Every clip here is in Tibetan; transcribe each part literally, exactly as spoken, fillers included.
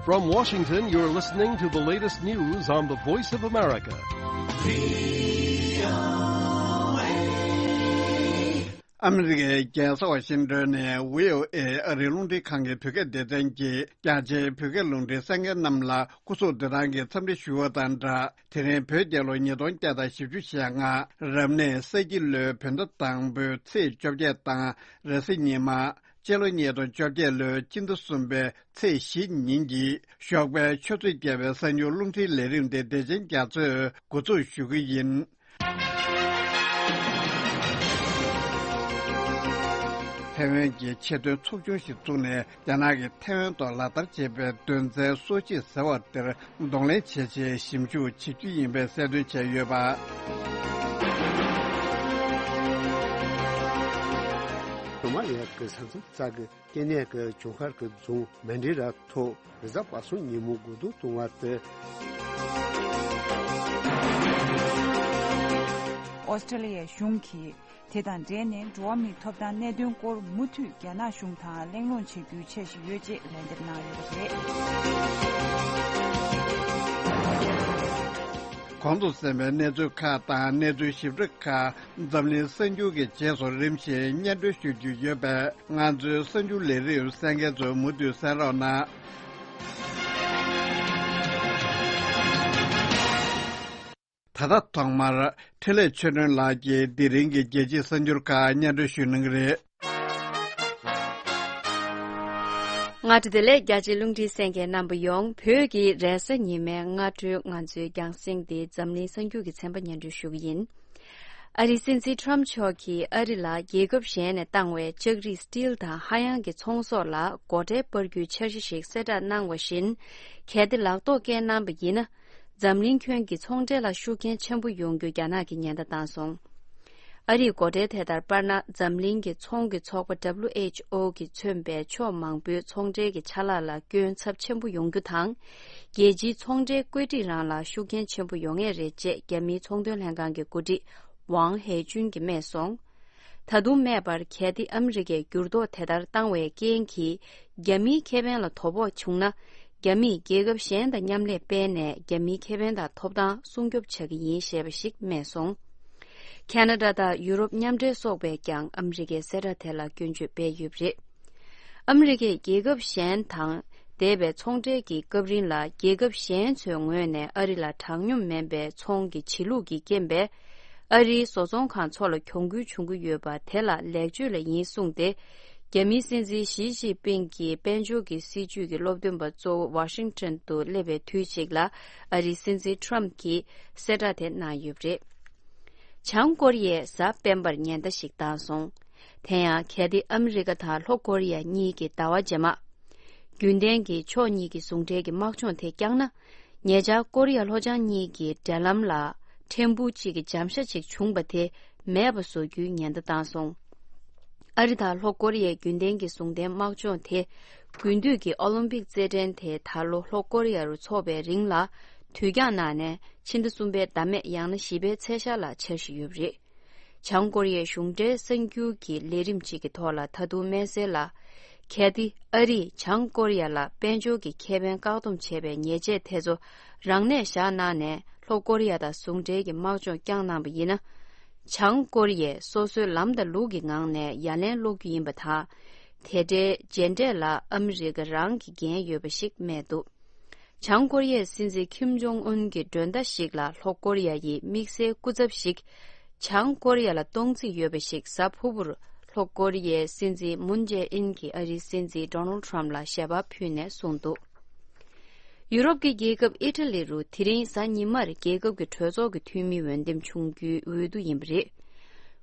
From Washington, you're listening to the latest news on the Voice of America. ཨ་མི་རི་ཀའི་རྒྱལ་ས་ཝ་ཤིང་ཏོན་ནས་བྷི་ཨོ་ཨེ་ཨ་རིའི་རླུང་འཕྲིན་ཁང་གི་བོད་སྐད་སྡེ་ཚན་གྱིས་རྒྱ་ཆེའི་བོད་སྐད་རླུང་འཕྲིན་གསན་མཁན་རྣམས་ལ་སྐུ་གཟུགས་བདེ་ཐང་གི་འཚམས་འདྲི་ཞུ་བ་དང་སྦྲགས། དེ་རིང་བོད་རྒྱལ་ལོ་ཉིས་སྟོང་བརྒྱ་དང་བཞི་བཅུ་ཞེ་ལྔ་རབ་གནས་ས་ཁྱི་ལོའི་བོད་ཟླ་དང་པོའི་ཚེས་བཅོ་བརྒྱད་དང་རེས་གཟའ་ཉི་མ། སྤྱི་ལོ་ཉིས་སྟོང་བཅོ་བརྒྱད་ལོའི་སྤྱི་ཟླ་གསུམ་པའི་ཚེས་བཞི་ཉིན་གྱི་ཞོགས་པའི་ཆུ་ཚོད་བརྒྱད་པའི་གསར་འགྱུར་རླུང་འཕྲིན་ལས་རིམ་དེ་བདེ་ཆེན་རྒྱ་མཚོས་འགོ་འཛུགས་ཞུ་གི་ཡིན། ཐའེ་ཝན་གྱི་ཆེད་དོན་ཚོགས་ཆུང་ཞིག་བཙུགས་ནས་རྒྱ་ནག་གིས་ཐའེ་ཝན་ཐོག་ལག་བསྟར་བྱས་པའི་དོན་ཚན་སོ་གཅིག་ཟེར་བ་དེར་གདོང་ལེན་བྱེད་ཆེད་ཞིབ་འཇུག་བྱེད་རྒྱུ་ཡིན་པའི་གསལ་སྟོན་བྱས་ཡོད་པ། སོ་མ་ལི་ཡ་གི་ས་མཚམས་རྩ་གི་སྐྱེ་གནས་ཀྱི་ཇོ་ཁར་གྱི་རྫོང་མན་ཌི་ར་ཐོག་རེས་གཟའ་པ་སངས་ཉིན་མོ་འགོ་འཛུགས་བཏང་བ་དེ། ཨོ་སི་ཀྲི་ལི་ཡའི་གཞུང་གིས་དེ་དང་འབྲེལ་ནས་འགྲོ་བ་མིའི་ཐོབ་ཐང་གནད་དོན་སྐོར་མུ་མཐུད་རྒྱ་ནག་གཞུང་དང་གླེང་སློང་བྱེད་རྒྱུའི་འཆར་གཞི་ཡོད་ཅེས་ལན་འདེབས་གནང་ཡོད་པ་རེད། གོང་དུ་གསན་པའི་གནས་ཚུལ་ཁག་དང་གནས་ཚུལ་ཞིབ་ཕྲ་ཁག་འཛམ་གླིང་གསར་འགྱུར་གྱི་རྗེས་སུ་རིམ་བཞིན་སྙན་སྒྲོན་ཞུ་རྒྱུ་ཡོད་པས། ང་ཚོའི་གསར་འགྱུར་ལས་རིམ་གསན་མཁན་ཚོས་མུ་མཐུད་གསན་རོགས་གནང་། ད་ལྟ་ཐོག་མར་འཕྲིན་ལས་ཆོས་སྒྲོན་ལགས་ཀྱིས་དེ་རིང་གི་རྒྱལ་སྤྱིའི་གསར་འགྱུར་ཁག་སྙན་སྒྲོན་ཞུ་གནང་གི་རེད། སྔ་དྲོ་བདེ་ལེགས། རྒྱ་ཆེའི་རླུང་འཕྲིན་གསན་མཁན་རྣམ་པ་ཡོངས། བོད་ཀྱི་རེས་གཟའ་ཉི་མའི་སྔ་དྲོའི་ང་ཚོའི་རྒྱང་སྲིང་འདི་འཛམ་གླིང་གསར་འགྱུར་གྱི་ཚན་པ་སྙན་སྒྲོན་ཞུ་གི་ཡིན། ཨ་རིའི་སྲིད་འཛིན་ཊམ་མཆོག་གིས་ཨ་རི་ལ་རྒྱལ་ཁབ་གཞན་ནས་བཏང་བའི་ལྕགས་རིགས་སི་ཊིལ་དང་ཧ་ཡང་གི་ཚོང་ཟོག་ལ་སྒོ་ཁྲལ་སྤར་རྒྱུའི་འཆར་གཞི་ཞིག་གསལ་བསྒྲགས་གནང་བ་བཞིན། གལ་ཏེ་ལག་ཐོག་བཀལ་གནང་བ་ཡིན་ན། འཛམ་གླིང་ཁྱོན་གྱི་ཚོང་འབྲེལ་ལ་ཤུགས་རྐྱེན་ཆེན་པོ་ཡོང་རྒྱུ་རྒྱ་ནག་གིས་ཉེན་བརྡ་བཏང་སོང་། ཨ་རིས་སྒོ་ཁྲལ་དེ་ལྟར་སྤར་ན། འཛམ་གླིང་གི་ཚོང་གི་ཚོགས་པ་W H O གིས་མཚོན་པའི་ཕྱོགས་མང་པོའི་ཚོང་འབྲེལ་གྱི་ཆ་ལག་ལ་སྐྱོན་ཚབས་ཆེན་པོ་ཡོང་རྒྱུ་དང་། རྒྱལ་སྤྱིའི་ཚོང་འབྲེལ་བཀོད་སྒྲིག་རང་ལ་ཤུགས་རྐྱེན་ཆེན་པོ་ཡོང་ངེས་རེད་ཅེས་རྒྱ་མིའི་ཚོང་དོན་ལྷན་ཁང་གི་འགོ་ཁྲིད་ཝང་ཧེ་ཅུན་གྱིས་སྨྲས་སོང་། ད་དུང་སྨྲས་པར། གལ་ཏེ་ཨ་མི་རི་ཀས་འགྱུར་ལྡོག་དེ་ལྟར་བཏང་བའི་རྐྱེན་གྱིས་རྒྱ་མིའི་ཁེ་ཕན་ལ་དོ་ཕོག་བྱུང་ན། རྒྱ་མིས་རྒྱལ་ཁབ་གཞན་དང་མཉམ་ལས་སྤེལ་ནས་རྒྱ་མིའི་ཁེ་ཕན་དང་ཐོབ་ཐང་སྲུང་སྐྱོབ་བྱ་གི་ཡིན་ཞེས་པ་ཞིག་སྨྲས་སོང་། ཁ་ན་ཌ་དང་ཡུ་རོབ་མཉམ་འབྲེལ་སོགས་པས་ཀྱང་ཨ་མི་རི་ཀའི་གསལ་བསྒྲགས་དེ་ལ་སྐྱོན་བརྗོད་སྤེལ་ཡོད་པ་རེད། ཨ་མི་རི་ཀས་རྒྱལ་ཁབ་གཞན་དང་འདས་པའི་ཚོང་འབྲེལ་གྱི་སྐབས་རིང་ལ། རྒྱལ་ཁབ་གཞན་ཚོའི་ངོས་ནས་ཨ་རི་ལ་དྲང་སྙོམས་མིན་པའི་ཚོང་གི་བྱེད་ལུགས་ཀྱི་རྐྱེན་པས། ཨ་རིའི་བཟོ་ཚོང་ཁང་ཚོ་ལ་གྱོང་གུན་འབྱུང་གི་ཡོད་པ་དེ་ལ་ལེགས་བཅོས་ལ་ཡིན་གསུངས་ཏེ། རྒྱ་མིའི་སྲིད་འཛིན་ཞི་ཅིན་ཕིང་གི་དཔལ་འབྱོར་གྱི་སྲིད་ཇུས་ཀྱི་སློབ་སྟོན་པ་གཙོ་བོ་ཝ་ཤིང་ཊོན་དུ་སླེབས་པའི་དུས་གཅིག་ལ། ཨ་རིའི་སྲིད་འཛིན་ཊམ་གྱིས་གསལ་བསྒྲགས་དེ་གནང་ཡོད་པ་རེད། བྱང་ཀོ་རི་ཡས་གཟའ་སྤེན་པར་ཉེན་བརྡ་ཞིག་བཏང་སོང་། དེ་ཡང་གལ་ཏེ་ཨ་མི་རི་ཀ་དང་ལྷོ་ཀོ་རི་ཡ་གཉིས་ཀྱིས་ཟླ་བ་རྗེས་མ། རྒྱུན་ལྡན་གྱི་ཕྱོགས་གཉིས་ཀྱི་ཟུང་འབྲེལ་གྱི་དམག་སྦྱོང་དེ་བསྐྱངས་ན། ཉེ་ཆར་ཀོ་རི་ཡ་ལྷོ་བྱང་གཉིས་ཀྱི་འབྲེལ་ལམ་ལ་ཕྲན་བུ་གཅིག་གི་འཇམ་ཤ་ཅིག་བྱུང་བ་དེ་མེད་པ་བཟོ་རྒྱུའི་ཉེན་བརྡ་བཏང་སོང་། ཨ་རི་དང་ལྷོ་ཀོ་རི་ཡའི་རྒྱུན་ལྡན་གྱི་ཟུང་ལྡན་དམག་སྦྱོང་དེ། དགུན་དུས་ཀྱི་ཨོ་ལིམ་པིག་རྩེད་འགྲན་དེ་ད་ལོ་ལྷོ་ཀོ་རི་ཡ་རུ་འཚོགས་པའི་རིང་ལ། དུས་འགྱངས་གནང་ནས་ཕྱི་ཟླ་གསུམ་པའི་ཟླ་མེད་ཡང་ན་བཞི་པའི་ཚེས་ཤར་ལ་འཆར་གཞི་ཡོད་པ་རེད། བྱང་ཀོ་རི་ཡའི་གཞུང་འབྲེལ་གསར་འགྱུར་གྱི་ལས་རིམ་གཅིག་གི་ཐོག་ལ་ད་དུང་སྨན་སེར་ལ། གལ་ཏེ་ཨ་རིས་བྱང་ཀོ་རི་ཡ་ལ་དཔལ་འབྱོར་གྱི་ཁེ་ཕན་བཀག་སྡོམ་བྱས་པའི་ཉེས་ཆད་དེ་ཚོ་རང་ནས་བཞག་གནང་ནས་ལྷོ་ཀོ་རི་ཡ་དང་ཟུང་འབྲེལ་གྱི་དམག་སྦྱོང་བསྐྱངས་གནང་བ་ཡིན་ན། བྱང་ཀོ་རི་ཡས་སོ་སོའི་ལམ་དང་ལུགས་ཀྱི་ངང་ནས་ཡ་ལན་སློག་རྒྱུ་ཡིན་པ་དང་། དེ་འདྲའི་རྗེས་འབྲས་ལ་ཨ་མི་རི་ཀ་རང་གི་འགན་ཡོད་པ་ཞིག་སྨྲས་འདུག། བྱང་ཀོ་རི་ཡའི་སྲིད་འཛིན་ཁིམ་ཇོང་ཨུན་གྱི་མགྲོན་བརྡ་ཞིག་ལ་ལྷོ་ཀོ་རི་ཡ་ཡི་དམིགས་བསལ་སྐུ་ཚབ་ཞིག་བྱང་ཀོ་རི་ཡ་ལ་གཏོང་རྩིས་ཡོད་པ་ཞིག་གཟའ་ཕུར་བུར་ལྷོ་ཀོ་རི་ཡའི་སྲིད་འཛིན་མུན་ཇེ་ཨིན་གྱིས་ཨ་རིའི་སྲིད་འཛིན་ཌོ་ནལ་ཊམ་ལ་ཞལ་པར་ཕུལ་ནས་གསུངས་འདུག། ཡུ་རོབ་ཀྱི་རྒྱལ་ཁབ་ཨི་ཊ་ལི་རུ་དེ་རིང་གཟའ་ཉི་མར་རྒྱལ་ཁབ་ཀྱི་གྲོས་ཚོགས་ཀྱི་འཐུས་མི་འོས་འདེམས་བྱུང་རྒྱུའི་འོས་བསྡུ་ཡིན་པ་རེད།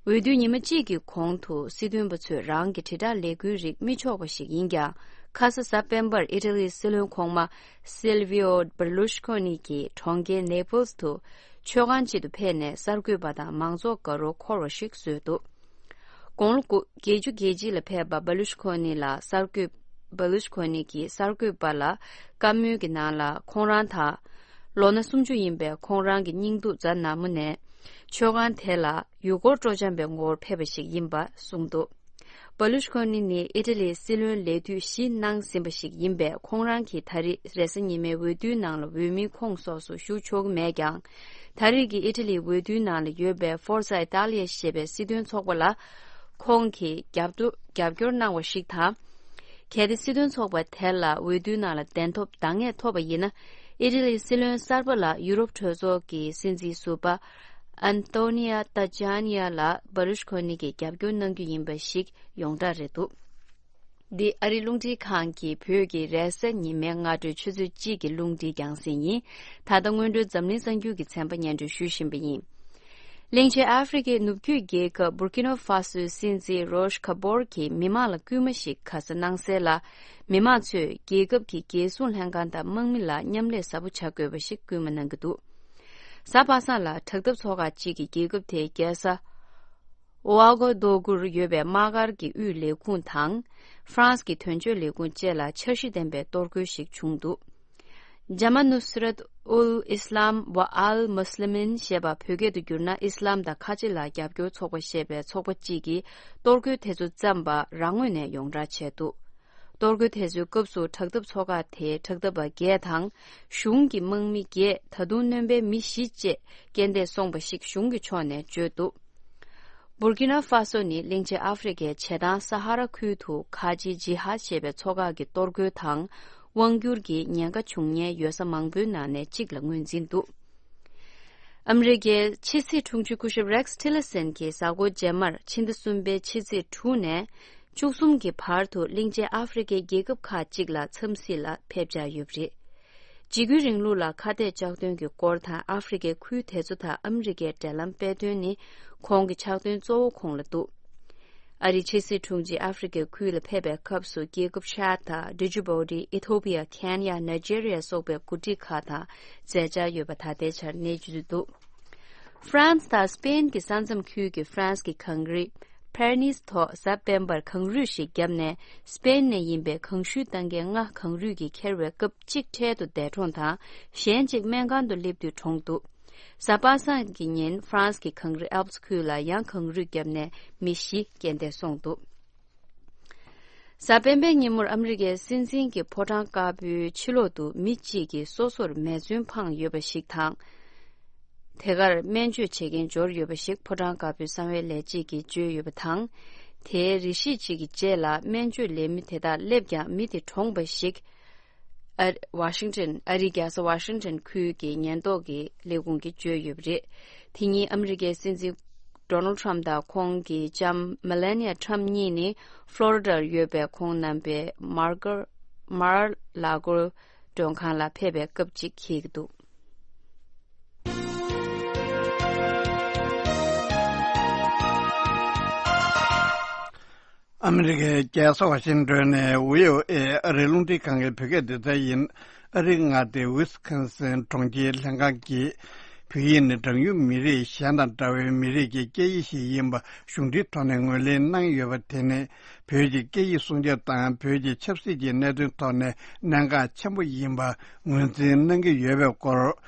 འོས་བསྡུའི་ཉི་མ་གཅིག་གི་གོང་དུ་སྲིད་དོན་པ་ཚོས་རང་གི་དྲིལ་བསྒྲགས་ལས་འགུལ་རིགས་མི་ཆོག་པ་ཞིག་ཡིན་ཀྱང་། ཁ་ས་གཟའ་སྤེན་པར་ཨི་ཊ་ལིའི་སྲིད་བློན་གོང་མ་སིལ་བྷིའོ་བར་ལུ་ཤི་ཁོ་ནི་གྱིས་གྲོང་ཁྱེར་ནེ་པལ་སི་དུ་མཆོད་ཁང་ཅིག་ཏུ་ཕེབས་ནས་གསར་འགོད་པ་དང་མང་ཚོགས་དགའ་རབ་འཁོར་བ་ཞིག་བཟོས་འདུག། དགུང་ལོ་དགུ་བརྒྱད་ཅུ་གྱ་གཅིག་ལ་ཕེབས་པ་བར་ལུ་ཤི་ཁོ་ནི་ལ་གསར་འགོད། བར་ལུ་ཤི་ཁོ་ནི་གིས་གསར་འགོད་པ་ལ་བཀའ་མོལ་གྱི་ནང་ལ། ཁོང་རང་དང་། ལོ་ན་སུམ་ཅུ་ཡིན་པའི་ཁོང་རང་གི་སྙིང་སྡུག་གཟའ་ནན་མོ་ནས་མཆོད་ཁང་དེ་ལ་ཡུལ་སྐོར་སྤྲོ་འཆམ་པའི་ངོ་བོར་ཕེབས་པ་ཞིག་ཡིན་པ་གསུངས་འདུག། བྷ་ལུཤ་ཁོ་ནི་ནི་ཨི་ཊ་ལིའི་སྲིད་བློན་ལས་དུས་བཞི་གནང་ཟིན་པ་ཞིག་ཡིན་པས། ཁོང་རང་གིས་ད་རེས་རེས་གཟའ་ཉི་མའི་འོས་བསྡུའི་ནང་ལ་འོས་མིའི་ཁོངས་སོགས་སུ་ཞུགས་ཆོག་གི་མེད་ཀྱང་། ད་རེས་ཀྱི་ཨི་ཊ་ལིའི་འོས་བསྡུའི་ནང་ལ་ཡོད་པའི་Forza Italia ཞེས་པའི་སྲིད་དོན་ཚོགས་པ་ལ་ཁོང་གིས་རྒྱབ་སྐྱོ་རྒྱབ་སྐྱོར་གནང་བ་ཞིག་དང་། གལ་ཏེ་སྲིད་དོན་ཚོགས་པ་དེ་ལ་འོས་བསྡུའི་ནང་ལ་གདན་ཐོབ་འདང་ངེས་ཐོབ་པ་ཡིན་ན། ཨི་ཊ་ལིའི་སྲིད་བློན་གསར་པ་ལ་ཡུ་རོབ་གྲོས་ཚོགས་ཀྱི་སྲིད་འཛིན་ཟུར་པ་Antonia Tajani ལ་བྷ་ལུཤ་ཁོ་ནི་གིས་རྒྱབ་སྐྱོར་གནང་རྒྱུ་ཡིན་པ་ཞིག་ཡོངས་གྲགས་རེད་འདུག་འདི་ཨ་རིའི་རླུང་འཕྲིན་ཁང་གི་བོད་ཀྱི་རེས་གཟའ་ཉི་མའི་སྔ་དྲོའི་ཆུ་ཚོད་གཅིག་གི་རླུང་འཕྲིན་རྒྱང་སྲིང་ཡིན། ད་ལྟ་སྔོན་འགྲོའི་འཛམ་གླིང་གསར་འགྱུར་གྱི་ཚན་པ་སྙན་སྒྲོན་ཞུ་བཞིན་པ་ཡིན། གླིང་ཆེན་ཨ་ཧྥེ་རི་ཁའི་ནུབ་རྒྱུད་རྒྱལ་ཁབ་Burkina Faso སྲིད་འཛིན་Roch Kabore གྱིས་མི་མང་ལ་སྐུལ་མ་ཞིག་ཁ་ས་གནང་གསལ་ལ། མི་མང་ཚོས་རྒྱལ་ཁབ་ཀྱི་རྒྱལ་སྲུང་ལྷན་ཁང་དང་དམག་མི་ལ་མཉམ་ལས་ཟབ་པོ་བྱ་དགོས་པ་ཞིག་སྐུལ་མ་གནང་གི་འདུག་གཟའ་པ་སངས་ལ་དྲག་འཐབ་ཚོགས་ཁག་ཅིག་གིས་རྒྱལ་ཁབ་དེའི་རྒྱལ་ས་ཨོ་ཨ་གོ་རྡོ་གུར་ཡོད་པའི་དམག་སྒར་གྱི་དབུས་ལས་ཁུངས་དང་། ཧྥ་རན་སི་གི་དོན་གཅོད་ལས་ཁུངས་བཅས་ལ་འཆར་གཞི་ལྡན་པའི་གཏོར་རྒོལ་ཞིག་བྱུང་འདུག Jamaat Nusrat ul Islam wa al Muslimin ཞེས་པ་བོད་སྐད་དུ་བསྒྱུར་ན་ཨི་སི་ལམ་དང་ཁ་ཆེ་ལ་རྒྱབ་སྐྱོར་ཚོགས་པ་ཞེས་པའི་ཚོགས་པ་གཅིག་གིས་གཏོར་རྒོལ་དེ་ཚོ་བརྩམས་པ་རང་ངོས་ནས་ཡོངས་བསྒྲགས་བྱས་འདུག་གཏོར་རྒོལ་དེ་ཚོའི་སྐབས་སུ་དྲག་འཐབ་ཚོགས་ཁག་དེའི་དྲག་འཐབ་པ་བརྒྱད་དང་། གཞུང་གི་དམག་མི་བརྒྱད། ད་དུང་སྣོན་པའི་མི་བཞི་བཅས་རྐྱེན་འདས་སོང་བ་ཞིག་གཞུང་གི་ཕྱོགས་ནས་བརྗོད་འདུག Burkina Faso ནི་གླིང་ཆེན་ཨ་ཧྥེ་རི་ཁའི་བྱེ་ཐང་ས་ཧ་ར་ཁུལ་དུ་ཁ་ཆེ་ཇི་ཧཱད་ཞེས་པའི་ཚོགས་ཁག་གི་གཏོར་རྒོལ་དང་། དབང་སྒྱུར་གྱི་ཉེན་ཁ་བྱུང་མཁན་ཡོད་ས་མང་པོའི་ནང་ནས་གཅིག་ལ་ངོས་འཛིན་འདུག་ཨ་མི་རི་ཀའི་ཕྱི་སྲིད་དྲུང་ཆེ་སྐུ་ཞབས་Rex Tillerson གྱིས་གཟའ་འཁོར་རྗེས་མར་ཕྱི་ཟླ་གསུམ་པའི་ཕྱི་ཚེས་དྲུག་ནས་བཅུ་གསུམ་གྱི་བར་དུ་གླིང་ཆེན་ཨ་ཧྥེ་རི་ཁའི་རྒྱལ་ཁབ་ཁག་ཅིག་ལ་འཚམས་གཟིགས་ལ་ཕེབས་འཆར་ཡོད་པ་རེད། འཇིགས་སྐུལ་རིང་ལུགས་ལ་ཁ་གཏད་གཅོག་དོན་གྱི་སྐོར་དང་ཨ་ཧྥེ་རི་ཁའི་ཁུལ་དེ་ཚོ་དང་ཨ་མི་རི་ཀའི་འབྲེལ་ལམ་སྤེལ་དོན་ནི་ཁོང་གི་ཕྱག་དོན་གཙོ་བོ་ཁོང་ལ་འདུག་ཨ་རིའི་ཕྱི་སྲིད་དྲུང་ཆེ་ཨ་ཧྥེ་རི་ཁའི་ཁུལ་ལ་ཕེབས་པའི་སྐབས་སུ་རྒྱལ་ཁབ་ཤར་དང་ཌི་ཇི་བོ་ཏི། ཨི་ཐོ་པི་ཡ། ཁེན་ཡ། ནཱི་ཇེ་རི་ཡ་སོགས་པའི་འགོ་ཁྲིད་ཁག་དང་མཇལ་འཆར་ཡོད་པ་ད་ལྟའི་ཆར་གནས་ཚུལ་འདུག་ཧྥ་རན་སི་དང་སི་པེན་གྱི་ས་མཚམས་ཁུལ་གྱི་ཧྥ་རན་སི་གི་གངས་རི་པེ་རི་ནིས་ཐོག་གཟའ་སྤེན་པར་གངས་རུད་ཞིག་བརྒྱབ་ནས་སི་པེན་ནས་ཡིན་པའི་གངས་ཤུད་བཏང་མཁན་ལྔ་གངས་རུད་ཀྱིས་ཁྱེར་བའི་སྐབས་གཅིག་འཕྲལ་དུ་འདས་གྲོངས་དང་གཞན་གཅིག་སྨན་ཁང་དུ་སླེབས་དུས་གྲོངས་འདུག་གཟའ་པ་སངས་ཀྱི་ཉིན་ཧྥ་རན་སི་གི་གངས་རི་ཨལ་པི་སི་ཁུལ་ལ་ཡང་གངས་རུད་བརྒྱབ་ནས་མི་བཞི་རྐྱེན་འདས་སོང་འདུག་གཟའ་སྤེན་པའི་ཉིན་མོར་ཨ་མི་རི་ཀའི་སྲིད་འཛིན་གྱི་ཕོ་བྲང་དཀར་པོའི་ཕྱི་ལོགས་དུ་མི་གཅིག་གིས་སོ་སོར་མེ་མཚོན་འཕངས་ཡོད་པ་ཞིག་དང་། དེ་གར་སྨན་བཅོས་བྱེད་མཁན་འབྱོར་ཡོད་པ་ཞིག་ཕོ་བྲང་དཀར་པོའི་གསང་བའི་ལས་བྱེད་ཀྱིས་བརྗོད་ཡོད་པ་དང་། དེའི་རེ་ཞིག་ཅིག་གི་རྗེས་ལ་སྨན་བཅོས་ལས་མི་དེ་དག་སླེབས་ཀྱང་མི་དེ་གྲོངས་པ་ཞིག་ཨ་ཝ་ཤིང་ཊོན། ཨ་རིའི་རྒྱལ་ས་ཝ་ཤིང་ཊོན་ཁུལ་གྱི་ཉེན་རྟོག་གི་ལས་ཁུངས་ཀྱིས་བརྗོད་ཡོད་པ་རེད། དེ་ཉིན་ཨ་མི་རི་ཀའི་སྲིད་འཛིན་ཌོ་ནལ་ཌི་ཊརམ་ཕི་དང་ཁོང་གི་ལྕམ་མེ་ལེ་ནི་ཡ་ཊརམ་ཕི་གཉིས་ནི་ཕློ་རི་ཌར་ཡོད་པའི་ཁོང་རྣམ་པའི་མར་ཀར་མར་ལ་གོ་མགྲོན་ཁང་ལ་ཕེབས་པའི་སྐབས་ཅིག་འཁེལ་གྱི་འདུག་ཨ་མི་རི་ཀའི་རྒྱལ་ས་ཝ་ཤིང་ཏོན་ནས་བྷི་ཨོ་ཨེ་ཨ་རིའི་རླུང་འཕྲིན་ཁང་གི་བོད་སྐད་སྡེ་ཚན་ཡིན། ཨ་རིའི་མངའ་སྡེ་ཝི་སི་ཀོན་སིན་གྲོང་ཁྱེར་ལྷན་ཁང་གིས་བོད་ཡིག་ནི་གྲངས་ཉུང་མི་རིགས་གཞན་དང་འདྲ་བའི་མི་རིགས་ཀྱི་སྐད་ཡིག་ཞིག་ཡིན་པ་གཞུང་འབྲེལ་ཐོག་ནས་ངོས་ལེན་གནང་ཡོད་པ་དེ་ནི་བོད་ཀྱི་སྐད་ཡིག་སྲུང་སྐྱོབ་དང་བོད་ཀྱི་ཆབ་སྲིད་ཀྱི་གནད་དོན་ཐོག་ནས་གནད་འགག་ཆེན་པོ་ཡིན་པ་ངོས་འཛིན་གནང་གི་ཡོད་པའི་སྐོར་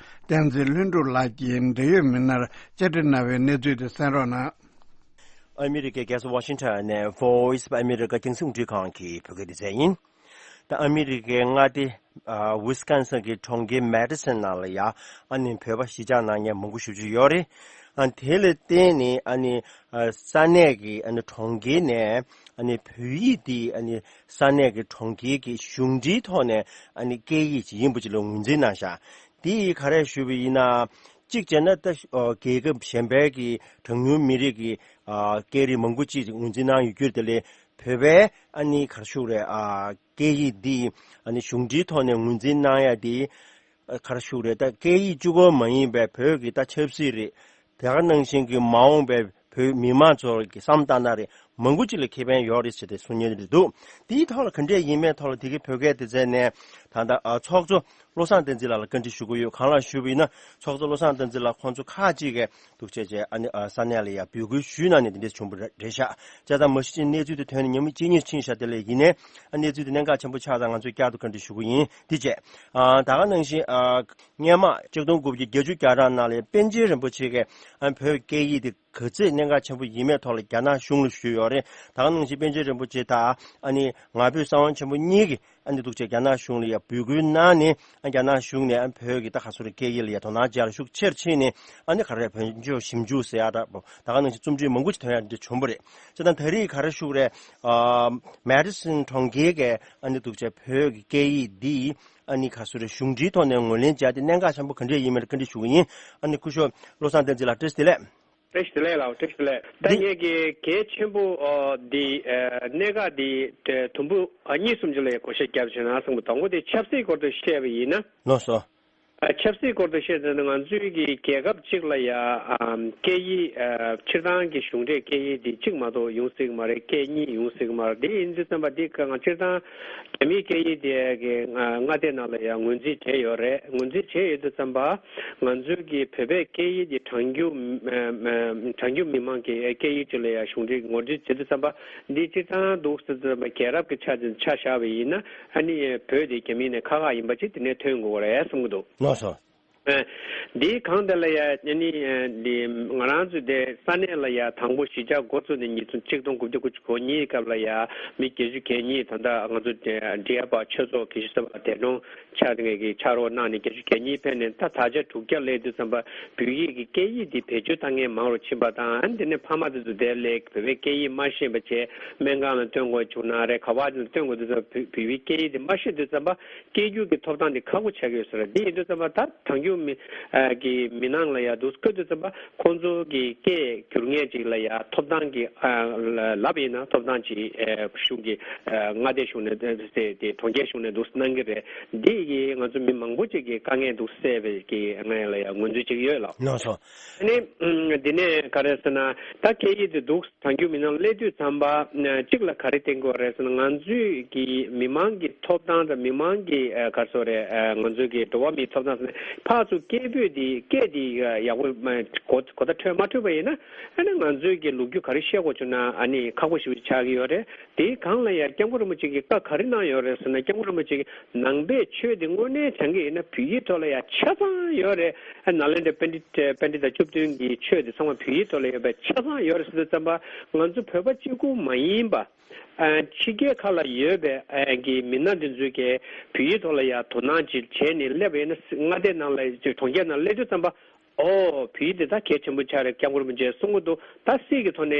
བསྟན་འཛིན་ལྷུན་གྲུབ་ལགས་ཀྱིས་འབྲེལ་ཡོད་མི་སྣར་བཅར་འདྲི་གནང་བའི་གནས་ཚུལ་དེ་གསན་རོགས་གནང་། ཨ་མི་རི་ཀའི་རྒྱལ་ས་ཝ་ཤིང་ཊོན་ནས་Voice of America རྒྱང་སྲིང་རླུང་འཕྲིན་ཁང་གི་བོད་སྐད་སྡེ་ཚན་ཡིན། ད་ཨ་མི་རི་ཀའི་མངའ་སྡེ་ཝི་སི་ཀོན་སིན་གྱི་གྲོང་ཁྱེར་མེ་ཌི་སོན་ནང་ལ་ཡ་ཨ་ནི་བོད་པ་གཞིས་ཆགས་གནང་མཁན་མང་པོ་ཞེ་པོ་ཅིག་ཡོད་རེད། ཨ་དེ་ལ་བརྟེན་ནས་ཨ་ནི་ས་གནས་ཀྱི་ཨ་ནི་གྲོང་ཁྱེར་ནས་ཨ་ནི་བོད་ཡིག་འདི་ཨ་ནི་ས་གནས་ཀྱི་གྲོང་ཁྱེར་གྱི་གཞུང་འབྲེལ་ཐོག་ནས་ཨ་ནི་སྐད་ཡིག་ཅིག་ཡིན་པ་ཅིག་ལ་ངོས་འཛིན་གནང་ཤག་འདི་ཡིས་ག་རེ་ཞུས་པ་ཡིན་ན། གཅིག་བྱས་ན་ད་ཨོ་རྒྱལ་ཁབ་གཞན་པའི་གི་གྲངས་ཉུང་མི་རིགས་ཀྱི་ཨ་སྐད་རིགས་མང་པོ་ཅིག་ངོས་འཛིན་གནང་ཡོད་རྒྱུ་དེ་ལས་བོད་པའི་ཨ་ནི་ག་རེ་ཞུ་དགོས་རེད། ཨ་སྐད་ཡིག་འདི་ཨ་ནི་གཞུང་འབྲེལ་ཐོག་ནས་ངོས་འཛིན་གནང་ཡ་འདི་ཨ་ག་རེ་ཞུ་དགོས་རེད། ད་སྐད་ཡིག་གཅིག་པོ་མ་ཡིན་པའི་བོད་ཀྱི་ད་ཆབ་སྲིད་རེད། དེ་ག་ནང་བཞིན་གྱི་མ་འོངས་པའི་བོད་མི་མང་ཚོ་གི་བསམ་བཏང་ན་རེད། མང་པོ་ཅིག་ལ་ཁེ་ཕན་ཡོད་རེད་ཟེར་ཏེ་གསུང་མཁན་རེད་འདུག་དེའི་ཐོག་ལ་ག་འདྲས་ཡིན་མིན་ཐོག་ལ་དེ་གའི་བོད་སྐད་སྡེ་ཚན་ནས་ད་ལྟ་ཨ་ཚོགས་གཙོ་བློ་བཟང་བསྟན་འཛིན་ལགས་ལ་བཀའ་འདྲི་ཞུ་གི་ཡོད། གང་ལགས་ཞུས་པ་ཡིན་ན་ཚོགས་གཙོ་བློ་བཟང་བསྟན་འཛིན་ལགས་ཁོང་ཚོ་ཁག་ཅིག་གིས་འདུག་བྱས་བྱས་ཨ་ནི་ཨ་ས་གནས་ལ་ཡ་འབོད་སྐུལ་ཞུས་གནང་ནས་དེ་འདྲས་བྱུང་བ་རེད་ཤག་བྱས་ཙང་མ་གཞི་ཅིག་གནས་ཚུལ་དེ་ཐོན་ནས་ཉིན་མོ་གཅིག་གཉིས་ཕྱིན་ཤག་དེ་ལས་ཡིན་ནའི་ཨ་གནས་ཚུལ་དེ་གནད་འགག་ཆེན་པོ་ཆགས་ཙང་ང་ཚོས་བསྐྱར་དུ་བཀའ་འདྲི་ཞུ་གི་ཡིན། དེ་བྱས་ཨ་ད་ག་ནང་བཞིན་ཨ་སྔོན་མ་ཆིག་སྟོང་དགུ་བརྒྱ་བརྒྱད་ཅུ་གྱ་གྲངས་ནང་ལ་པཎ་ཆེན་རིན་པོ་ཆེ་གིས་ཨ་བོད་སྐད་ཡིག་དེ་ག་ཚོད་གནད་འགག་ཆེན་པོ་ཡིན་མིན་ཐོག་ལ་རྒྱ་ནག་གཞུང་ལ་ཞུས་ཡོད། རེད། ད་ག་ནང་བཞིན་པཎ་ཆེན་རིན་པོ་ཆེ་དང་ཨ་ནི་ང་ཕོད་གསང་བ་ཆེན་པོ་གཉིས་ཀྱིས་ཨ་ནི་འདུག་བྱས་རྒྱ་ནག་གཞུང་ལ་ཡ་འབོད་སྐུལ་གནང་ནས། ཨ་རྒྱ་ནག་གཞུང་ནས་ཨ་བོད་ཀྱི་ད་ག་སོ་རེ་སྐད་ཡིག་ལ་ཡ་དོ་སྣང་བྱེད་ཡ་ལ་ཤུགས་ཆེར་ཕྱིན་ནས། ཨ་ནི་ག་རེ་བོད་ལྗོངས་ཞིབ་འཇུག་ཟེར་ཡ་འདྲ་པོ་ད་ག་ནང་བཞིན་རྩོམ་བྲིས་མང་པོ་ཅིག་ཐོན་ཡ་འདི་བྱུང་བ་རེད། བྱས་ཙང་ད་རེས་ག་རེ་ཞུ་གི་རེད། ཨ་མེ་ཌི་སོན་གྲོང་ཁྱེར་གྱི་ཨ་ནི་འདུག་བྱས་བོད་ཀྱི་སྐད་ཡིག་འདི་ཨ་ནི་ག་སོ་རེ་གཞུང་འབྲེལ་ཐོག་ནས་ངོས་ལེན་བྱས་ཏེ་གནད་འགག་ཆེན་པོ་ག་འདྲས་ཡིན་མིན་ལ་བཀའ་འདྲི་ཞུ་གི་ཡིན། ཨ་ནི་སྐུ་ཞབས་བློ་བཟང་བསྟན་འཛིན་ལགས་བཀྲ་ཤིས་བདེ་ལེགས། བཀྲ་ཤིས་བདེ་ལེགས་ལགས། བཀྲ་ཤིས་བདེ་ལེགས། ད་འདི་ངེད་ཀྱི་གལ་ཆེན་པོ་འདི་གནད་འགག་འདི་དུམ་བུ་གཉིས་གསུམ་ཅིག་ལ་བགོ་བཤའ་བརྒྱབ་བྱས་ན་བསམ་གི། དང་པོ་དེ་ཆབ་སྲིད་སྐོར་དུ་བཤད་པ་ཡིན་ན། ལགས་སོ། ཆབ་སྲིད་སྐོར་དུ་བཤད་ན་ང་ཚོའི་གི་རྒྱལ་ཁབ་གཅིག་ལ་ཡ་སྐད་ཡིག་སྤྱིར་བཏང་གི་གཞུང་འབྲེལ་སྐད་ཡིག་འདི་གཅིག་མ་གཏོགས་ཡོང་སྲིད་ཀྱི་མ་རེད། སྐད་གཉིས་ཡོང་སྲིད་ཀྱི་མ་རེད། དེ་ཡིན་དུས་ཙམ་པ་འདི་ང་སྤྱིར་བཏང་རྒྱ་མིའི་སྐད་ཡིག་དེ་གི་མངའ་སྡེ་ནང་ལ་ཡང་ངོས་འཛིན་བྱས་ཡོད་རེད། ངོས་འཛིན་བྱས་ཡོད་དུས་ཙམ་པ་ང་ཚོའི་གི་བོད་པའི་སྐད་ཡིག་དེ་གྲངས་རྒྱུ་གྲངས་རྒྱུ་མི་མང་གི་སྐད་ཡིག་ཅིག་ལ་ཡང་གཞུང་འབྲེལ་ངོས་འཛིན་བྱེད་དུས་ཙམ་པ་འདི་སྤྱིར་བཏང་འདུག་ཟེར་དུས་ཙམ་པ་རྒྱལ་རབས་ཀྱི་ཆ་ཆ་བཞག་པ་ཡིན་ན་ཨ་ནི་བོད་དེ་རྒྱ་མི་ནས་ཁག་ཁག་ཡིན་པ་ཅིག་དེ་ནས་ཐོན་དགོས་རེད་བསམ་གི་འདུག་ལགས་སོ། འདིའི་སྒང་དེ་ལ་ཡ་ཨ་ནི་འདི་ང་རང་ཚོ་དེ་ས་གནས་ལ་ཡ་དང་པོ་གཞིས་ཆགས་འགོ་བཙུགས་ནས་ཉིས་སྟོང་ཆིག་སྟོང་དགུ་བརྒྱ་དགུ་བཅུ་གོ་གཉིས་སྐབས་ལ་ཡ་མི་བརྒྱད་ཅུ་གྱ་གཉིས་ད་ལྟ་ང་ཚོ་འབྲི་གཡག་པ་ཆོས་ཚོགས་དགེ་བཤེས་སེམས་དཔའ་བདེ་ཀྲུང་ཕྱག་ལས་ཀྱི་ཕྱག་རོགས་གནང་ནས་བརྒྱད་ཅུ་གྱ་གཉིས་ཕེབས་ནས་ད་ད་ཆ་དྲུག་བརྒྱ་སླེབས་དུས་ཙམ་པ་བོད་ཡིག་གི་སྐད་ཡིག་འདི་བེད་སྤྱོད་བཏང་མཁན་མང་རུ་ཕྱིན་པ་དང་། ཨ་ནི་དེ་ནས་ཕ་མ་དེ་ཚོ་དེར་སླེབས་བོད་པའི་སྐད་ཡིག་མ་ཤེས་པ་བྱས་སྨན་ཁང་ལ་སྟོན་དགོས་བྱུང་ན་རེད། ག་པར་ལ་སྟོན་དགོས་དུས་ཙམ་པ་བོད་བོད་པའི་སྐད་ཡིག་དེ་མ་ཤེས་དུས་ཙམ་པ་སྐད་སྒྱུར་གྱི་ཐོབ་ཐང་དེ་ཁག་པོ་ཆགས་ཀྱི་ཡོད་ས་རེད། འདི་ཡིན་དུས་ཙམ་པ་ད་གྲངས་ཉུང་མི་ཨ་གི་མི་ནང་ལ་ཡ་འདུག་སེ་བཀོད་དུས་ཙམ་པ་ཁོང་ཚོ་གི་སྐད་སྒྱུར་མཁན་ཅིག་ལ་ཡ་ཐོབ་ཐང་གི་ཨ་ལབ་ཡིན་ན་ཐོབ་ཐང་ཅིག་ཨ་གཞུང་གི་ཨ་མངའ་སྡེ་གཞུང་ནས་དེ་དེ་གྲོང་ཁྱེར་གཞུང་ནས་འདུག་སེ་གནང་གི་རེད། འདི་ཡིས་ང་ཚོ་མི་མང་པོ་ཅིག་གི་དཀའ་ངལ་འདུག་སེ་སེལ་བའི་གི་ང་ལ་ཡ་ངོས་འཛིན་ཅིག་ཡོད་ལགས། ལགས་སོ། ཨ་ནི་ཨམ་འདི་ནས་ག་རེ་ཟེར་ན་ད་སྐད་ཡིག་དེ་འདུག་གྲངས་རྒྱུ་མི་ནང་སླེབས་དུས་ཙམ་པ་ཨ་གཅིག་ལ་ག་རེ་བསྟན་དགོས་རེད་ཟེར་ན་ང་ཚོའི་གི་མི་མང་གི་ཐོབ་ཐང་དང་མི་མང་གི་ཨ་ག་རེ་ཟེར་རེད་ཨ་ང་ཚོའི་གི་འགྲོ་བ་མིའི་ཐོབ་ཐང་ཟེར་ན་ཕར་ཚུར་སྐད་འབོད་དེ་སྐད་དེ་ཡག་པོ་གོ་གོ་བརྡ་འཕྲོད་མ་འཕྲོད་པ་ཡིན་ན་ཨ་ནི་ང་ཚོའི་གི་ལོ་རྒྱུས་ག་རེ་བཤད་དགོས་བྱུང་ན་ཨ་ནི་ཁག་པོ་ཞེ་པོ་ཆགས་ཀྱི་ཡོད་རེད། དེའི་སྒང་ལ་ཡང་སྐྱབས་མགོན་རིན་པོ་ཆེ་གིས་བཀའ་ག་རེ་གནང་ཡོད་རེད་ཟེར་ན་སྐྱབས་མགོན་རིན་པོ་ཆེ་གིས་ནང་པའི་ཆོས་དེ་དངོས་གནས་དྲང་གི་ཡིན་ན་བོད་ཡིག་ཐོག་ལ་ཡང་ཆ་ཚང་ཡོད་རེད། ཨ་ནཱ་ལེནྡྲ་པཎྜི་ཏ་པཎྜི་ཏ་བཅུ་བདུན་གྱི་ཆོས་དེ་ཚང་མ་བོད་ཡིག་ཐོག་ལ་ཡོད་པའི་ཆ་ཚང་ཡོད་རེད་ཟེར་དུས་ཙམ་པ་ང་ཚོ་བོད་པ་གཅིག་པུ་མ་ཡིན་པ། ཨ་ཕྱི་རྒྱལ་ཁག་ལ་ཡོད་པའི་ཨ་གི་མི་སྣ་འདི་ཚོས་ཀྱི་བོད་ཡིག་ཐོག་ལ་ཡང་དོ་སྣང་ཅིག་བྱས་ནས་སླེབས་པ་ཡིན་ན་མངའ་སྡེ་ནང་ལ་གྲོང་ཁྱེར་ནང་སླེབས་དུས་ཙམ་པ། ཨོ་བོད་ཡིག་འདི་ད་གལ་ཆེན་པོ་ཆགས་རེད། སྐྱབས་མགོན་རིན་པོ་ཆེས་གསུང་གི་འདུག་ད་སྲིད་ཀྱི་ཐོག་ནས་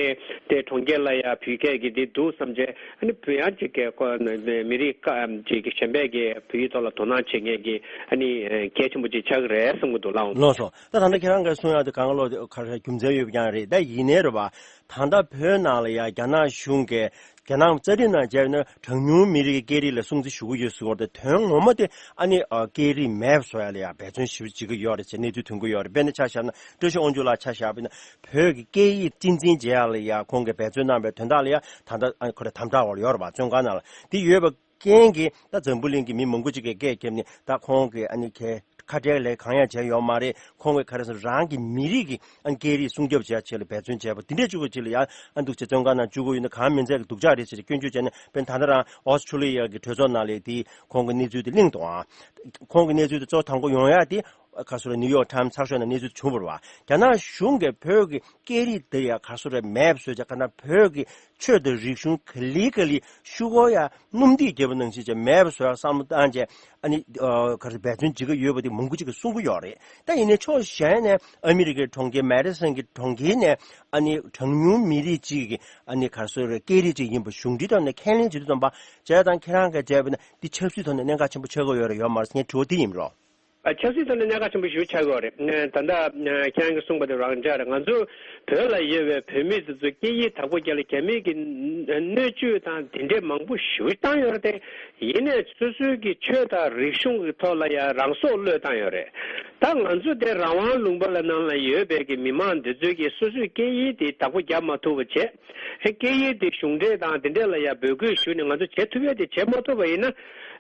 དེ་གྲོང་ཁྱེར་ལ་ཡ་བོད་སྐད་ཀྱི་འདི་འདུག་བསམ་བྱས་ཨ་ནི་བོད་ཡང་ཅིག་གི་ཁོ་མི་རིགས་ཀ་ཅིག་གི་གཞན་པས་ཀྱི་བོད་ཡིག་ཐོག་ལ་དོ་སྣང་བྱེད་མཁན་གྱི་ཨ་ནི་གལ་ཆེན་པོ་ཅིག་ཆགས་ཀྱི་རེད་གསུང་གི་འདུག་ལགས། ལགས་སོ། ད་ད་ལྟ་ཁྱེད་རང་གིས་གསུང་ཡག་དེ་གང་ག་ལོ་ག་རེ་རྒྱུ་མཚན་ཡོད་པ་ཀྱང་རེད། ད་ཡིན་ནའི་རེད་པ། ད་ལྟ་བོད་ནང་ལ་ཡ་རྒྱ་ནག་གཞུང་གིས་རྒྱ་ནག་རྩ་ཁྲིམས་ནང་བྱས་ན་གྲངས་ཉུང་མི་རིགས་ཀྱི་སྐད་རིགས་ལ་སྲུང་བརྩི་ཞུ་གི་ཡོད་ཟེར་བ་དེ་དོན་ངོ་མ་དེ་ཨ་ནི་ཨ་སྐད་རིགས་མེད་པ་བཟོ་ཡ་ལ་ཡ་འབད་བརྩོན་ཞེ་པོ་བྱེད་ཀྱི་ཡོད་རེད་ཅེས་གནས་ཚུལ་ཐོན་གྱི་ཡོད་རེད། དཔེར་ན་ཆ་བཞག་ན་བཀྲ་ཤིས་དབང་ཕྱུག་ལགས་ཆ་བཞག་པ་ཡིན་ན་བོད་ཀྱི་སྐད་ཡིག་གཅེས་འཛིན་བྱེད་ཡ་ལ་ཡ་ཁོང་གིས་འབད་བརྩོན་གནང་བའི་དོན་དག་ལ་ཡ་ད་ལྟ་ཨ་ཁོ་རེ་དམ་དྲག་འོག་ལ་ཡོད་རེད་པ། བཙོན་ཁང་ནང་ལ་དེ་ཡོད་པ་རྐྱེན་གྱིས་ད་འཛམ་བུ་གླིང་གི་མི་མང་པོ་ཅིག་གིས་སྐད་བརྒྱབ་ནས་ད་ཁོང་གིས་ཨ་ནི་ཁེ་ཁ་བྲལ་ལས་གང་ཡང་བྱས་ཡོད་མ་རེད། ཁོང་གིས་ག་རེ་ཟེར་རང་གི་མི་རིགས་ཀྱི་ཨ་ནི་སྐད་རིགས་སྲུང་སྐྱོབ་བྱེད་ཡ་ཆེད་ལ་འབད་བརྩོན་བྱས་པ་དེ་འདྲས་བཅུག་པ་ཅིག་ལ་ཡང་ཨ་འདུག་ཅེས་བཙོན་ཁང་ནང་བཅུག་གི་ཡོད་ན་གང་མིན་ཚད་ཀྱི་སྡུག་ཅག་རེད་ཟེར་སྐྱོན་བརྗོད་བྱས་ནས་དཔེར་ན་ད་ལྟ་རང་ཨོ་སི་ཁྲུ་ལི་ཡ་གི་གྲོས་ཚོགས་ནང་ལ་དེ་ཁོང་གི་གནས་ཚུལ་དེ་གླེང་འདུག་ཨང་། ཁོང་གི་གནས་ཚུལ་དེ་གཙོ་དང་པོ་ཡོང་ཡ་དེ་ག་ཟེར་ནིའུ་ཡོག་ཊའིམ་ཚགས་ཤོག་ནང་གནས་ཚུལ་བྱུང་བ་རེད་པ། རྒྱ་ནག་གཞུང་གིས་བོད་ཀྱི་སྐད་རིགས་དེ་ཡ་ག་ཟེར་རེད་མེད་པ་བཟོས་བྱས་ག་ན་བོད་ཀྱི་ཆོས་དང་རིག་གཞུང་ག་ལེ་ག་ལེ་ཤུ་གུ་ཡ་སྣུམ་འདེགས་བརྒྱབ་པ་ནང་བཞིན་བྱས་མེད་པ་བཟོ་ཡ་བསམ་བློ་བཏང་བྱས་ཨ་ནི་ཨ་ག་རེ་འབད་བརྩོན་བྱེད་ཀྱི་ཡོད་པ་དེ་མང་པོ་ཅིག་གིས་གསུང་གི་ཡོད་རེད། ད་ཡིན་ནའི་ཕྱོགས་གཞན་ནས་ཨ་མི་རི་ཀའི་གྲོང་ཁྱེར་མེ་ཌི་སོན་གྱི་གྲོང་ཁྱེར་ནས་ཨ་ནི་གྲངས་ཉུང་མི་རིགས་གཅིག་གི་ཨ་ནི་ག་རེ་ཟེར་རེད་སྐད་རིགས་གཅིག་ཡིན་པ་གཞུང་འབྲེལ་ཐོག་ནས་ཁས་ལེན་བྱེད་དུས་ཙམ་པ་བྱས་ཙང་ཁྱེད་རང་གིས་བྱས་པ་ན་འདི་ཆབ་སྲིད་ཐོག་ནས་གནད་འགག་ཆེན་པོ་ཆགས་ཀྱི་ཡོད་རེད་ཡོད་མ་རེད་ངའི་དྲི་བ་འདི་ཡིན་རོ། ཨ་ཆབ་སྲིད་ཐོག་ནས་གནད་འགག་ཆེན་པོ་ཞིག་ཆགས་ཀྱི་ཡོད་རེད། ད་ལྟ་ཁྱེད་རང་གིས་གསུངས་པ་དེ་རང་འཇགས་རེད། ང་ཚོ་བོད་ལ་ཡོད་པའི་བོད་མི་དེ་ཚོ་སྐད་ཡིག་བདག་པོ་རྒྱག་ལ་རྒྱ་མི་གིས་གནོད་སྐྱོན་དང་དེ་འདྲས་མང་པོ་ཞེ་པོ་བཏང་ཡོད་རེད་དེ། ཡིན་ནའི་སོ་སོའི་གི་ཆོས་དང་རིག་གཞུང་གི་ཐོག་ལ་ཡང་རང་སྲོག་བློས་བཏང་ཡོད་རེད། ད་ང་ཚོ་དེ་རང་དབང་ལུང་པ་ལ་ནང་ལ་ཡོད་པའི་གི་མི་མང་འདི་ཚོས་གི་སོ་སོའི་སྐད་ཡིག་དེ་བདག་པོ་རྒྱག་མ་ཐུབ་པ་བྱས། སྐད་ཡིག་དེ་གཞུང་འབྲེལ་དང་དེ་འདྲས་ལ་ཡང་འབོད་སྐུལ་ཞུས་ནས་ང་ཚོ་བྱེད་ཐུབ་ཡ་དེ་བྱེད་མ་ཐུབ་པ་ཡིན་ན།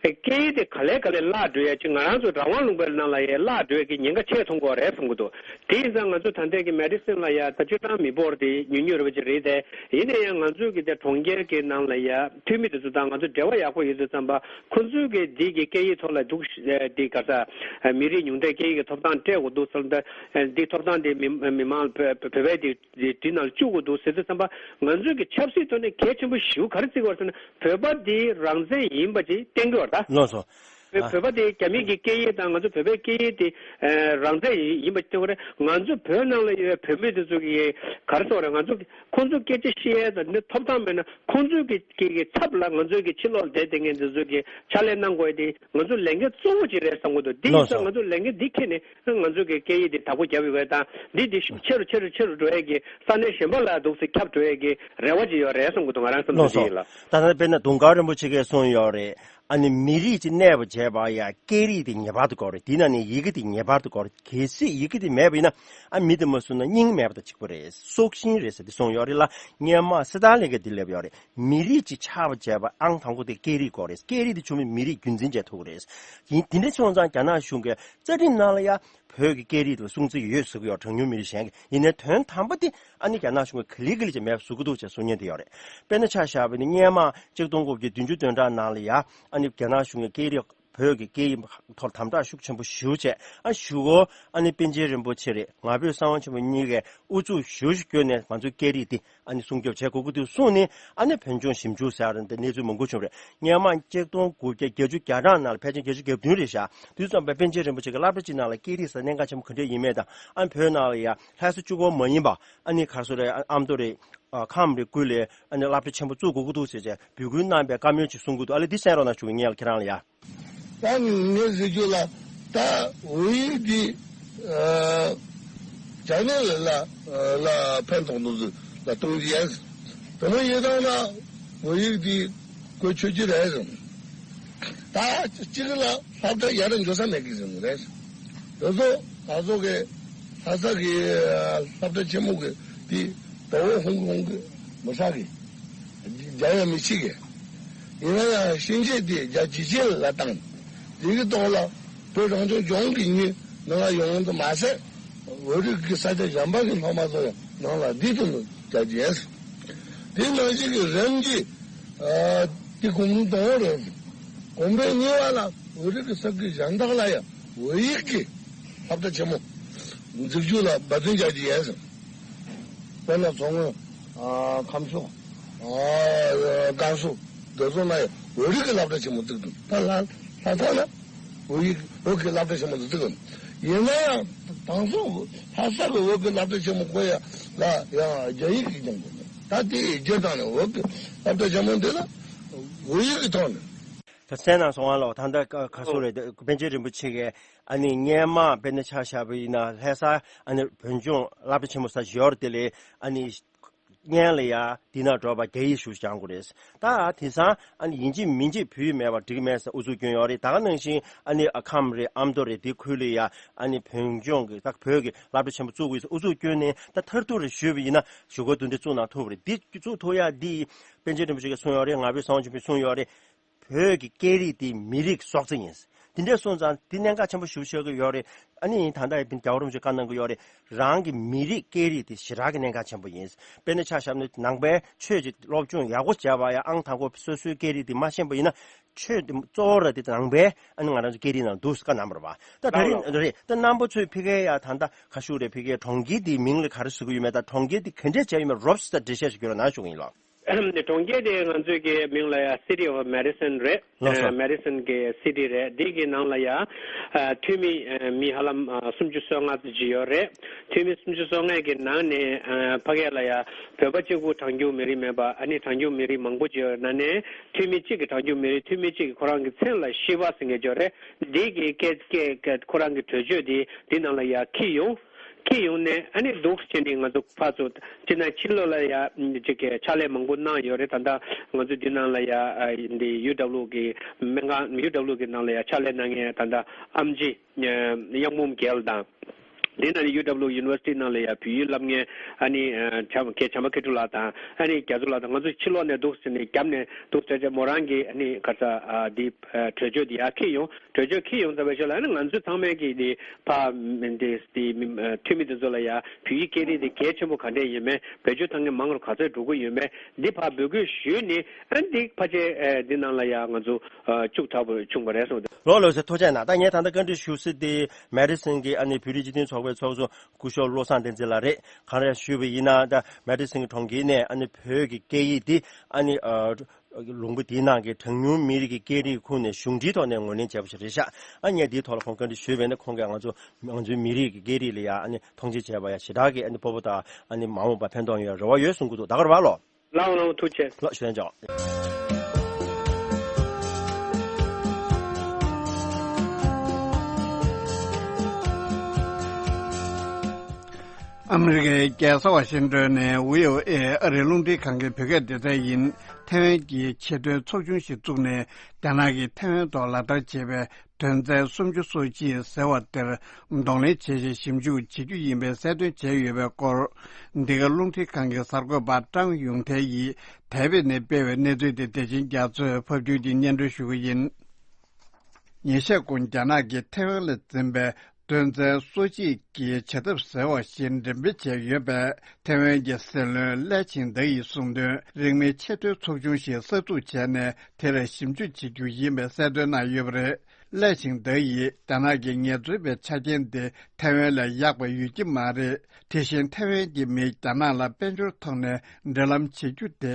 སྐད་ཡིག་དེ་ག་ལེ་ག་ལེ་བརླག་འགྲོ་ཡ་ཅིག་ང་རང་ཚོ་རང་དབང་ལུང་པའི་ ནང་ལ་ཡ་བརླག་འགྲོ་ཡ་གི་ཉེན་ཁ་ཆེ་མཐོང་གི་ཡོད་རེད་བསམ་གི་འདུག་དེ་ཡིན་ཙང་ང་ཚོ་ད་ལྟའི་གི་མེ་ཌི་སིན་ལ་ཡ་ད་སྤྱིར་བཏང་མི་འབོར་དེ་ཉུང་ཉུང་རེད་པ་ཅིག་རེད་དེ། ཡིན་ན་ཡང་ང་ཚོའི་གི་དེ་གྲོང་ཁྱེར་གི་ནང་ལ་ཡ་འཐུས་མི་དེ་ཚོ་དང་ང་ཚོ་འབྲེལ་བ་ཡག་པོ་ཡོད་དུས་ཙམ་པ། ཁོ་ཚོའི་གི་འདི་གི་སྐད་ཡིག་ཐོག་ལ་འདུག་ཨ་འདི་ག་ས་ཨ་མི་རིགས་ཉུང་མཐའི་སྐད་ཡིག་གི་ཐོབ་ཐང་སྤྲད་དགོས་འདུག་ཟེར་ད། ཨ་འདི་ཐོབ་ཐང་དེ་མི་མི་མང་བོད་བོད་པའི་དེ་དེ་ནང་ལ་བཅུག་དགོས་འདུག་ཟེར་དུས་ཙམ་པ། ང་ཚོའི་གི་ཆབ་སྲིད་ཐོག་ནས་གལ་ཆེན་པོ་ཞེ་པོ་ག་རེ་བརྩི་དགོས་ཟེར་ན། བོད་པ་དེ་རང་བཙན་ཡིན་པ་ཅིག་བསྟན་གྱི་ཡོད་རེད་ད། ལགས་སོ། བོད་ཨ། བོད་པ་དེ་རྒྱ་མི་གི་སྐད་ཡིག་དང་ང་ཚོ་བོད་པའི་སྐད་ཡིག་དེ་ཨ་རང་བཙན་ཡིན་པ་ཅིག་བསྟན་དགོས་རེད། ང་ཚོ་བོད་ནང་ལ་ཡོད་པའི་བོད་མི་དེ་ཚོ་གི་ག་རེ་ཟེར་དགོས་རེད། ང་ཚོ་ཁོང་ཚོ་སྐད་ཆ་བཤད་ཡས་དང་འདི་ཐོབ་ཐང་མེད་ན། ཁོང་ཚོའི་གི་གི་གི་ཚབ་ལ་ང་ཚོའི་གི་ཕྱི་ལོགས་བསྡད་བསྡད་མཁན་དེ་ཚོ་གི་ཕྱག་ལས་གནང་དགོས་ཡ་དེ་ང་ཚོ་ལས་འགན་གཙོ་བོ་ཅིག་རེད་བསམ་གི་འདུག་དེ་ཡིན་ཙང་ལགས་སོ། ང་ཚོ་ལས་འགན་འདི་འཁྱེར་ནས་ང་ཚོ་གི་སྐད་ཡིག་འདི་བདག་པོ་རྒྱབ་ཡོད་པ་དང་། འདི་འདི་ཆེ་རུ་ཆེ་རུ་ཆེ་རུ་འགྲོ་ཡས་ཀྱི་ས་གནས་གཞན་པ་ལ་འདུག་སེ་ཁྱབ་འགྲོ་ཡས་ཀྱི་རེ་བ་ཅིག་ཡོད་རེད་བསམ་གི་འདུག་ང་རང་བསམ་ཚུལ་ལགས་འདི་སོ། ཡིན་ལགས། ད་ལྟ་དཔེར་ན་དུང་དཀར་རིན་པོ་ཆེ་གིས་གསུངས་ཡོད་རེད། ཨ་ནི་མི་རིགས་ཅིག་གནས་པ་བྱས་པ་ཡ་སྐད་རིགས་དེ་ངེས་པར་དུ་དགོས་རེད། དེ་ན་ནི་ཡི་གེ་དེ་ངེས་པར་དུ་དགོས་རེད། གལ་སྲིད་ཡི་གེ་དེ་མེད་པ་ཡིན་ན། ཨ་མི་དེ་མ་བཟུང་ན་སྙིང་མེད་པ་དང་གཅིག་པ་རེད། སྲོག་ཤིང་རེད་ཟེར་དེ་གསུངས་ཡོད་རེད་ལ། སྔོན་མ་སི་ཏཱ་ལིན་གྱིས་དེ་ལབ་ཡོད་རེད། མི་རིགས་ཅིག་ཆགས་པ་བྱས་པ་ཨང་དང་པོ་དེ་སྐད་རིགས་དགོས་རེད། སྐད་རིགས་དེ་བྱུང་བའི་མི་རིགས་རྒྱུན་འཛིན་བྱས་ཐུབ་ཀྱི་རེད། ཡིན་དེ་འདྲ་སོང་ཙང་རྒྱ་ནག་གཞུང་གིས་རྩ་ཁྲིམས་ནང་ལ་ཡ་བོད་ཀྱི་སྐད་རིགས་དེ་ལ་སྲུང་བརྩི་ཡོད་ཟེར་གྱི་ཡོད། གྲངས་ཉུང་མི་རིགས་གཞན་གྱི། ཡིན་ནའི་དོན་དམ་པ་དེ་ཨ་ནི་རྒྱ་ནག་གཞུང་གིས་ག་ལེ་ག་ལེ་བྱས་མེད་པ་བཟོ་གི་འདུག་ཅེས་གསུང་མཁན་དེ་ཡོད་རེད། དཔེར་ན་ཆ་བཞག་པ་ཡིན་ན་སྔོན་མ་ཆིག་སྟོང་དགུ་བརྒྱ་བདུན་ཅུ་དོན་གྲངས་ནང་ལ་ཡ་ཨ་ནི་རྒྱ་ནག་གཞུང་གིས་སྐད་རིགས་བོད་ཀྱི་སྐད་ཡིག་ཐོག་དམ་དྲག་ཤུགས་ཆེན་པོ་ཞེ་པོ་བྱས། ཨ་གཞུག་གུ་ཨ་ནི་པཎ་ཆེན་རིན་པོ་ཆེ་རེད། ང་ཕོད་གསང་བ་ཆེན་པོ་གཉིས་ཀས་ཨུ་ཚུགས་ཞེ་པོ་ཞིག་བསྐྱོན་ནས་ང་ཚོའི་སྐད་རིགས་འདི་ཨ་ནི་སྲུང་སྐྱོབ་བྱེད་དགོས་ཀྱི་འདུག་གསུངས་ནས། ཨ་ནི་བོད་ལྗོངས་ཞིབ་འཇུག་ཟེར་ཡ་འདི་གནས་ཚུལ་མང་པོ་བྱུང་རེད། སྔོན་མ་ཆིག་སྟོང་དགུ་བརྒྱ་བརྒྱད་ཅུ་གྱ་གྲངས་ནང་ལ་ཕལ་ཆེར་བརྒྱད་ཅུ་གྱ་བདུན་རེད་ཤག་དུས་ཙམ་པ་པཎ་ཆེན་རིན་པོ་ཆེ་གི་སློབ་གྲྭ་གཅིག་ནང་ལ་སྐད་རིགས་ཟེར་གནད་འགག་ཆེན་པོ་ག་འདྲས་ཡིན་མེད་དང་། ཨ་ནི་བོད་ནང་ལ་ཡ་ལྷ་ས་གཅིག་པོ་མ་ཡིན་པ་ཨ་ནི་ག་རེ་ཟེར་རེད། ཨ་མདོ་རེད། ཨ་ཁམས་རེད། ཁུལ་ལ་ཨ་ནི་སློབ་གྲྭ་ཆེན་པོ་བཙུགས་དགོས་ཀྱི་འདུག་ཟེར་བྱས་འབོད་སྐུལ་གནང་པའི་བཀའ་མོལ་ཅིག་གསུང་གི་འདུག་ཨ་ལས་འདི་གསན་རོགས་གནང་ཞུ་གི་ཡིན་ལ་ཁྱེད་རང་ལ་ཡ། ད་ངས་ཟེར་རྒྱུ་ལ། ད་བོད་ཡིག་འདི་ཨ་རྒྱ་ནག་ལ་ལ་ལ་ཕན་ཐོགས་འདུག་ལ་གཏོང་གི་ཡིན། དེ་མོ་ཡིན་དང་ན་བོད་ཡིག་འདི་བཀོལ་ཆོག་གི་རེད་ཟེར། ད་གཅིག་ལ་སློབ་གྲྭ་ཡར་འགྲོ་ས་མེད་གི་ཟེར་ནི་རེད། དེ་ཚོ་ང་ཚོ་གི་ལྷ་ས་གི་སློབ་གྲྭ་ཆེན་མོ་གི་འདི་ཟླ་བོ་ཧོང་ཀོང་གི་མི་ཧྲ་གི་རྒྱ་ཡང་མི་ཆིག་གི། ཡིན་ན་ཡང་ཕྱིན་ཆད་དེ་རྒྱ་ཇི་ཆེ་ལ་བཏང་། དེ་གི་ཐོག་ལ་བོད་རང་སྐྱོང་ལྗོངས་ཀྱི་མི་ནང་ལ་ཡོང་དུ་མ་ཟད། བོད་རིགས་ཀྱི་ས་ཆ་གཞན་པ་གི་སློབ་མ་ཚོ་ཡང་ནང་ལ་བསྡུས་ཐུབ་ནི་རྒྱ་ཇེ་ཡིན། དེ་ནང་བཞིན་གྱི་རིམ་གྱིས་ཨ་དེ་གོང་རིམ་དང་པོ་རེད། གོང་འཕེལ་གཉིས་པ་ལ་བོད་རིགས་ཀྱི་ས་ཁུལ་གཞན་དག་ལ་ཡང་བོད་ཡིག་གི་སློབ་གྲྭ་ཆེན་མོ་འཛུགས་རྒྱུ་ལ་འབད་བརྩོན་རྒྱག་རྒྱུ་ཡིན་ཟེར། དཔེར་ན་མཚོ་སྔོན། ཨ་ཁམས་ཕྱོགས། ཨ་ཀན་སུའུ། དེ་ཚོ་ན་ཡང་བོད་རིགས་ཀྱི་སློབ་གྲྭ་ཆེན་མོ་བཙུགས་འདུག་ད་ལྷ་ལྷ་ས་ན་བོད་ཡིག་བོད་ཀྱི་སློབ་གྲྭ་ཆེན་མོ་དེ་བཙུགས་འདུག་ཡིན་ན་ཡང་དེང་སང་ལྷ་ས་གི་བོད་ཀྱི་སློབ་གྲྭ་ཆེན་མོ་བཀོད་ཡ་ལ་ཡང་རྒྱ་ཡིག་གིས་སྦྱངས་དགོས་འདུག་ད་དེ་ཡི་རྗེས་དང་ནས་བོད་ཀྱི་སློབ་གྲྭ་ཆེན་མོ་འདི་ལ་བོད་ཡིག་གི་ཐོག་ནས། ད་གསན་གནང་སོང་ང་ལོ། ད་ལྟ་ག་སུ་རེད། པཎ་ཆེན་རིན་པོ་ཆེ་གིས་ཨ་ནི་སྔོན་མ་དཔེར་ན་ཆ་བཞག་པ་ཡིན་ན་ལྷ་ས་ཨ་ནི་བོད་ལྗོངས་སློབ་གྲྭ་ཆེན་མོ་ས་ཞོར་དེ་ལས་ཨ་ནི་སྔོན་ལ་ཡ་འདི་ན་འགྲོ་བ་རྒྱ་ཡིག་ཞུ་སྦྱང་དགོས་རེད། ད་དེང་སང་ཨ་ནི་ཡིན་གཅིག་མིན་གཅིག་བོད་ཡིག་མེད་པ་འགྲིག་གི་མེད་ཟེར་ཨུ་ཚུགས་སྐྱོན་ཡོད་རེད། ད་ག་ནང་བཞིན་ཨ་ནི་ཨ་ཁམས་རེད། ཨ་མདོ་རེད། དེ་ཁུལ་ལ་ཡ་ཨ་ནི་བོད་ལྗོངས་ཀྱི་ད་བོད་ཀྱི་སློབ་གྲྭ་ཆེན་པོ་བཙུགས་དགོས་ཟེར་ཨུ་ཚུགས་སྐྱོན་ནས། ད་མཐར་ཐུག་རེ་ཞུས་པ་ཡིན་ན་གཞུག་གུ་དེ་འདྲ་བཙུགས་གནང་ཐུབ་པ་རེད། འདི་བཙུགས་ཐུབ་ཡ་འདི་པཎ་ཆེན་རིན་པོ་ཆེ་གིས་གསུངས་ཡོད་རེད། ང་ཕོད་གསང་བ་ཆེན་པོས་གསུངས་ཡོད་རེད། བོད་ཀྱི་སྐད་རིགས་དེ་མི་རིགས་སྲོག་རྩ་ཡིན། དེ་འདྲ་སོང་ཙང་དེ་གནད་འགག་ཆེན་པོ་ཞེ་པོ་ཆགས་ཀྱི་ཡོད་རེད། ཨ་ནི་ད་ལྟ་ཡི་རྒྱལ་བ་རིན་པོ་ཆེས་བཀའ་གནང་གི་ཡོད་རེད། རང་གི་མི་རིགས་སྐད་རིགས་དེ་ཞེ་དྲག་གི་གནད་འགག་ཆེན་པོ་ཡིན། དཔེར་ན་ཆ་བཞག་ན་ནང་པའི་ཆོས་ཀྱི་སློབ་སྦྱོང་ཡག་པོ་བྱས་པ་ཡ་ཨང་དང་པོ་སོ་སོའི་སྐད་རིགས་དེ་མ་ཤེས་པ་ཡིན་ན་ཆོས་དེ་གཙོ་བོ་ར་དེ་ནང་པའི་ཨ་ནི་ང་རང་ཚོ་སྐད་རིགས་ནང་འདུག་བཀའ་གནང་བ་རེད་པ། ད་དེ་རིང་རེད། ད་རྣམ་པ་ཚོས་ཕ་གིའི་ཡ་ད་ལྟ་ག་ཞུ་རེད། ཕ་གིའི་གྲོང་ཁྱེར་དེའི་མིང་ལ་ག་རེ་ཟེར་གྱི་ཡོད་མེད་དང་གྲོང་ཁྱེར་དེ་ག་འདྲས་བྱས་ཡོད་མེད་རོབ་ཙམ་འགྲེལ་བཤད་ཞིག་རྒྱག་རོགས་གནང་ཞུ་གི་ཡིན་ལགས། གྲོང་ཁྱེར་དེ་ང་ཚོའི་གི་མིང་ལ་ཡ་City of Madison རེད། ལགས་སོ། ཨ་Madison གི་city རེད། འདི་གི་ནང་ལ་ཡ་ཨ་འཐུས་མི་ཨ་མི་ཧ་ལམ་ཨ་སུམ་ཅུ་སོ་ལྔ་ཙམ་ཅིག་ཡོད་རེད། འཐུས་མི་སུམ་ཅུ་སོ་ལྔ་གི་ནང་ནས་ཨ་ཕ་གི་ལ་ཡ་བོད་པ་གཅིག་པུ་གྲངས་འཇུག་མི་རིགས་མེད་པ། ཨ་ནི་གྲངས་འཇུག་མི་རིགས་མང་པོ་ཅིག་ཡོད་ནང་ནས་འཐུས་མི་གཅིག་གི་གྲངས་འཇུག་མི་རིགས། འཐུས་མི་གཅིག་གི་ཁོ་རང་གི་མཚན་ལ་ཤི་བ་ཟེར་མཁན་ཅིག་ཡོད་རེད། འདི་གི་སྐད་སྐད་སྐད་ཁོ་རང་གི་གྲོས་ཆོད་འདི་འདི་ནང་ལ་ཡ་འཁྱེར་ཡོང་། འཁྱེར་ཡོང་ནས་ཨ་ནི་འདུག་སེ་བྱས་ནས་ང་ཚོ་ཕར་ཚུར་སྤྱིར་ན་ཕྱི་ལོགས་ལ་ཡ་ཅིག་གི་ཕྱག་ལས་མང་པོ་གནང་ཡོད་རེད། ད་ལྟ་ང་ཚོ་འདི་ནང་ལ་ཡ་ཨ་འདི་ཡུ་ཌབ་ལུ་གི་སྨན་ཁང་ཡུ་ཌབ་ལུ་གི་ནང་ལ་ཡ་ཕྱག་ལས་གནང་མཁན་ད་ལྟ་ཨེམ་ཆི་གཡང་འབུམ་རྒྱལ་དང་། དེ་ནང་ནས་ཡུ་ཌབ་ལུ་ཡུ་ནི་ཝར་སི་ཊི་ནང་ལ་ཡ་བོད་ཡིག་སློབ་མཁན་ཨ་ནི་ཨ་བྱམས་མཁན་བྱམས་པ་མཁས་གྲུབ་ལགས་དང་ཨ་ནི་རྒྱ་མཚོ་ལགས་དང་ང་ཚོ་ཕྱི་ལོགས་ནས་འདུག་ཟེར་ནས་རྒྱབ་ནས་འདུག་ཟེར་བྱས་མོ་རང་གི་ཨ་ནི་ག་ས་ཨ་འདི་ཨ་གྲོས་ཆོད་འདི་ཡར་འཁྱེར་ཡོང་། གྲོས་ཆོད་འཁྱེར་ཡོང་ཚར་བའི་ཤུལ་ལ་ཨ་ནི་ང་ཚོ་ཚང་མས་ཀྱི་འདི་ཕ་འདི་འདི་མི་ཨ་འཐུས་མི་དེ་ཚོ་ལ་ཡ་བོད་ཡིག་སྐད་རིགས་འདི་གལ་ཆེན་པོ་ག་འདྲས་ཡིན་མིན། བེད་སྤྱོད་བཏང་མཁན་མང་རུ་ག་ཚོད་འགྲོ་གི་ཡོད་མེད་འདི་ཕར་འབོད་སྐུལ་ཞུས་ནས་ཨ་ནི་འདི་ཕལ་ཆེར་ཨ་འདི་ནང་ལ་ཡ་ང་ཚོ་ཨ་བཅུག་ཐུབ་པ་བྱུང་བ་རེད་གསུངས་ཏེ། ལགས་ལགས་སོ། ཐུགས་རྗེ་གནང་། ད་ངས་ད་ལྟ་བཀའ་འདྲི་ཞུ་སྲིད་དེ་མེ་ཌི་སན་གྱི་ཨ་ནི་བོད་རིགས་སྤྱི་མཐུན་ཚོགས་པའི་ཚོགས་གཙོ་སྐུ་ཞབས་བློ་བཟང་བསྟན་འཛིན་ལགས་རེད། གང་ལྟར་ཞུས་པ་ཡིན་ན་ད་མེ་ཌི་སན་གྱི་གྲོང་ཁྱེར་ནས་ཨ་ནི་བོད་ཀྱི་སྐད་ཡིག་འདི་ཨ་ནི་ཨ་ལུང་པ་འདིའི་ནང་གི་གྲངས་ཉུང་མི་རིགས་ཀྱི་སྐད་རིགས་ཁུངས་ནས་གཞུང་འབྲེལ་ཐོག་ནས་ངོས་ལེན་བྱས་པ་ཞིག་རེད་ཤག་ཨ་ངས་འདིའི་ཐོག་ལ་ཁོང་བཀའ་འདྲི་ཞུས་པ་ཡིན་ན་ཁོང་གིས་ང་ཚོ་ང་ཚོའི་མི་རིགས་ཀྱི་སྐད་རིགས་ལ་ཡ་ཨ་ནི་མཐོང་ཆེན་བྱས་པ་ཡ་ཞེ་དྲག་གི་ཨ་ནི་སྤོབས་པ་དང་ཨ་ནི་མ་འོངས་པ་ཕན་ཐོགས་ཡོང་རེ་བ་ཡོད་གསུང་གི་འདུག་ད་ག་རེད་པ་ལགས། ལགས་འོང་ལགས་འོང་། ཐུགས་རྗེ་ཆེ། ལགས་ཞུ་ཡ་འཇོག་ཨ་མི་རི་ཀའི་རྒྱལ་ས་ཝ་ཤིང་ཏོན་ནས་བྷི་ཨོ་ཨེ་ཨ་རིའི་རླུང་འཕྲིན་ཁང་གི་བོད་སྐད་སྡེ་ཚན་ཡིན། ཐའེ་ཝན་གྱི་ཆེས་མཐོའི་ཚོགས་ཆུང་ཞིག་བཙུགས་ནས་རྒྱ་ནག་གིས་ཐའེ་ཝན་ཐོག་ལག་བསྟར་བྱས་པའི་དོན་ཚན་སུམ་ཅུ་སོ་གཅིག་ཟེར་བ་དེར་གདོང་ལེན་བྱེད་ཆེད་ཞིབ་འཇུག་བྱེད་རྒྱུ་ཡིན་པའི་གསལ་སྟོན་བྱས་ཡོད་པའི་སྐོར། འདི་ག་རླུང་འཕྲིན་ཁང་གི་གསར་འགོད་པ་ཀྲང་ཡུང་ཐའེ་ཡིས་དེ་བས་ནས་སྤེལ་བའི་གནས་ཚུལ་དེ་བདེ་ཆེན་རྒྱ་མཚོས་ཕབ་སྒྱུར་གྱིས་སྙན་སྒྲོན་ཞུ་གི་ཡིན། ཉིན་ཤས་གོང་རྒྱ་ནག་གིས་ཐའེ་ཝན་ལ་འཛིན་པའི་དོན་ཚན་སོ་གཅིག་གི་བྱ་ཐབས་ཟེར་བ་ཞིག་འགྲེམས་སྤེལ་བྱས་ཡོད་པས། ཐའེ་ཝན་གྱི་སྲིད་བློན་ལའེ་ཆིང་ཏེ་ཡིས་གསུངས་དོན། རིང་མིན་ཆེས་མཐོའི་ཚོགས་ཆུང་ཞིག་གསར་འཛུགས་བྱས་ནས་དེ་ལ་ཞིབ་འཇུག་བྱེད་རྒྱུ་ཡིན་པའི་གསལ་སྟོན་གནང་ཡོད་པ་རེད། ལའེ་ཆིང་ཏེ་ཡིས་རྒྱ་ནག་གི་ངལ་རྩོལ་པའི་ཆ་རྐྱེན་དེ་ཐའེ་ཝན་ལས་ཡག་པ་ཡོད་ཀྱི་མ་རེད། དེ་བཞིན་ཐའེ་ཝན་གྱི་མིས་རྒྱ་ནག་ལ་དཔལ་འབྱོར་ཐོག་ནས་འབྲེལ་ལམ་བྱེད་རྒྱུ་དེ་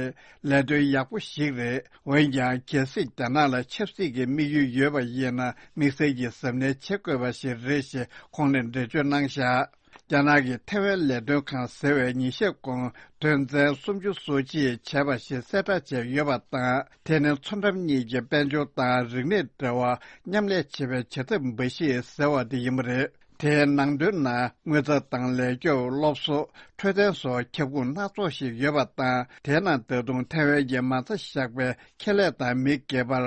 ལས་དོན་ཡག་པོ་ཞིག་རེད། འོན་ཀྱང་གལ་སྲིད་རྒྱ་ནག་ལ་ཆབ་སྲིད་ཀྱི་དམིགས་ཡུལ་ཡོད་པ་ཡིན་ན་དམིགས་བསལ་གྱི་གཟབ་ནན་བྱེད་དགོས་པ་ཞིག་རེད་ཞེས་ཁོང་ནས་འགྲེལ་བརྗོད་གནང་བཞག་རྒྱ་ནག་གི་ཐའེ་ཝན་ལས་དོན་ཁང་ཟེར་བས་ཉིན་ཤས་གོང་དོན་ཚན་སུམ་ཅུ་སོ་གཅིག་བྱས་པ་ཞིག་གསལ་བསྒྲགས་བྱས་ཡོད་པ་དང་། དེ་ནི་མཚོ་འགྲམ་གཉིས་ཀྱི་དཔལ་འབྱོར་དང་རིག་གནས་འབྲེལ་བ་མཉམ་ལས་བྱེད་པའི་བྱ་ཐབས་འབའ་ཞིག་ཟེར་བ་དེ་ཡིན་པ་རེད། དེའི་ནང་དོན་ནང་དངུལ་རྩ་དང་ལས་སྐྱོབ། སློབ་གསོ། འཕྲོད་བསྟེན་སོགས་ཁྱབ་ཁོངས་སྣ་ཚོགས་ཤིག་ཡོད་པ་དང་། དེའི་ནང་ད་དུང་ཐའེ་ཝན་གྱི་མ་རྩ་བཞག་པའི་ཁེ་ལས་དང་མི་སྒེར་པར་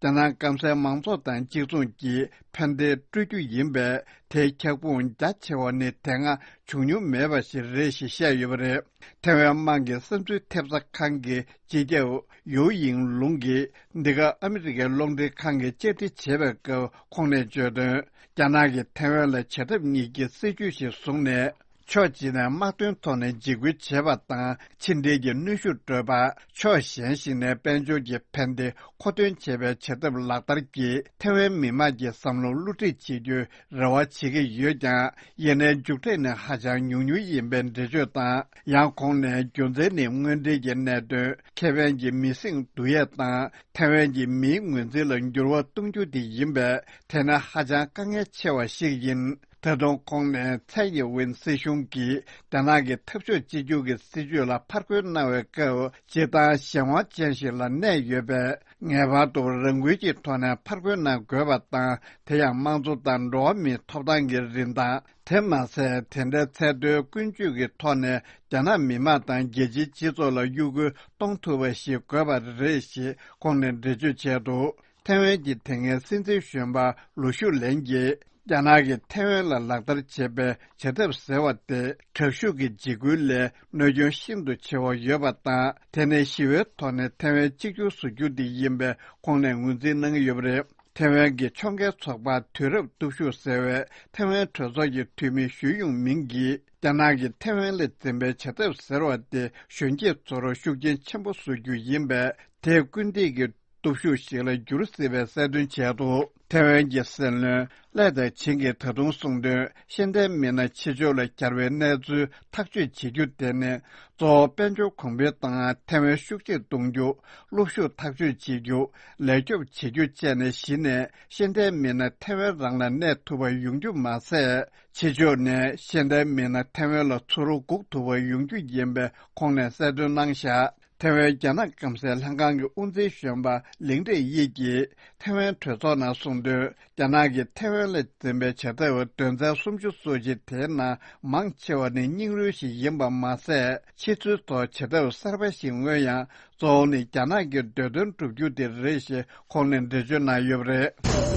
རྒྱ་ནག་སྐམ་སའི་མང་ཚོགས་དང་གཅིག་མཚུངས་ཀྱིས་ཕན་བདེ་སྤྲོད་རྒྱུ་ཡིན་པས། དེའི་ཁྱབ་ཁོངས་རྒྱ་ཆེ་བ་ནི་དེ་སྔ་བྱུང་མྱོང་མེད་པ་ཞིག་རེད་ཞེས་བཤད་ཡོད་པ་རེད། ཐའེ་ཝན་དམངས་ཀྱི་བསམ་ཚུལ་ཐེབས་རྩ་ཁང་གི་སྤྱི་ཁྱབ་ཡོའུ་ཡིང་ལུང་གིས་འདི་ག་ཨ་མི་རི་ཀའི་རླུང་འཕྲིན་ཁང་གིས་བཅར་འདྲི་བྱས་པའི་སྐབས་ཁོང་ནས་བརྗོད་དོན། རྒྱ་ནག་གིས་ཐའེ་ཝན་ལ་བྱ་ཐབས་གཉིས་ཀྱི་སྲིད་ཇུས་ཤིག་བཟུང་ནས། ཕྱོགས་གཅིག་ནས་དམག་དོན་ཐོག་ནས་འཇིགས་སྐུལ་བྱེད་པ་དང་། ཕྱི་འབྲེལ་གྱི་གནོན་ཤུགས་སྤྲོད་པ། ཕྱོགས་གཞན་ཞིག་ནས་དཔལ་འབྱོར་གྱི་ཕན་བདེ་མཁོ་འདོན་བྱེད་པའི་བྱ་ཐབས་ལག་བསྟར་གྱིས་ཐའེ་ཝན་མི་དམངས་ཀྱི་བསམ་བློ་བསླུ་བྲིད་བྱེད་རྒྱུའི་རེ་བ་བྱེད་ཀྱི་ཡོད་ཀྱང་། ཡིན་ནའི་མཇུག་འབྲས་ནི་ཧ་ཅང་ཉུང་ཉུང་ཡིན་པའི་འགྲེལ་བརྗོད་དང་། ཡང་ཁོང་ནས་རྒྱུ་མཚན་ནི་དངོས་འབྲེལ་གྱི་གནད་དོན། ཁེ་ཕན་གྱི་མི་སེམས་སྡུག་ཡས་དང་། ཐའེ་ཝན་གྱི་མིའི་ངོས་འཛིན་ལ་འགྱུར་བ་གཏོང་རྒྱུ་དེ་ཡིན་པས། དེ་ནི་ཧ་ཅང་དཀའ་ངལ་ཆེ་བ་ཞིག་ཡིན། ད་དུང་ཁོང་ནས་ཚའེ་ཡེ་ཝེན་སྲིད་གཞུང་གིས་རྒྱ་ནག་གི་འཐབ་ཕྱོགས་གཅིག་གྱུར་གྱི་སྲིད་ཇུས་ལ་ཕར་རྒོལ་གནང་བའི་སྐབས་སྤྱིར་བཏང་གཞན་དབང་ཅན་ཞིག་ལ་གནས་ཡོད་པས། ངེས་པར་དུ་རང་འགུལ་གྱི་ཐོག་ནས་ཕར་རྒོལ་གནང་དགོས་པ་དང་། དེ་ཡང་དམངས་གཙོ་དང་འགྲོ་བ་མིའི་ཐོབ་ཐང་གི་རིན་ཐང་། དེ་མ་ཟད་དེ་འདྲའི་ཚད་མཐོའི་ཀུན་སྤྱོད་ཀྱི་ཐོག་ནས་རྒྱ་ནག་མི་དམངས་དང་རྒྱལ་སྤྱིའི་སྤྱི་ཚོགས་ལ་གཡོ་འགུལ་གཏོང་ཐུབ་པ་ཞིག་དགོས་པ་རེད་ཞེས་ཁོང་ནས་འགྲེལ་བརྗོད་བྱས་འདུག་ཐའེ་ཝན་གྱི་དེ་སྔའི་སྲིད་འཛིན་གཞོན་པ་ལུ་ཞུ་ལན་གྱིས། རྒྱ་ནག་གིས་ཐའེ་ཝན་ལ་ལག་བསྟར་བྱེད་པའི་བྱ་ཐབས་ཟེར་བ་དེ། དྲག་ཤུགས་ཀྱི་འཇིགས་སྐུལ་ལས་གནོད་སྐྱོན་ཤིན་ཏུ་ཆེ་བ་ཡོད་པ་དང་། དེ་ནི་ཞི་བའི་ཐོག་ནས་ཐའེ་ཝན་གཅིག་གྱུར་བཟོ་རྒྱུ་དེ་ཡིན་པའི་ཁོང་ནས་ངོས་འཛིན་གནང་གི་ཡོད་པ་རེད། ཐའེ་ཝན་གྱི་ཕྱོགས་འགལ་ཚོགས་པ་དུས་རབས་སྟོབས་ཤུགས་ཟེར་བས་ཐའེ་ཝན་གྲོས་ཚོགས་ཀྱི་འཐུས་མི་ཞུས་ཡུང་མིང་གིས། རྒྱ་ནག་གིས་ཐའེ་ཝན་ལ་འཛིན་པའི་བྱ་ཐབས་ཟེར་བ་དེ་གཞོན་སྐྱེས་ཚོར་ཤུགས་རྐྱེན་ཆེན་པོ་བཟོ་རྒྱུ་ཡིན་པས། དེས་སྐུལ་འདེད་ཀྱི་སྟོབས་ཤུགས་ཤིག་ལ་འགྱུར་སྲིད་པའི་གསལ་སྟོན་བྱས་འདུག་ཐའེ་ཝན་གྱི་སྲིད་བློན་ལའེ་ཏེ་ཆིང་གིས་ད་དུང་གསུངས་དོན། ཤེས་ལྡན་མི་སྣ་ཕྱི་ཕྱོགས་ལ་གྱར་བའི་གནས་ཚུལ་ཐག་གཅོད་བྱེད་རྒྱུ་དེ་ནི། གཙོ་བོ་དཔལ་འབྱོར་གོང་འཕེལ་དང་ཐའེ་ཝན་ཤུགས་ཆེར་གཏོང་རྒྱུ། གློག་ཤུགས་ཐག་གཅོད་བྱེད་རྒྱུ། ལས་སྐྱོབ་བྱེད་རྒྱུ་བཅས་ནས་གཞི་ནས་ཤེས་ལྡན་མི་སྣ་ཐའེ་ཝན་རང་ལ་གནས་ཐུབ་པ་ཡོང་རྒྱུ་མ་ཟད། ཕྱི་ཕྱོགས་ནས་ཤེས་ལྡན་མི་སྣ་ཐའེ་ཝན་ལ་ཚུར་སྒུག་ཐུབ་པ་ཡོང་རྒྱུ་ཡིན་པའི་ཁོང་ནས་གསལ་སྟོན་གནང་བཞག་ཐའེ་ཝན་རྒྱ་ནག་སྐམ་སའི་ལྷན་ཁང་གི་དབུ་འཛིན་གཞོན་པ་ལིང་ཀྲེང་དབྱི་ཡིས་ཐའེ་ཝན་གྲོས་ཚོགས་ནང་གསུངས་དོན། རྒྱ་ནག་གིས་ཐའེ་ཝན་ལ་འཛིན་པའི་བྱ་ཐབས་དོན་ཚན་སུམ་ཅུ་སོ་གཅིག་དེའི་ནང་མང་ཆེ་བ་ནི་རྙིང་རུལ་ཞིག་ཡིན་པ་མ་ཟད། ཕྱི་ཚུལ་ཐོག་བྱ་ཐབས་གསར་པ་ཞིག་མངོན་ཡང་། གཙོ་བོ་ནི་རྒྱ་ནག་གི་འདོད་དོན་བསྒྲུབ་རྒྱུ་དེ་རེད་ཞེས་ཁོང་ནས་འགྲེལ་བརྗོད་གནང་ཡོད་པ་རེད།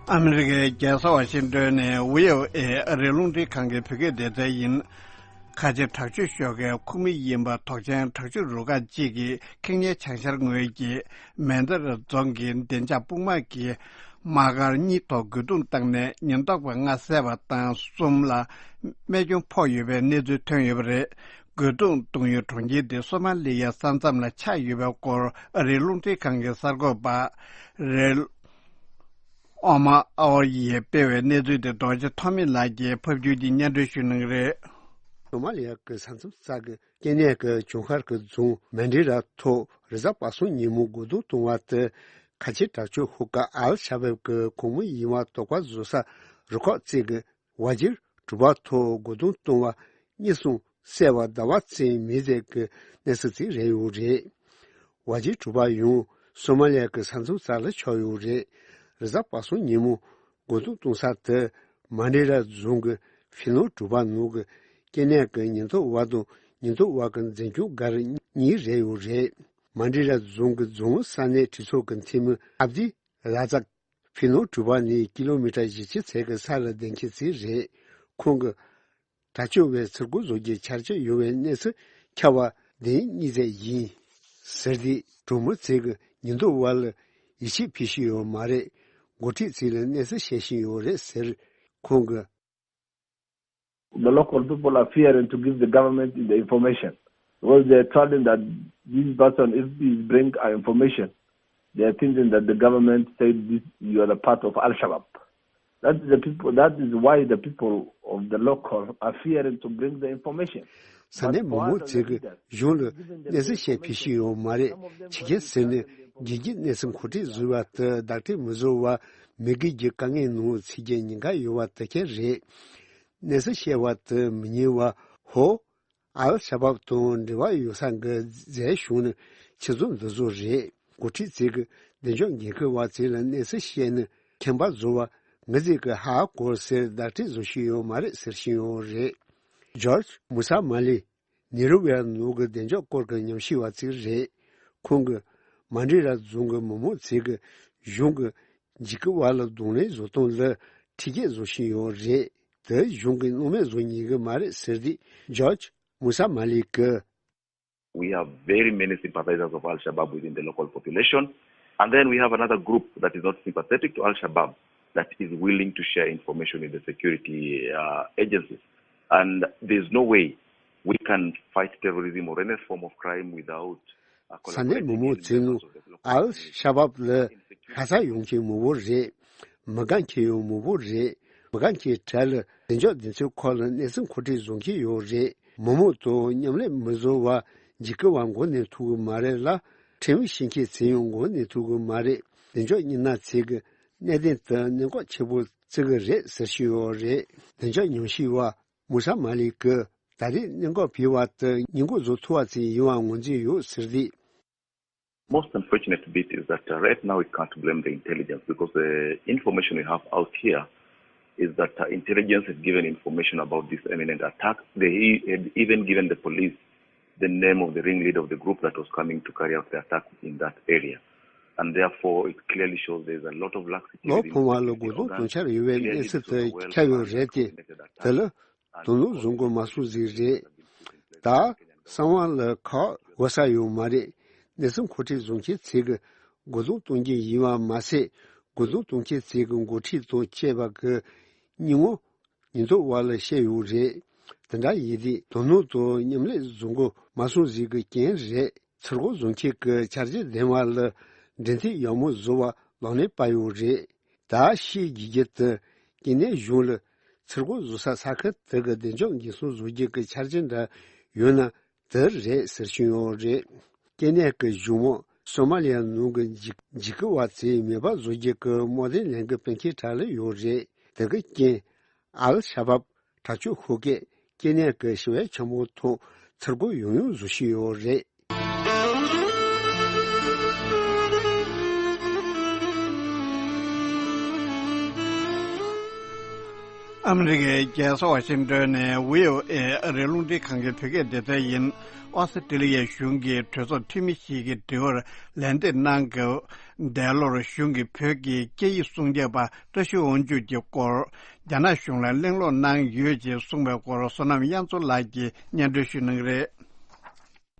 ཨ་མི་རི་ཀའི་རྒྱལ་ས་ཝ་ཤིང་ཏོན་ནས་བྷི་ཨོ་ཨེ་ཨ་རིའི་རླུང་འཕྲིན་ཁང་གི་བོད་སྐད་སྡེ་ཚན་ཡིན། ཁ་ཆེ་དྲག་སྤྱོད་ཤོག་ཁའི་ཁོངས་མི་ཡིན་པ་དོགས་ཅན་དྲག་སྤྱོད་རུ་ཁག་ཅིག་གིས་ཁེ་ཉན་བྱང་ཤར་ངོས་ཀྱི་མན་དི་ར་རྫོང་གི་བདེ་འཇགས་དཔུང་དམག་གི་དམག་སྒར་གཉིས་ཐོག་རྒོལ་རྡུང་བཏང་ནས་ཉེན་རྟོག་པ་ལྔ་བསད་པ་དང་གསུམ་ལ་རྨས་སྐྱོན་ཕོག་ཡོད་པའི་གནས་ཚུལ་ཐོན་ཡོད་པ་རེད། རྒོལ་རྡུང་གཏོང་ཡུལ་གྲོང་ཁྱེར་དེ་སོ་མ་ལི་ཡའི་ས་མཚམས་ལ་ཆགས་ཡོད་པའི་སྐོར་ཨ་རིའི་རླུང་འཕྲིན་ཁང་གི་གསར་འགོད་པ་རེལ་ཨོ་མ་ཨོ་ཡིས་སྤེལ་བའི་གནས་ཚུལ་དེ་རྡོ་རྗེ་ཐོགས་མེད་ལགས་ཀྱིས་ཕབ་སྒྱུར་གྱིས་སྙན་སྒྲོན་ཞུ་གནང་གི་རེད། སོ་མ་ལི་ཡ་གི་ས་མཚམས་ས་གི་སྐྱེ་གནས་ཀྱི་ཇོང་ཁར་གྱི་རྫོང་མན་ཌི་ར་ཐོག་རེས་གཟའ་པ་སངས་ཉིན་མོ་རྒོལ་རྡུང་གཏོང་བ་དེ་ཁ་ཆེ་དྲག་སྤྱོད་ཤོག་ཁ་ཨལ་ཤ་བབ་ཀྱི་ཁོངས་མི་ཡིན་པ་དོགས་པ་བཟོ་ས་རུ་ཁག་ཅིག་གི་ཝ་ཇིར་གྲུ་པ་ཐོག་རྒོལ་རྡུང་གཏོང་བ་གཉིས་གསུམ་བསད་པ་ཟླ་བ་ཚན་མི་ཟེར་གྱི་གནས་ཚུལ་ཅིག་རེད་ཡོད་རེད། ཝ་ཇིར་གྲུ་པ་ཡང་སོ་མ་ལི་ཡ་གི་ས་མཚམས་ས་ལ་ཆགས་ཡོད་རེད། རེས་གཟའ་པ་སངས་ཉིན་མོ་རྒོལ་རྡུང་གཏོང་ས་དེ་མན་ཌི་ར་རྫོང་གི་ཧྥི་ལོང་གྲུ་པ་ནང་གི་སྐྱེ་གནས་ཀྱི་ཉེན་རྟོག་པ་དང་ཉེན་རྟོག་པ་གི་འཛིན་སྐྱོང་སྒར་གཉིས་རེད་ཡོད་རེད། མན་ཌི་ར་རྫོང་གི་རྫོང་ས་གནས་གྲོས་ཚོགས་ཀྱི་འཐུས་མི་ཨབ་དི་ར་ཛག་ཧྥི་ལོང་གྲུ་པ་ནས་ཀི་ལོ་མི་ཊར་བཞི་བཅུ་ཙམ་གྱི་ས་ལ་བསྡད་མཁན་ཅིག་རེད། ཁོང་གིས་དྲག་སྤྱོད་པས་ཚུར་རྒོལ་བཟོ་རྒྱུའི་འཆར་གཞི་ཡོད་པའི་གནས་ཚུལ་ཁྱབ་པ་བདེན་གཉིས་ཚད་ཡིན་ཟེར་ཏེ། གྲོང་མི་ཚོས་ཀྱི་ཉེན་རྟོག་པ་ལ་ཡིད་ཆེས་ཕུལ་བཞིན་ཡོད་མ་རེད། འགོ་ཁྲིད་ཚོ་ལ་གནས་ཚུལ་བཤད་བཞིན་ཡོད་རེད་ཟེར། ཁོང་གིས། The local people are fearing to give the government the information because they are told that this person, if he bring our information, they are thinking that the government said this, you are a part of Al-Shabaab. That is the people. That is why the people of the local are fearing to bring the information. ས་གནས་མི་མང་ཚོས་ཀྱིས་གཞུང་ལ་གནས་ཚུལ་བཤད་ཕུལ་བཞིན་ཡོད་མ་རེད། ཕྱི་རྒྱལ་ཟེར་ནས་རྒྱལ་སྤྱིའི་གནས་ཚུལ་མཁོ་སྤྲོད་བཟོ་བ་དེ་བདག་སྐྱོང་མི་བཟོ་བར་མི་སྒེར་གྱི་དཀའ་ངལ་ནང་ཚུད་རྒྱུའི་ཉེན་ཁ་ཡོད་པ་དེ་ག་རེད། གནས་ཚུལ་བཤད་པ་དེ་མི་ཉན་པ་ཧོ། ཨལ་ཤ་བབ་དང་འབྲེལ་བ་ཡོད་ས་གི་རྫས་གཞུང་ནས་ཆེད་འཛུགས་འདི་བཟོ་རེད། འགོ་ཁྲིད་ཚོས་ཀྱི་བདེ་འཇགས་འགན་འཁུར་བ་ཚོ་ལ་གནས་ཚུལ་བཤད་ནས་ཁྱད་པར་བཟོ་བ་ངེད་ཚོས་ཀྱི་ཧ་གོ་ཟེར་བདག་སྐྱོང་བཟོ་བཞིན་ཡོད་མ་རེད་ཟེར་བཞིན་ཡོད་རེད། ཇོརྗ་མུ་ས་མ་ལི་ནེ་རུ་ཝི་ཡ་ནང་གི་བདེ་འཇགས་སྐོར་གྱི་ཉམས་ཞིབ་པ་ཅིག་རེད། ཁོང་གིས་མན་ཌི་ར་རྫོང་གི་མི་མང་ཚོས་ཀྱི་གཞུང་གི་འཇིགས་སྐུལ་བ་ལ་གདོང་ལེན་བཟོ་སྟངས་ལ་ཁྲིད་སྐྱེལ་བཟོ་བཞིན་ཡོད་རེད། དེ་གཞུང་གིས་སྣང་མེད་བཟོ་ཉན་གྱི་མ་རེད་ཟེར་ཏེ་ཇོརྗ་མུ་ས་མ་ལི་གིས། We have very many sympathizers of Al-Shabaab within the local population. And then we have another group that is not sympathetic to Al-Shabaab that is willing to share information with the security uh, agencies. And there's no way we can fight terrorism or any form of crime without uh, ས་གནས་མི་མང་ཚོས་ནི་ཨལ་ཤ་བབ་ལ་ཤ་ཚ་ཡོང་མཁན་མང་པོ་རེད། མི་དགའ་མཁན་ཡང་མང་པོ་རེད། མི་དགའ་མཁན་གྲས་ལ་བདེ་འཇགས་སྡེ་ཚན་ཁག་ལ་གནས་ཚུལ་མཁོ་སྤྲོད་བཟོ་མཁན་ཡོད་རེད། མི་མང་དང་མཉམ་ལས་མི་བཟོ་བར་འཇིགས་སྐུལ་བ་མགོ་གནོན་ཐུབ་ཀྱི་མ་རེད་ལ། ཁྲིམས་ཤེས་མཁན་ཚོས་ཡང་མགོ་གནོན་ཐུབ་ཀྱི་མ་རེད། བདེ་འཇགས་ཉི་ན་ཚོས་ཀྱི་གནད་དོན་དེ་གནད་འགག་ཆེ་པོ་བརྩི་གི་རེད་ཟེར་བཞིན་ཡོད་རེད། བདེ་འཇགས་ཉམས་ཞིབ་པ་མུ་ས་མ་ལི་གིས་ད་རེས་གནད་འགག་འཕེལ་བ་དེ་སྔོན་འགོག་བཟོ་ཐུབ་པ་ཅིག་ཡིན་པ་ངོས་འཛིན་ཡོད་ཟེར་ཏེ། Most unfortunate bit is that uh, right now we can't blame the intelligence because the information we have out here is that uh, intelligence had given information about this imminent attack. They had even given the police the name of the ringleader of the group that was coming to carry out the attack in that area. And therefore, it clearly shows there is a lot of laxity ལོ་within འཕོང་བ་ལ་the རྒོལ་རྡུང་organ. གཏོང་འཆར་ཡོད་པའི་གནས་ཚུལ་དེ་ཁྱབ་ཡོད་རེད་དེ། དེ་ལ་དོ་སྣང་བཟོ་དགོས་མ་སོང་ཟིག་རེད། ད་གསང་བ་ལ་ཁག་འོ་ས་ཡོད་མ་རེད། གནས་ཚུལ་མཁོ་སྤྲོད་བཟོ་མཁན་ཚོས་ཀྱི་རྒོལ་རྡུང་གཏོང་རྒྱུ་ཡིན་པ་མ་ཟད། རྒོལ་རྡུང་གཏོང་མཁན་ཚོས་ཀྱི་འགོ་ཁྲིད་དང་བཅས་པ་གི་སྙིང་ངོ་ཉེན་རྟོག་པ་ལ་བཤད་ཡོད་རེད། དེ་འདྲ་ཡིན་དུས་དོ་སྣང་དང་མཉམ་ལས་བཟོ་དགོས་མ་སོང་ཟིག་གི་རྐྱེན་རེད། ཚུར་རྒོལ་བཟོ་མཁན་གྱི་འཆར་གཞི་ལྡན་པ་ལ་འབྲེལ་མཐུད་ཡག་མོ་བཟོ་བ་ལག་ལེན་སྤར་ཡོད་རེད། ད་ཤེས་དགོས་རྒྱུ་དེ་སྐྱེ་གནས་གཞུང་ལ་ཚུར་རྒོལ་བཟོ་ས་ས་ཁུལ་དེ་གི་བདེ་འཇགས་འགན་སྲུང་བཟོ་རྒྱུ་གི་འཆར་གཞི་འདྲ་ཡོད་ན་དེ་རེད་ཟེར་བཞིན་ཡོད་རེད། སྐྱེ་གནས་ཀྱི་གཞུང་མང་སོ་མ་ལི་ཡ་ནང་གི་འཇིགས་འཇིགས་སྐུལ་བ་ཚོས་མེད་པ་བཟོ་རྒྱུ་གི་དམག་དོན་ལས་འགུལ་སྤེལ་མཁན་གྲས་ལ་ཡོད་རེད། དེ་གི་རྐྱེན། ཨལ་ཤ་བབ་དྲག་སྤྱོད་ཤོག་ཁག་སྐྱེ་གནས་ཀྱི་ཞི་བའི་འཆར་སྦོམ་ཐོག་ཚུར་རྒོལ་ཡང་ཡང་བཟོ་བཞིན་ཡོད་རེད། ཨ་མི་རི་ཀའི་རྒྱལ་ས་ཝ་ཤིང་ཏོན་ནས་བྷི་ཨོ་ཨེ་ཨ་རིའི་རླུང་འཕྲིན་ཁང་གི་བོད་སྐད་སྡེ་ཚན་ཡིན། ཨོ་སི་ཀྲི་ལི་ཡའི་གཞུང་གི་གྲོས་ཚོགས་འཐུས་མི་ཞིག་གི་དྲི་བར་ལན་འདེབས་གནང་སྐབས། འདས་ལོར་གཞུང་གིས་བོད་ཀྱི་སྐད་ཡིག་སྲུང་སྐྱོབ་པ་བཀྲ་ཤིས་དབང་ཕྱུག་གི་སྐོར་རྒྱ་ནག་གཞུང་ལ་གླེང་སློང་གནང་ཡོད་ཅེས་གསུངས་པའི་སྐོར་བསོད་ནམས་དབྱངས་མཚོ་ལགས་ཀྱིས་སྙན་སྒྲོན་ཞུ་གནང་གི་རེད།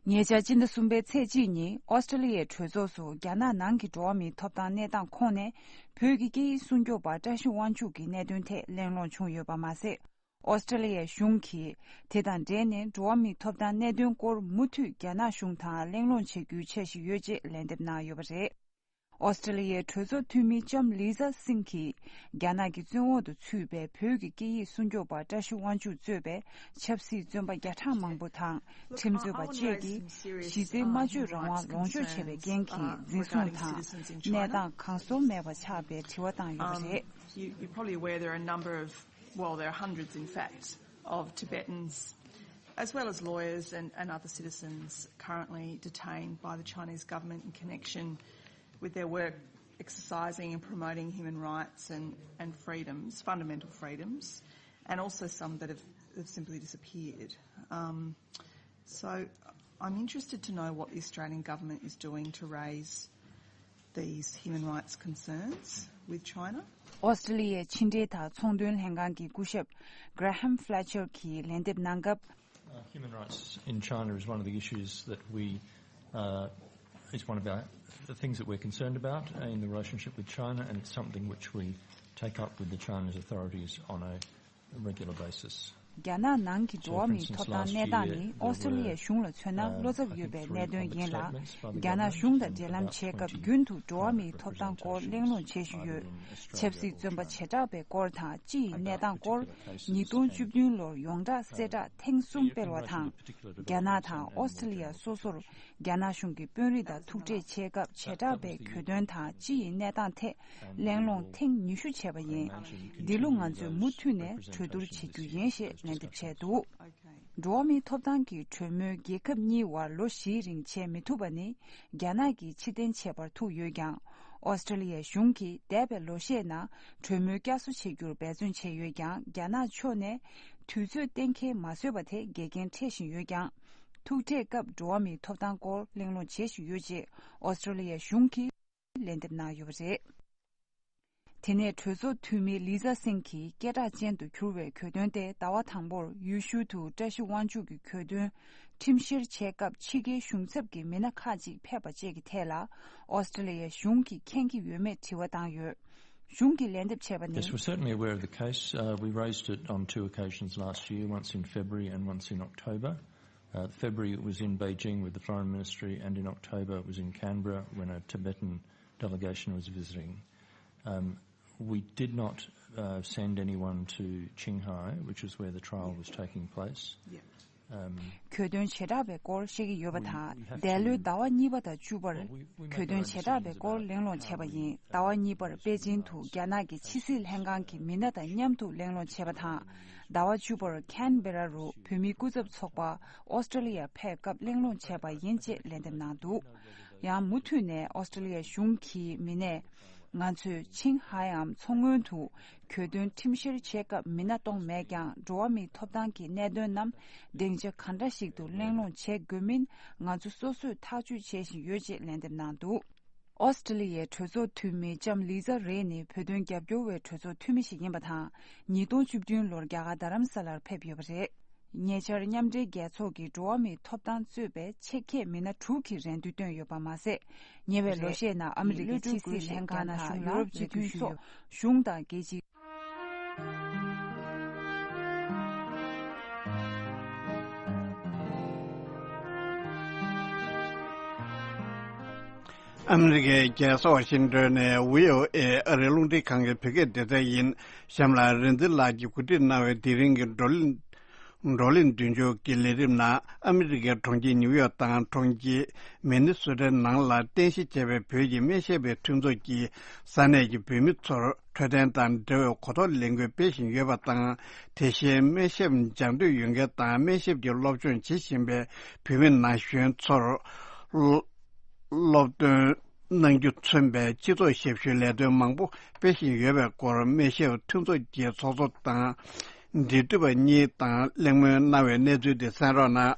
ཉེ་ཆར་སྤྱི་ཟླ་གསུམ་པའི་ཚེས་གཅིག་ཉིན་ཨོ་སི་ཀྲི་ལི་ཡའི་གྲོས་ཚོགས་སུ་རྒྱ་ནག་ནང་གི་འགྲོ་བ་མིའི་ཐོབ་ཐང་གནས་སྟངས་ཁོངས་ནས་བོད་ཀྱི་སྐད་ཡིག་སྲུང་སྐྱོབ་པ་བཀྲ་ཤིས་དབང་ཕྱུག་གི་གནད་དོན་ཐད་གླེང་སློང་བྱུང་ཡོད་པ་མ་ཟད། ཨོ་སི་ཀྲི་ལི་ཡའི་གཞུང་གིས་དེ་དང་འབྲེལ་ནས་འགྲོ་བ་མིའི་ཐོབ་ཐང་གནད་དོན་སྐོར་མུ་མཐུད་རྒྱ་ནག་གཞུང་དང་གླེང་སློང་བྱེད་རྒྱུའི་འཆར་གཞི་ཡོད་ཅེས་ལན་འདེབས་གནང་ཡོད་པ་རེད། ཨོ་སི་ཀྲི་ལི་ཡའི་གྲོས་ཚོགས་འཐུས་མི་ལྕམ་ལི་ཛ་སིང་གིས་རྒྱ་ནག་གི་བཙོན་འོག་ཏུ་ཚུད་པའི་བོད་ཀྱི་སྐད་ཡིག་སྲུང་སྐྱོབ་པ་བཀྲ་ཤིས་དབང་ཕྱུག་གཙོས་པའི་ཆབ་སྲིད་བཙོན་པ་བརྒྱ་ཕྲག་མང་པོ་དང་ཁྲིམས་རྩོད་པ་བཅས་ཀྱིས་གཞི་རྩའི་སྨྲ་བརྗོད་རང་དབང་ལོངས་སྤྱོད་བྱས་པའི་རྐྱེན་གྱིས་འཛིན་བཟུང་དང་གནས་སྟངས་གང་སོར་མེད་པ་ཆགས་པའི་དྲི་བ་བཏང་ཡོད་པ་རེད། You, you're probably aware there are a number of, well, there are hundreds, in fact, of Tibetans, as well as lawyers and, and other citizens, currently detained by the Chinese government in connection with their work exercising and promoting human rights and, and freedoms, fundamental freedoms, and also some that have, have simply disappeared. Um, so I'm interested to know what the Australian government is doing to raise these human rights concerns with China. ཨོ་སི་ཀྲི་ལི་ཡའི་ཕྱི་འབྲེལ་དང་ཚོང་དོན་ལྷན་ཁང་གི་སྐུ་ཞབས་Graham Fletcher གྱིས་ལན་འདེབས་གནང་སྐབས། Human rights in China is one of the issues that we uh, is one of our the things that we're concerned about in the relationship with China, and it's something which we take up with the Chinese authorities on a regular basis. རྒྱ་ནག་ནང་གི་འགྲོ་བ་མིའི་ཐོབ་ཐང་གནས་སྟངས་ནི་ཨོ་སི་ཀྲི་ལི་ཡའི་གཞུང་ལ་མཚོན་ན་བློ་འཚབ་ཡོད་པའི་གནད་དོན་ཡིན་ལ། རྒྱ་ནག་གཞུང་དང་འབྲེལ་ལམ་བྱེད་སྐབས་རྒྱུན་དུ་འགྲོ་བ་མིའི་ཐོབ་ཐང་སྐོར་གླེང་སློང་བྱེད་བཞིན་ཡོད། ཆབ་སྲིད་བཙོན་པ་བྱེ་བྲག་པའི་སྐོར་དང་སྤྱི་ཡི་གནས་སྟངས་སྐོར་ཉིས་སྟོང་བཅུ་བདུན་ལོར་ཡོངས་གྲགས་གསལ་བསྒྲགས་ཐེངས་གསུམ་སྤེལ་བ་དང་། རྒྱ་ནག་དང་ཨོ་སི་ཀྲི་ལི་ཡ་སོ་སོར་རྒྱ་ནག་གཞུང་གི་དཔོན་རིགས་དང་ཐུག་འཕྲད་བྱེད་སྐབས་བྱེ་བྲག་པའི་གྱོད་དོན་དང་སྤྱི་ཡི་གནས་སྟངས་ཐད་གླེང་སློང་ཐེངས་ཉི་ཤུ་བྱས་པ་ཡིན། འདི་ལོ་ང་ཚོས་མུ་མཐུད་ནས་གྲོས་བསྡུར་བྱེད་རྒྱུ་ཡིན་ཞེས་ལན་འདེབས་བྱས་འདུག་འགྲོ་བ་མིའི་ཐོབ་ཐང་གི་གྲོས་མོལ་རྒྱལ་ཁབ་གཉིས་བར་ལོ་བཞིའི་རིང་བྱས་མི་ཐུབ་པ་ནི་རྒྱ་ནག་གིས་ཕྱིར་འཐེན་བྱས་པར་ཐུག་ཡོད་ཀྱང་། ཨོ་སི་ཀྲི་ལི་ཡའི་གཞུང་གིས་འདས་པའི་ལོ་ཤས་ནང་གྲོས་མོལ་བསྐྱར་གསོ་བྱེད་རྒྱུར་འབད་བརྩོན་བྱས་ཡོད་ཀྱང་། རྒྱ་ནག་ཕྱོགས་ནས་དུས་ཚོད་གཏན་འཁེལ་མ་བཟོས་པ་དེ་འགལ་རྐྱེན་འཕྲད་བཞིན་ཡོད་ཀྱང་། ཐུག་འཕྲད་སྐབས་འགྲོ་བ་མིའི་ཐོབ་ཐང་སྐོར་གླེང་སློང་བྱེད་བཞིན་ཡོད་ཅེས་ཨོ་སི་ཀྲི་ལི་ཡའི་གཞུང་གིས་ལན་འདེབས་གནང་ཡོད་པ་རེད། དེ་ནས་གྲོས་ཚོགས་འཐུས་མི་ལི་ཛ་སིང་གིས་སྐད་གྲགས་ཅན་དུ་གྱུར་བའི་གྱོད་དོན་ཏེ། ཟླ་བ་དང་པོར་ཡུལ་ཤུལ་དུ་བཀྲ་ཤིས་དབང་ཕྱུག་གི་གྱོད་དོན་ཁྲིམས་བཤེར་བྱེད་སྐབས་ཕྱི་རྒྱལ་གཞུང་ཚབ་ཀྱི་མི་སྣ་ཁག་ཅིག་ཕེབས་པ་བཅས་ཀྱི་ཐད་ལ་ཨོ་སི་ཀྲི་ལི་ཡའི་གཞུང་གིས་མཁྱེན་གྱི་ཡོད་མེད་དྲི་བ་བཏང་ཡོད། གཞུང་གིས་ལན་འདེབས་བྱས་པ་ནི། Yes, we're certainly aware of the case. Uh, we raised it on two occasions last year, once in February and once in October. Uh, February it was in Beijing with the Foreign Ministry, and in October it was in Canberra when a Tibetan delegation was visiting. Um, we did not uh, send anyone to Qinghai, which is where the trial was taking place. Yeah. Um, གྱོད་དོན་བྱེ་བྲག་པའི་སྐོར་བཤད་ཀྱི་ཡོད་པ་དང་། འདས་ལོའི་ཟླ་བ་གཉིས་པ་དང་བཅུ་པར་གྱོད་དོན་བྱེ་བྲག་པའི་སྐོར་གླེང་སློང་བྱས་པ་ཡིན། ཟླ་བ་གཉིས་པར་པེ་ཅིན་དུ་རྒྱ་ནག་གི་ཕྱི་སྲིད་ལྷན་ཁང་གི་མི་སྣ་དང་མཉམ་དུ་གླེང་སློང་བྱས་པ་དང་། ཟླ་བ་བཅུ་པར་ཁན་བེ་ར་རུ་བོད་མིའི་སྐུ་ཚབ་ཚོགས་པ་ཨོ་སི་ཀྲི་ལི་ཡར་ཕེབས་སྐབས་གླེང་སློང་བྱས་པ་ཡིན་ཅེས་ལན་འདེབས་གནང་འདུག་ཡང་མུ་མཐུད་ནས་ཨོ་སི་ཀྲི་ལི་ཡ་གཞུང་གི་མི་སྣས། ང་ཚོས་ཆིང་ཧའེའམ་མཚོ་སྔོན་དུ་གྱོད་དོན་ཁྲིམས་བཤེར་བྱེད་སྐབས་མི་སྣ་གཏོང་མེད་ཀྱང་། འགྲོ་བ་མིའི་ཐོབ་ཐང་གི་གནད་དོན་རྣམས་སྡིངས་ཆ་ག་འདྲ་ཞིག་ཏུ་གླེང་སློང་བྱེད་དགོས་མིན་ང་ཚོ་སོ་སོས་ཐག་གཅོད་བྱེད་བཞིན་ཡོད་ཅེས་ལན་འདེབས་གནང་འདུག་ཨོ་སི་ཀྲི་ལི་ཡའི་གྲོས་ཚོགས་འཐུས་མི་ལྕམ་ལི་ཛ་རེ་ནི་བོད་དོན་རྒྱབ་སྐྱོར་བའི་གྲོས་ཚོགས་འཐུས་མི་ཞིག་ཡིན་པ་དང་། ཉིས་སྟོང་བཅུ་བདུན་ལོར་རྒྱ་གར་རྡ་རམ་ས་ལར་ཕེབས་ཡོད་པ་རེད། ཉེ་ཆར་མཉམ་འབྲེལ་རྒྱལ་ཚོགས་ཀྱི་འགྲོ་བ་མིའི་ཐོབ་ཐང་གཙོས་པའི་ཆེད་མཁས་མི་སྣ་དྲུག་གིས་རེ་འདུན་བཏོན་ཡོད་པ་མ་ཟད། ཉེ་བའི་ལོ་ཤས་ནང་ཨ་མི་རི་ཀའི་ཕྱི་སྲིད་ལྷན་ཁང་དང་ཡུ་རོབ་སྤྱི་མཐུན་སོགས་གཞུང་དང་རྒྱལ་སྤྱི། ཨ་མི་རི་ཀའི་རྒྱལ་ས་ཝ་ཤིང་ཏོན་ནས་བྷི་ཨོ་ཨེ་ཨ་རིའི་རླུང་འཕྲིན་ཁང་གི་བོད་སྐད་སྡེ་ཚན་ཡིན། གཤམ་ལ་རིག་འཛིན་ལགས་ཀྱིས་གོ་སྒྲིག་གནང་བའི་དེ་རིང་གི་བགྲོ་གླེང་བགྲོ་གླེང་མདུན་ལྕོག་གི་ལས་རིམ་ནང་ཨ་མི་རི་ཀའི་གྲོང་ཁྱེར་ནིའུ་ཡོག་དང་གྲོང་ཁྱེར་མི་ནི་སོ་ཊའི་ནང་ལ་རྟེན་གཞི་བྱས་པའི་བོད་ཀྱི་སྨན་ཞབས་པའི་མཐུན་ཚོགས་ཀྱིས་ས་གནས་ཀྱི་བོད་མི་ཚོར་འཕྲོད་བསྟེན་དང་འབྲེལ་བའི་གོ་རྟོགས་ལས་འགུལ་སྤེལ་བཞིན་ཡོད་པ་དང་། དེ་བཞིན་སྨན་ཞབས་སྦྱང་འདོད་ཡོད་མཁན་དང་སྨན་ཞབས་ཀྱི་སློབ་སྦྱོང་བྱེད་བཞིན་པའི་བོད་མི་ན་གཞོན་ཚོར་སློབ་སྟོན་གནང་རྒྱུ་མཚོན་པའི་སྤྱི་ཚོགས་ཞབས་ཞུའི་ལས་དོན་མང་པོ་སྤེལ་བཞིན་ཡོད་པའི་སྐོར་སྨན་ཞབས་མཐུན་ཚོགས་ཀྱི་ཚོགས་གཙོ་དང་། འབྲེལ་མཐུད་པ་གཉིས་དང་གླེང་མོལ་གནང་བའི་གནས་ཚུལ་དེ་གསན་རོགས་གནང་།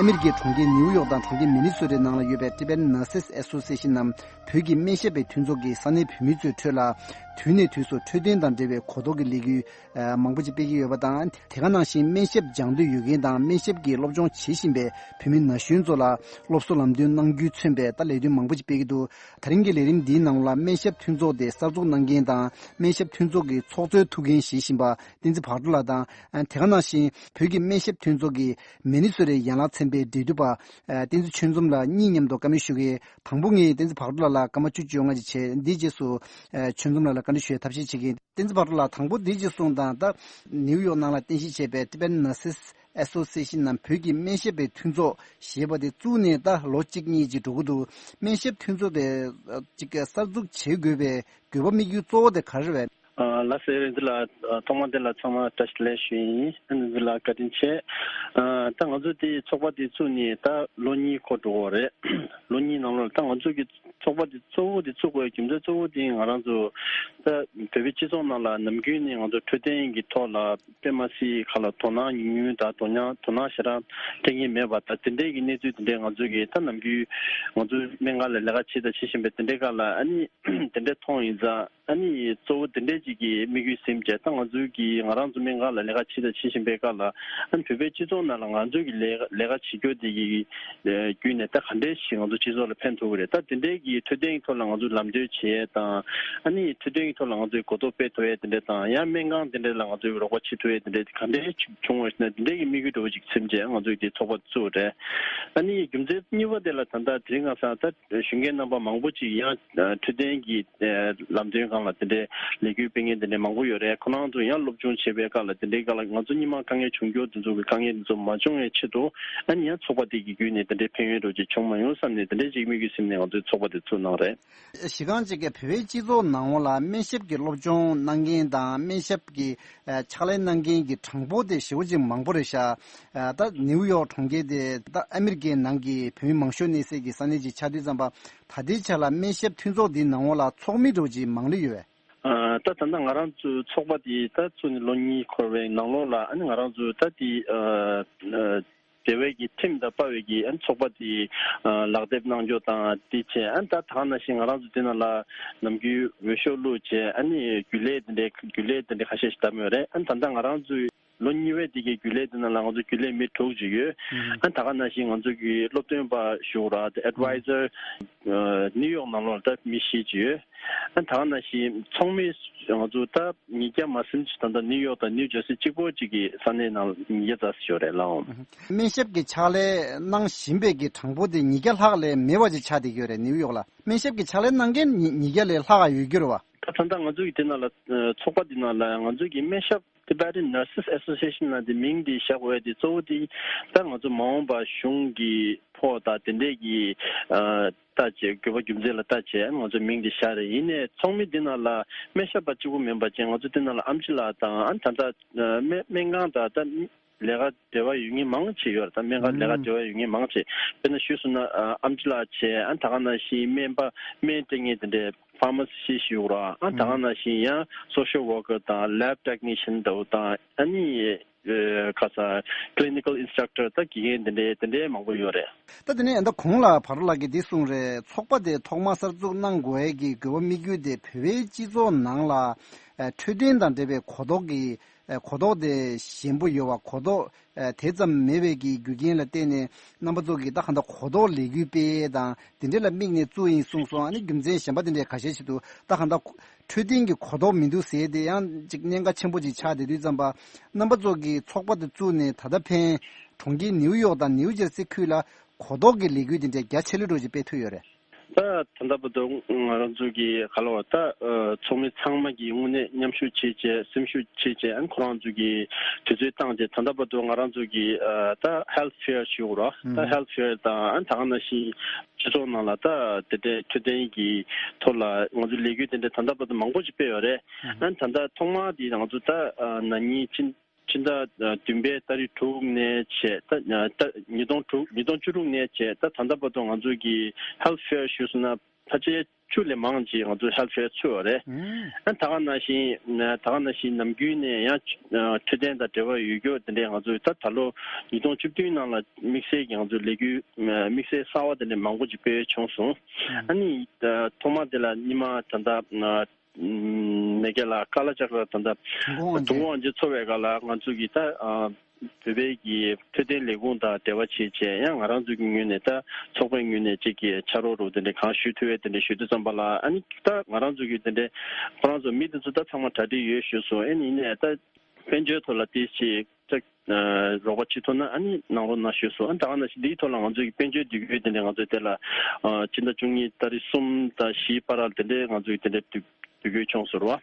ཨ་མི་རི་ཀའི་གྲོང་ཁྱེར་ནིའུ་ཡོག་དང་གྲོང་ཁྱེར་མི་ནི་སོ་ཊའི་ནང་ལ་ཡོད་པའི་Tibetan Nurses Association ནམ་བོད་ཀྱི་སྨན་ཞབས་པའི་མཐུན་ཚོགས་ཀྱིས་ས་གནས་བོད་མི་ཚོའི་ཁྲོད་ལ་དུས་ནས་དུས་སུ་འཕྲོད་བསྟེན་དང་འབྲེལ་བའི་གོ་རྟོགས་ཀྱི་ལས་འགུལ་མང་པོ་ཅིག་སྤེལ་གྱི་ཡོད་པ་དང་། དེ་ག་ནང་བཞིན་སྨན་ཞབས་སྦྱང་འདོད་ཡོད་མཁན་དང་སྨན་ཞབས་ཀྱི་སློབ་སྦྱོང་བྱེད་བཞིན་པའི་བོད་མི་ན་གཞོན་ཚོ་ལ་སློབ་གསོ་ལམ་སྟོན་གནང་རྒྱུས་མཚོན་པའི་ད་ལས་དོན་མང་པོ་ཅིག་སྤེལ་གྱི་འདུག་ད་རིང་གི་ལས་རིམ་འདིའི་ནང་ལ་སྨན་ཞབས་མཐུན་ཚོགས་དེ་གསར་འཛུགས་གནང་མཁན་དང་སྨན་ཞབས་མཐུན་ཚོགས་ཀྱི་ཚོགས་གཙོའི་ཐུགས་འགན་བཞེས་བཞིན་པ་བསྟན་འཛིན་བག་གྲོ་ལགས་དང་། དེ་ག་ནང་བཞིན་བོད་ཀྱི་སྨན་ཞབས་མཐུན་ཚོགས་ཀྱི་མི་ནི་སོ་ཊའི་ཡན་ལག་ཚན་པའི་འབྲེལ་མཐུད་པ་བསྟན་འཛིན་ཆོས་འཛོམས་ལགས་གཉིས་མཉམ་དུ་བཀའ་མོལ་ཞུ་གི། དང་པོ་ངས་བསྟན་འཛིན་བག་གྲོ་ལགས་ལ་སྐར་མ་བཅུ་བཅོ་ལྔ་ཅིག་བྱས། འདིའི་རྗེས་སུ་ཆོས་འཛོམས་ལགས་ལ་བཀའ་འདྲི་ཞུ་བའི་ཐབས་ཤེས་བྱེད་ཀྱི་ཡིན། བསྟན་འཛིན་བག་གྲོ་ལགས། དང་པོ་འདི་གཅིག་གསུངས་དང་། ད་ནིའུ་ཡོག་ནང་ལ་རྟེན་གཞི་བྱས་པའི་Tibetan Nurses Association ནམ་བོད་ཀྱི་སྨན་ཞབས་པའི་མཐུན་ཚོགས་ཞེས་པ་དེ་བཙུགས་ནས་ད་ལོ་གཅིག་གཉིས་ཅིག་འགྲོ་གི་འདུག་སྨན་ཞབས་མཐུན་ཚོགས་དེ་ཅིག་གསར་འཛུགས་བྱེད་དགོས་པའི་དགོས་པ་དམིགས་ཡུལ་གཙོ་བོ་དེ་ག་རེ་རེད། ལགས་སོ། རིན་འཛིན་ལགས། ཐོག་མར་འདི་ལ་ཚང་མ་བཀྲ་ཤིས་བདེ་ལེགས་ཞུ་ཡིན། རིན་འཛིན་ལགས་བཀའ་དྲིན་ཆེ། ད་ང་ཚོ་དེ་ཚོགས་པ་དེ་བཙུགས་ནས་ད་ལོ་གཉིས་འཁོར་འགྲོ་གི་རེད། ལོ་གཉིས་ནང་ལོགས་ལ་ད་ང་ཚོ་གི་ཚོགས་པ་དེ་གཙོ་བོ་དེ་བཙུགས་དགོས་རྒྱུ་མཚན་གཙོ་བོ་དེ་ང་རང་ཚོ་ད་བོད་པའི་སྤྱི་ཚོགས་ནང་ལ་ནམ་རྒྱུན་ནས་ང་ཚོ་འཕྲོད་བསྟེན་གྱི་ཐོག་ལ་དཔེ་མ་སྲིད་ཁ་ལ་དོ་སྣང་ཉུང་ཉུང་དང་དོ་སྣང་དོ་སྣང་ཞེ་དྲག་སྤྲད་མཁན་མེད་པ་དང་། དེ་འདྲའི་གི་གནས་ཚུལ་དེ་འདྲའི་ང་ཚོ་གི་ད་ནམ་རྒྱུན་ང་ཚོ་སྨན་ཁང་ལ་ལས་ཀ་བྱེད་དང་བྱེད་བཞིན་པའི་དེ་འདྲའི་སྐབས་ལ་ཨ་ནི་དེ་འདྲའི་མཐོང་ཡིན་ཙང་། ཨ་ནི་གཙོ་བོ་དེ་འདྲའི་ཅིག་གི་དམིགས་ཡུལ་ཟིན་བྱས། ད་ང་ཚོའི་གི་ང་རང་ཚོ་སྨན་ཁང་ལ་ལས་ཀ་བྱེད་དང་བྱེད་བཞིན་པའི་སྐབས་ལ། ཨ་ནི་བོད་པའི་སྤྱི་ཚོགས་ནང་ལ་ང་ཚོའི་གི་ལས་ལས་ཀ་བྱེད་རྒྱུ་དེ་གི་བརྒྱུད་ནས་ད་ག་འདྲའི་ཞིག་ང་ཚོ་སྤྱི་ཚོགས་ལ་ཕན་ཐོགས་ཀྱི་རེད། ད་དེ་འདྲའི་གི་འཕྲོད་བསྟེན་གྱི་ཐོག་ལ་ང་ཚོ་ལམ་སྟོན་བྱེད་ཡས་དང་། ཨ་ནི་འཕྲོད་བསྟེན་གྱི་ཐོག་ལ་ང་ཚོའི་གོ་རྟོགས་སྤེལ་ཐུབ་ཡས་དེ་འདྲ་དང་། ཡང་སྨན་ཁང་དེ་འདྲ་ལ་ང་ཚོའི་རོགས་པ་བྱེད་ཐུབ་ཡས་དེ་འདྲ་ག་འདྲའི་ཅིག་བྱུང་བ་ཞིག་ན། དེ་འདྲའི་གི་དམིགས་ཡུལ་འདྲ་བོ་ཅིག་ཟིན་བྱས་ང་ཚོའི་དེ་ཚོགས་པ་བཙུགས་རེད། ཨ་ནི་རྒྱུ་མཚན་གཉིས་པ་དེ་ལ་ད་ལྟ་དེ་རིང་ཁ་སང་ད་གཞོན་སྐྱེས་རྣམ་པ་མང་པོ་ཅིག་ཡང་འཕྲོད་བསྟེན་གྱི་ལམ་སྟོན་སྒང་ལ་དེ་འདྲའི་ལས་འགུལ་སྤེལ་མཁན་དེ་འདྲའི་མང་པོ་ཡོད་རེད། ཁོ་རང་ཚོ་ཡང་སློབ་སྦྱོང་བྱེད་པའི་སྐབས་ལ་དེ་འདྲའི་སྐབས་ལ་ང་ཚོ་སྔོན་མ་དཀའ་ངལ་བྱུང་རྒྱུ་དེ་ཚོ་གི་དཀའ་ངལ་དེ་ཚོ་མ་བྱུང་བའི་ཆེད་དུ། ཨ་ནི་ཡང་ཚོགས་པ་དེ་གི་བརྒྱུད་ནས་དེ་འདྲའི་ཕན་ཡོན་འདྲ་བོ་ཅིག་བྱུང་མ་ཡོང་བསམ་ནས། དེ་འདྲའི་ཅིག་དམིགས་ཡུལ་ཟིན་ནས་ང་ཚོས་ཚོགས་པ་དེ་བཙུགས་གནང་རེད། གཞི་རྐང་གཅིག་གི་བོད་པའི་སྤྱི་ཚོགས་ནང་ལ་སྨན་ཞབས་ཀྱི་སློབ་སྦྱོང་གནང་མཁན་དང་སྨན་ཞབས་ཀྱི་ཕྱག་ལས་གནང་མཁན་གྱི་གྲངས་འབོར་དེ་ཞེ་པོ་ཅིག་མང་པོ་རེད་ཤག་ད་ནིའུ་ཡོག་གྲོང་ཁྱེར་དེ་ད་ཨ་མི་རི་ཀའི་ནང་གི་བོད་མི་མང་ཤོས་གནས་སའི་གི་ས་གནས་ཅིག་ཆགས་དུས་ཙམ་པ། ད་ལྟའི་ཆ་ལ་སྨན་ཞབས་མཐུན་ཚོགས་འདིའི་ནང་ལོགས་ལ་ཚོགས་མི་འདྲ་བོ་ཅིག་མང་ལོས་ཡོད་པས། ད་ད་ལྟ་ང་རང་ཚོའི་ཚོགས་པ་དེ་ད་བཙུགས་ནས་ལོ་གཉིས་འཁོར་བའི་ནང་ལོགས་ལ། ཨ་ནི་ང་རང་ཚོ་ད་དེ་སྡེ་བའི་གི་ཁྲིམས་དང་པ་བའི་གི་ཨ་ནི་ཚོགས་པ་དེ་ལག་དེབ་གནང་རྒྱུ་དང་དེ་བྱས། ཨ་ནི་ད་ད་ག་ནང་བཞིན་ང་རང་ཚོ་དེ་ནང་ལ་ནམ་རྒྱུན་འོས་ཤོག་བླུགས་བྱས། ཨ་ནི་རྒྱུན་ལས་དེ་འདྲའི་རྒྱུན་ལས་དེ་འདྲའི་ཁ་ཤས་ཤིག་བདམས་ཡོད་རེད། ཨ་ནི་ད་ལྟ་ང་རང་ཚོའི་ལོ་གཉིས་པའི་དེ་གའི་རྒྱུན་ལས་དེ་ནང་ལ་ང་ཚོ་རྒྱུན་ལས་མི་དྲུག་ཅིག་ཡོད། ཨ་ནི་ད་ག་ནང་བཞིན་ང་ཚོ་གི་སློབ་སྟོན་པ་ཞུ་ར་དེ་ཨེཌ་ཝའི་ཛར་ནིའུ་ཡོག་ནང་ལོགས་ལ་ད་མི་བཞི་ཅིག་ཡོད། ཨ་ནི་ད་ག་ནང་བཞིན་ཚོགས་མི་ང་ཚོ་ད་ཉིས་བརྒྱ་མ་ཟིན་ཅིག་ད་ལྟ་ནིའུ་ཡོག་དང་ནིའུ་ཇར་སི་གཅིག་པོ་གཅིག་གི་ས་གནས་ནང་ཉིས་བརྒྱ་ཙམ་ཞིག་ཡོད་རེད་ལགས། སྨན་ཞབས་ཀྱི་ཕྱག་ལས་གནང་བཞིན་པའི་གི་གྲངས་འབོར་དེ་ཉིས་བརྒྱ་ལྷག་ལས་མེད་པ་ཅིག་ཆགས་བསྡད་ཀྱི་ཡོད་རེད། ནིའུ་ཡོག་ལ་སྨན་ཞབས་ཀྱི་ཕྱག་ལས་གནང་མཁན་ཉིས་ཉིས་བརྒྱ་ལས་ལྷག་ཡོད་རྒྱུ་རེད་བ། ད་ད་ལྟ་ང་ཚོ་གི་དེ་ནང་ལ་ཚོགས་པ་དེ་ནང་ལ་ང་ཚོ་གི་སྨན་ཞབས་Tibetan Nurses Association ལ་དེ་མིང་དེ་བཞག་དགོས་དེ་གཙོ་བོ་དེ་ད་ང་ཚོ་མ་འོངས་པ་གཞུང་གི་ཕོགས་དང་དེ་འདྲས་ཀྱི་ལྟ་བྱས། དགོས་པ་རྒྱུ་མཚན་ལ་ལྟ་བྱས་ང་ཚོ་མིང་འདི་བཞག་རེད། ཡིན་ནའི་ཚོགས་མི་འདི་ནང་ལ་སྨན་ཞབས་པ་གཅིག་པུ་མིན་པ་བྱས། ང་ཚོ་འདི་ནང་ལ་ཨེམ་ཆི་ལགས་དང་། ཨ་ནི་ད་ལྟ་སྨན་སྨན་ཁང་དང་ད་ལས་ཀ་འབྲེལ་བ་ཡོད་མཁན་མང་ཆེ་ཡོད་རེད། ད་སྨན་ཁང་ལས་ཀ་འབྲེལ་བ་ཡོད་མཁན་མང་ཆེ། དཔེར་ན་ཞུས་སོང་ན་ཨེམ་ཆི་ལགས་བྱས། ཨ་ནི་ད་ག་ནང་བཞིན་སྨན་པ་སྨན་སྤྲད་མཁན་དེ་འདྲའི་ཕར་མ་སི་སི་ཞུ་ར། ཨ་ནི་ད་ག་ནང་བཞིན་ཡང་social worker དང་lab technician འདྲ་བོ་དང་། ཨ་ནི་ཁ་ས་clinical instructor ད་དགེ་རྒན་དེ་འདྲའི་དེ་འདྲའི་མང་པོ་ཡོད་རེད། ད་དེ་ནས་ད་གོང་ལ་བག་གྲོ་ལགས་ཀྱིས་འདི་གསུངས་རེད། ཚོགས་པ་དེ་ཐོག་མ་གསར་འཛུགས་གནང་དགོས་ཡས་ཀྱི་དགོས་པ་དམིགས་ཡུལ་དེ་བོད་པའི་སྤྱི་ཚོགས་ནང་ལ་འཕྲོད་བསྟེན་དང་འབྲེལ་བའི་གོ་རྟོགས་ཀྱི་གོ་རྟོགས་དེ་ཞན་པོ་ཡོད་པ། གོ་རྟོགས་དེ་ཙམ་མེད་པའི་གི་རྒྱུ་རྐྱེན་ལ་བརྟེན་ནས་རྣམ་པ་ཚོ་གིས་ད་གང་ལྟར་གོ་རྟོགས་ལས་འགུལ་སྤེལ་ཡས་དང་དེ་འདྲ་ལ་དམིགས་ནས་བཙུགས་ཡིན་གསུངས་སོང་། ཨ་ནི་རྒྱུ་མཚན་གཞན་པ་དེ་འདྲའི་ཁ་ཤས་ཤིག་འདུག་ད་གང་ལྟར་འཕྲོད་བསྟེན་གྱི་གོ་རྟོགས་མི་འདུག་ཟེར་དེ་ཡང་ཅིག་གནད་འགག་ཆེན་པོ་ཅིག་ཆགས་བསྡད་དུས་ཙམ་པ། རྣམ་པ་ཚོ་གིས་ཚོགས་པ་དེ་བཙུགས་ནས་ད་ལྟ་ཕན་གྲོང་ཁྱེར་ནིའུ་ཡོག་དང་ནིའུ་ཇར་སི་ཁུལ་ལ་གོ་རྟོགས་ཀྱི་ལས་འགུལ་དེ་འདྲའི་རྒྱ་ཆེ་ལོས་འགྲོ་ཅིག་སྤེལ་ཐུབ་ཡོད་རེད། ད་ད་ལྟ་བར་དུ་ང་རང་ཚོ་གི་ག་ལ་བ་ད་ཚོགས་མི་ཚང་མ་གིས་དངོས་གནས་མཉམ་ཞུགས་བྱེད་བྱས་སེམས་ཤུགས་བྱེད་བྱས། ཨ་ནི་ཁོ་རང་ཚོ་གིས་དུས་ཚོད་བཏང་བྱས། ད་ལྟ་བར་དུ་ང་རང་ཚོ་གི་ད་health fair ཞུ་དགོས་ར། ད་health fair དང་ཨ་ནི་ད་ག་ནང་བཞིན་སྤྱི་ཚོགས་ནང་ལ་ད་དེ་འདྲའི་འཕྲོད་བསྟེན་གྱི་ཐོག་ལ་ང་ཚོ་ལས་འགུལ་དེ་འདྲ་ད་ལྟ་བར་དུ་མང་པོ་ཞིག་སྤེལ་ཡོད་རེད། ཨ་ནི་ད་ལྟ་ཐོག་མར་དེ་ང་ཚོ་ད་ན་ནིང་ཕྱི་ཕྱི་ཟླ་བདུན་པའི་ཏ་རིག་དྲུག་ནས་བྱས། ད་ད་ཉིས་སྟོང་དྲུག་ཉིས་སྟོང་བཅུ་དྲུག་ནས་བྱས། ད་ད་ལྟ་བར་དུ་ང་ཚོ་གི་health fair ཞུས་སོང་ན་ ཕལ་ཆེར་བཅུ་ལས་མང་ཅིག་ང་ཚོ་ཧེལ་ཐི་ཕེར་ཚུད་པ་རེད། ཨ་ད་ག་ནང་བཞིན་ད་ག་ནང་བཞིན་ནམ་རྒྱུན་ནས་ཡང་འཕྲོད་བསྟེན་དང་འབྲེལ་བ་ཡོད་རྒྱུ་དེ་འདྲའི་ང་ཚོ་ད་ད་ལོ་ཉིས་སྟོང་བཅུ་བདུན་ནང་ལ་དམིགས་བསལ་གྱི་ང་ཚོའི་ལས་འགུལ་དམིགས་བསལ་གསར་བ་དེ་འདྲ་མང་པོ་ཅིག་སྤེལ་བྱུང་སོང་། ཨ་ནི་ཐོག་མ་དེ་ལ་ཉི་མ་ད་ལྟ་མེ་ཀེ་ལ་ཀ་ལ་ཅག་ར་ད་ལྟ་དུང་དགོང་དབང་ཆེན་འཚོགས་པའི་སྐབས་ལ་ང་ཚོ་གི་ད་བོད་པའི་གི་འཕྲོད་བསྟེན་ལས་ཁུངས་དང་འབྲེལ་བ་བྱེད་བྱས་ཡང་ང་རང་ཚོ་གི་ངོས་ནས་ད་ཚོགས་པའི་ངོས་ནས་ཅིག་གི་ཕྱག་རོགས་རོགས་དེ་འདྲ་གང་ཞུ་ཐུབ་པའི་དེ་འདྲ་ཞུ་དུས་ཙམ་པ་ལ་ཨ་ནི་ད་ང་རང་ཚོ་གི་དེ་འདྲ་ཁོ་རང་ཚོ་མི་དེ་ཚོ་ད་ཚང་མ་གྲ་སྒྲིག་ཡོད་ཞུས་སོང་། ཨ་ནི་ཡིན་ནའི་ད་དཔལ་འབྱོར་ཐོག་ལ་ཏོག་ཙམ་ཅིག་རོགས་པ་བྱེད་ཐུབ་ན་ཨ་ནི་གནང་རོགས་གནང་ཞུས་སོང་། ཨ་ད་ག་ནང་བཞིན་འདིའི་ཐོག་ལ་ང་ཚོ་གི་དཔལ་འབྱོར་འདེགས་སྐྱོར་དེ་འདྲ་ང་ཚོ་དེ་ལ་སྤྱི་ཟླ་བཅུ་གཉིས་ཏ་རིག་གསུམ་དང་བཞིའི་བར་ལ་དེ་འདྲ་ང་ཚོ་གི་དེ་འདྲ་འདེགས་སྐྱོར་བྱུང་སོང་ར།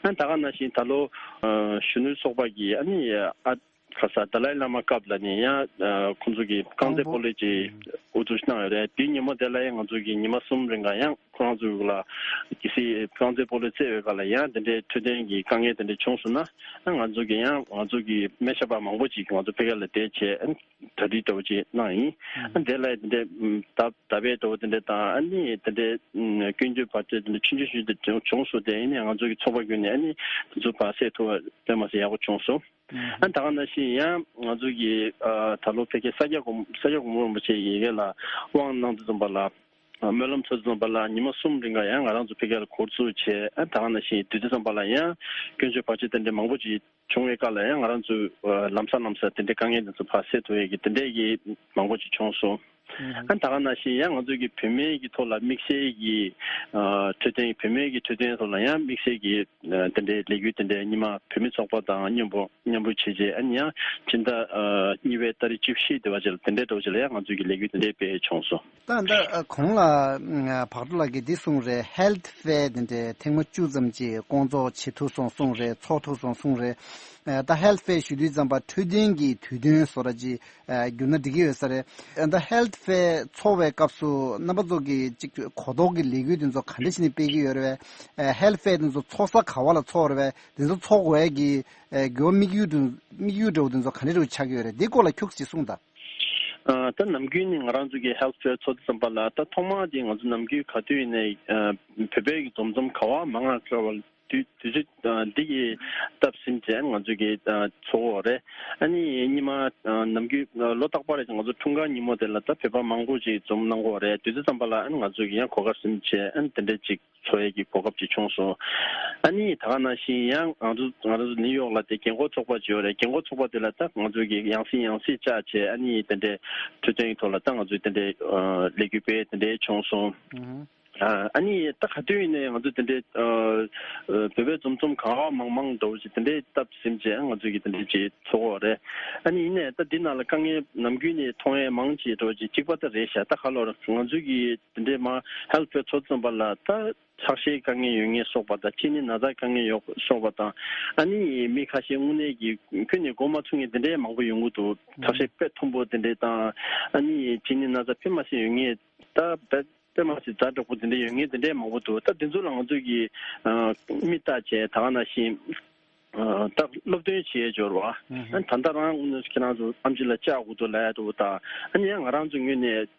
ཨ་ད་ག་ནང་བཞིན་ད་ལོ་གཞོན་ནུའི་ཚོགས་པ་གི་ཨ་ནི་ཨ་ཁ་ས་ཏཱ་ལའི་བླ་མ་སྐབས་ལ་ནི་ཡང་ཁོང་ཚོ་གི་རྐང་རྩེད་སྤོ་ལོ་ཅིག་དབུ་འཛུགས་གནང་ཡོད་རེད། དེའི་ཉིན་མོ་དེ་ལ་ཡང་ང་ཚོ་གི་ཉི་མ་གསུམ་རིང་ག་ཡང་ཁོ་རང་ཚོ་ལ་གལ་སྲིད་རྐང་རྩེད་སྤོ་ལོ་རྩེ་བའི་སྐབས་ལ་ཡང་དེ་འདྲའི་འཕྲོད་བསྟེན་གྱི་དཀའ་ངལ་དེ་འདྲ་བྱུང་སོང་ན་ང་ཚོ་གི་ཡང་ང་ཚོ་གི་སྨན་ཞབས་པ་མང་པོ་ཅིག་ང་ཚོ་ཕ་གི་ལ་བསྡད་བྱས་གྲ་སྒྲིག་འདྲ་བོ་ཅིག་གནང་ཡིན། དེ་ལ་དེ་འདྲའི་ད་ད་བའི་འདྲ་བོ་དེ་འདྲ་དང་ཨ་ནི་དེ་འདྲའི་སྐྱོན་བརྗོད་བར་ཆད་དེ་འདྲ་ཆུང་ཆུང་ཞིག་དེ་བྱུང་སོང་། དེ་ཡིན་ནའི་ང་ཚོ་གི་ཚོགས་པ་བརྒྱུད་ནས་ཨ་ནི་དེ་ཚོ་ཕར་སེལ་ཐུབ་པ་དཔེ་མ་སྲིད་ཡག་པོ་བྱུང་སོང་། ཨ་ད་ག་ནང་བཞིན་ཡང་ང་ཚོ་གི་ད་ལོ་ཕ་གི་ས་སྐྱ་གོང་ས་སྐྱ་གོང་མ་རིན་པོ་ཆེ་ཡི་གེ་ལ་དབང་གནང་དུས་ཙམ་པ་ལ་སྨོན་ལམ་ཚོགས་དུས་ཙམ་པ་ལ་ཉི་མ་གསུམ་རིང་ག་ཡང་ང་རང་ཚོ་ཕ་གི་ལ་འགོ་འཛུགས་བྱས། ཨ་ད་ག་ནང་བཞིན་དུས་ཚོད་ཙམ་པ་ལ་ཡང་སྐྱོན་བརྗོད་བར་ཆད་དེ་འདྲ་མང་པོ་ཅིག་བྱུང་བའི་སྐབས་ལ་ཡང་ང་རང་ཚོས་ལམ་སང་ལམ་སང་དེ་འདྲའི་དཀའ་ངལ་དེ་ཚོ་ཕར་སེལ་ཐུབ་ཡས་ཀྱི་དེ་འདྲའི་གི་མང་པོ་ཅིག་བྱུང་སོང་། ཨ་ད་ག་ནང་བཞིན་ཡང་ང་ཚོ་གི་བུད་མེད་ཀྱི་ཐོག་ལ་དམིགས་བསལ་གྱི་འཕྲོད་བསྟེན་བུད་མེད་ཀྱི་འཕྲོད་བསྟེན་ཐོག་ལ་ཡང་དམིགས་བསལ་གྱི་དེ་འདྲའི་ལས་འགུལ་དེ་འདྲའི་ཉི་མ་བུད་མེད་ཚོགས་པ་དང་མཉམ་པོ་མཉམ་རུབ་བྱས་རྗེས་ཨ་ནི་ཡང་ཕྱི་ཟླ་གཉིས་པའི་ཏ་རིག་བཅུ་བཞི་དེ་བ་ཅིག་ལ་དེ་འདྲའི་འདྲ་བོ་ཅིག་ལ་ཡང་ང་ཚོ་གི་ལས་འགུལ་དེ་འདྲའི་སྤེལ་བྱུང་སོང་། ད་ད་གོང་ལ་བག་གྲོ་ལགས་ཀྱིས་འདི་གསུངས་རེད། ཧེལ་ཐི་ཕེར་དེ་འདྲའི་ཐེངས་མ་བཅུ་ཙམ་ཅིག་སྐོང་ཚོགས་བྱེད་ཐུབ་སོང་གསུངས་རེད། ཚོགས་ཐུབ་སོང་གསུངས་རེད། ད་ཧེལ་ཐི་ཕེར་ཞུ་དུས་ཙམ་པ་འཕྲོད་བསྟེན་གྱི་དུས་སྟོན་བཟོ་འདྲ་ཅིག་བསྒྱུར་ན་འགྲིག་གི་ཡོད་ས་རེད། ད་ཧེལ་ཐི་ཕེར་ཚོགས་པའི་སྐབས་སུ་རྣམ་པ་ཚོ་གི་ཅིག་གོ་རྟོགས་ཀྱི་ལས་འགུལ་དེ་ཚོ་ག་འདྲ་བྱས་ནས་སྤེལ་གྱི་ཡོད་རེད་པས། ཧེལ་ཐི་ཕེར་དེ་ཚོ་ཚོགས་ས་ག་བ་ལ་ཚོགས་རེད་པས། དེ་ཚོ་ཚོགས་དགོས་ཀྱི་དགོས་དམིགས་ཡུལ་དུ་དམིགས་ཡུལ་འདྲ་བོ་དེ་ཚོ་ག་འདྲ་འདྲ་བོ་ཆགས་ཀྱི་ཡོད་རེད། འདི་སྐོར་ལ་ཁྱུག་ཅིག་གསུངས་དང་། ད་ནམ་རྒྱུན་ནི་ང་རང་ཚོ་གི་ཧེལ་ཐི་ཕེར་ཚོགས་དུས་ཙམ་པ་ལ་ད་ཐོག་མ་དེ་ང་ཚོ་ནམ་རྒྱུན་ག་དུས་ཡིན་ནའི་བོད་པའི་གི་འཛོམས་འཛོམས་ག་བ་མང་ང་ཁ་བ་དུས་དུས་ཚོད་འདི་གི་སྟབས་ཟིན་བྱས་ང་ཚོ་གི་ཚོགས་འོ་རེད། ཨ་ནི་སྙི་མ་ནམ་རྒྱུན་ལོ་རྟག་པར་ང་ཚོ་འཁྲུངས་སྐར་ཉིན་མོ་དེ་ལ་ད་བོད་པ་མང་པོ་ཅིག་འཛོམས་གནང་གི་ཡོད་རེད། དུས་ཚོད་ཙམ་པ་ལ་ཨ་ནི་ང་ཚོ་གི་ཡང་གོ་སྐབས་ཟིན་བྱས་ཨ་ནི་དེ་འདྲས་ཅིག་ཚོགས་ཡས་ཀྱི་གོ་སྐབས་ཅིག་བྱུང་སོང་། ཨ་ནི་ད་ག་ནང་བཞིན་ཡང་ང་ཚོ་ང་ཚོ་ནིའུ་ཡོག་ལ་དེ་རྒན་འཁོགས་ཚོགས་པ་ཅིག་ཡོད་རེད། རྒན་འཁོགས་ཚོགས་པ་དེ་ལ་ད་ང་ཚོ་གི་ཡང་སེ་ཡང་སེ་བཅར་བྱས་ཨ་ནི་དེ་འདྲའི་འཕྲོད་བསྟེན་གྱི་ཐོག་ལ་ད་ང་ཚོས་དེ་འདྲའི་ལས་འགུལ་སྤེལ་དེ་འདྲའི་བྱུང་སོང་། ཨ་ནི་ད་ག་དུས་ཡིན་ནའི་ང་ཚོ་དེ་འདྲའི་བོད་པའི་འཛོམས་འཛོམས་གང་བ་མང་མང་འདྲ་བོ་ཞིག་དེ་འདྲའི་སྟབས་ཟིན་བྱས་ང་ཚོ་གི་དེ་འདྲའི་ཅིག་ཚོགས་འོ་རེད། ཨ་ནི་ཡིན་ནའི་ད་འདི་ནང་ལ་དཀའ་ངལ་ནམ་རྒྱུན་ནས་མཐོང་ཡས་མང་ཆེ་འདྲ་བོ་ཅིག་གཅིག་པ་ད་རེད་ཤག་ད་ག་ལོར་ང་ཚོ་གི་དེ་འདྲའི་མ་ཧེལ་ཐི་ཕེར་ཚོགས་ཙམ་པ་ལ་ད་ཁྲག་ཤེད་དཀའ་ངལ་ཡོད་མཁན་སོགས་པ་དང་གཅིན་སྙི་ན་ཚ་དཀའ་ངལ་ཡོད་སོགས་པ་དང་ཨ་ནི་མི་ཁ་ཤས་དངོས་གནས་ཀྱི་ཁྱོན་ནས་འགོ་མ་ཚུགས་མཁན་དེ་འདྲའི་མང་པོ་ཡོང་གི་འདུག་ཁྲག་ཤེད་དཔེ་མཐོན་པོ་དེ་འདྲའི་དང་ཨ་ནི་གཅིན་སྙི་ན་ཚ་དཔེ་མ་སྲིད་ཡོད་མཁན་ད་དཔེ་དཔེ་མ་སྲིད་ཛ་དྲག་པོ་དེ་འདྲའི་ཡོད་མཁན་དེ་འདྲའི་མང་པོ་འདུག་ད་དེ་ཚོ་ལ་ང་ཚོས་ཀྱི་མིག་བལྟས་བྱས་ད་ག་ནང་བཞིན། ད་སློབ་སྟོན་བྱེད་འབྱོར་བ། ཨ་ད་ལྟ་རང་དངོས་གནས་ཁྱེད་རང་ཚོ་ཨེམ་ཆི་ལ་བཅར་དགོས་འདུག་ལབ་ཡ་འདུག་ད་ཨ་ནི་ཡང་ང་རང་ཚོ་ངོས་ནས་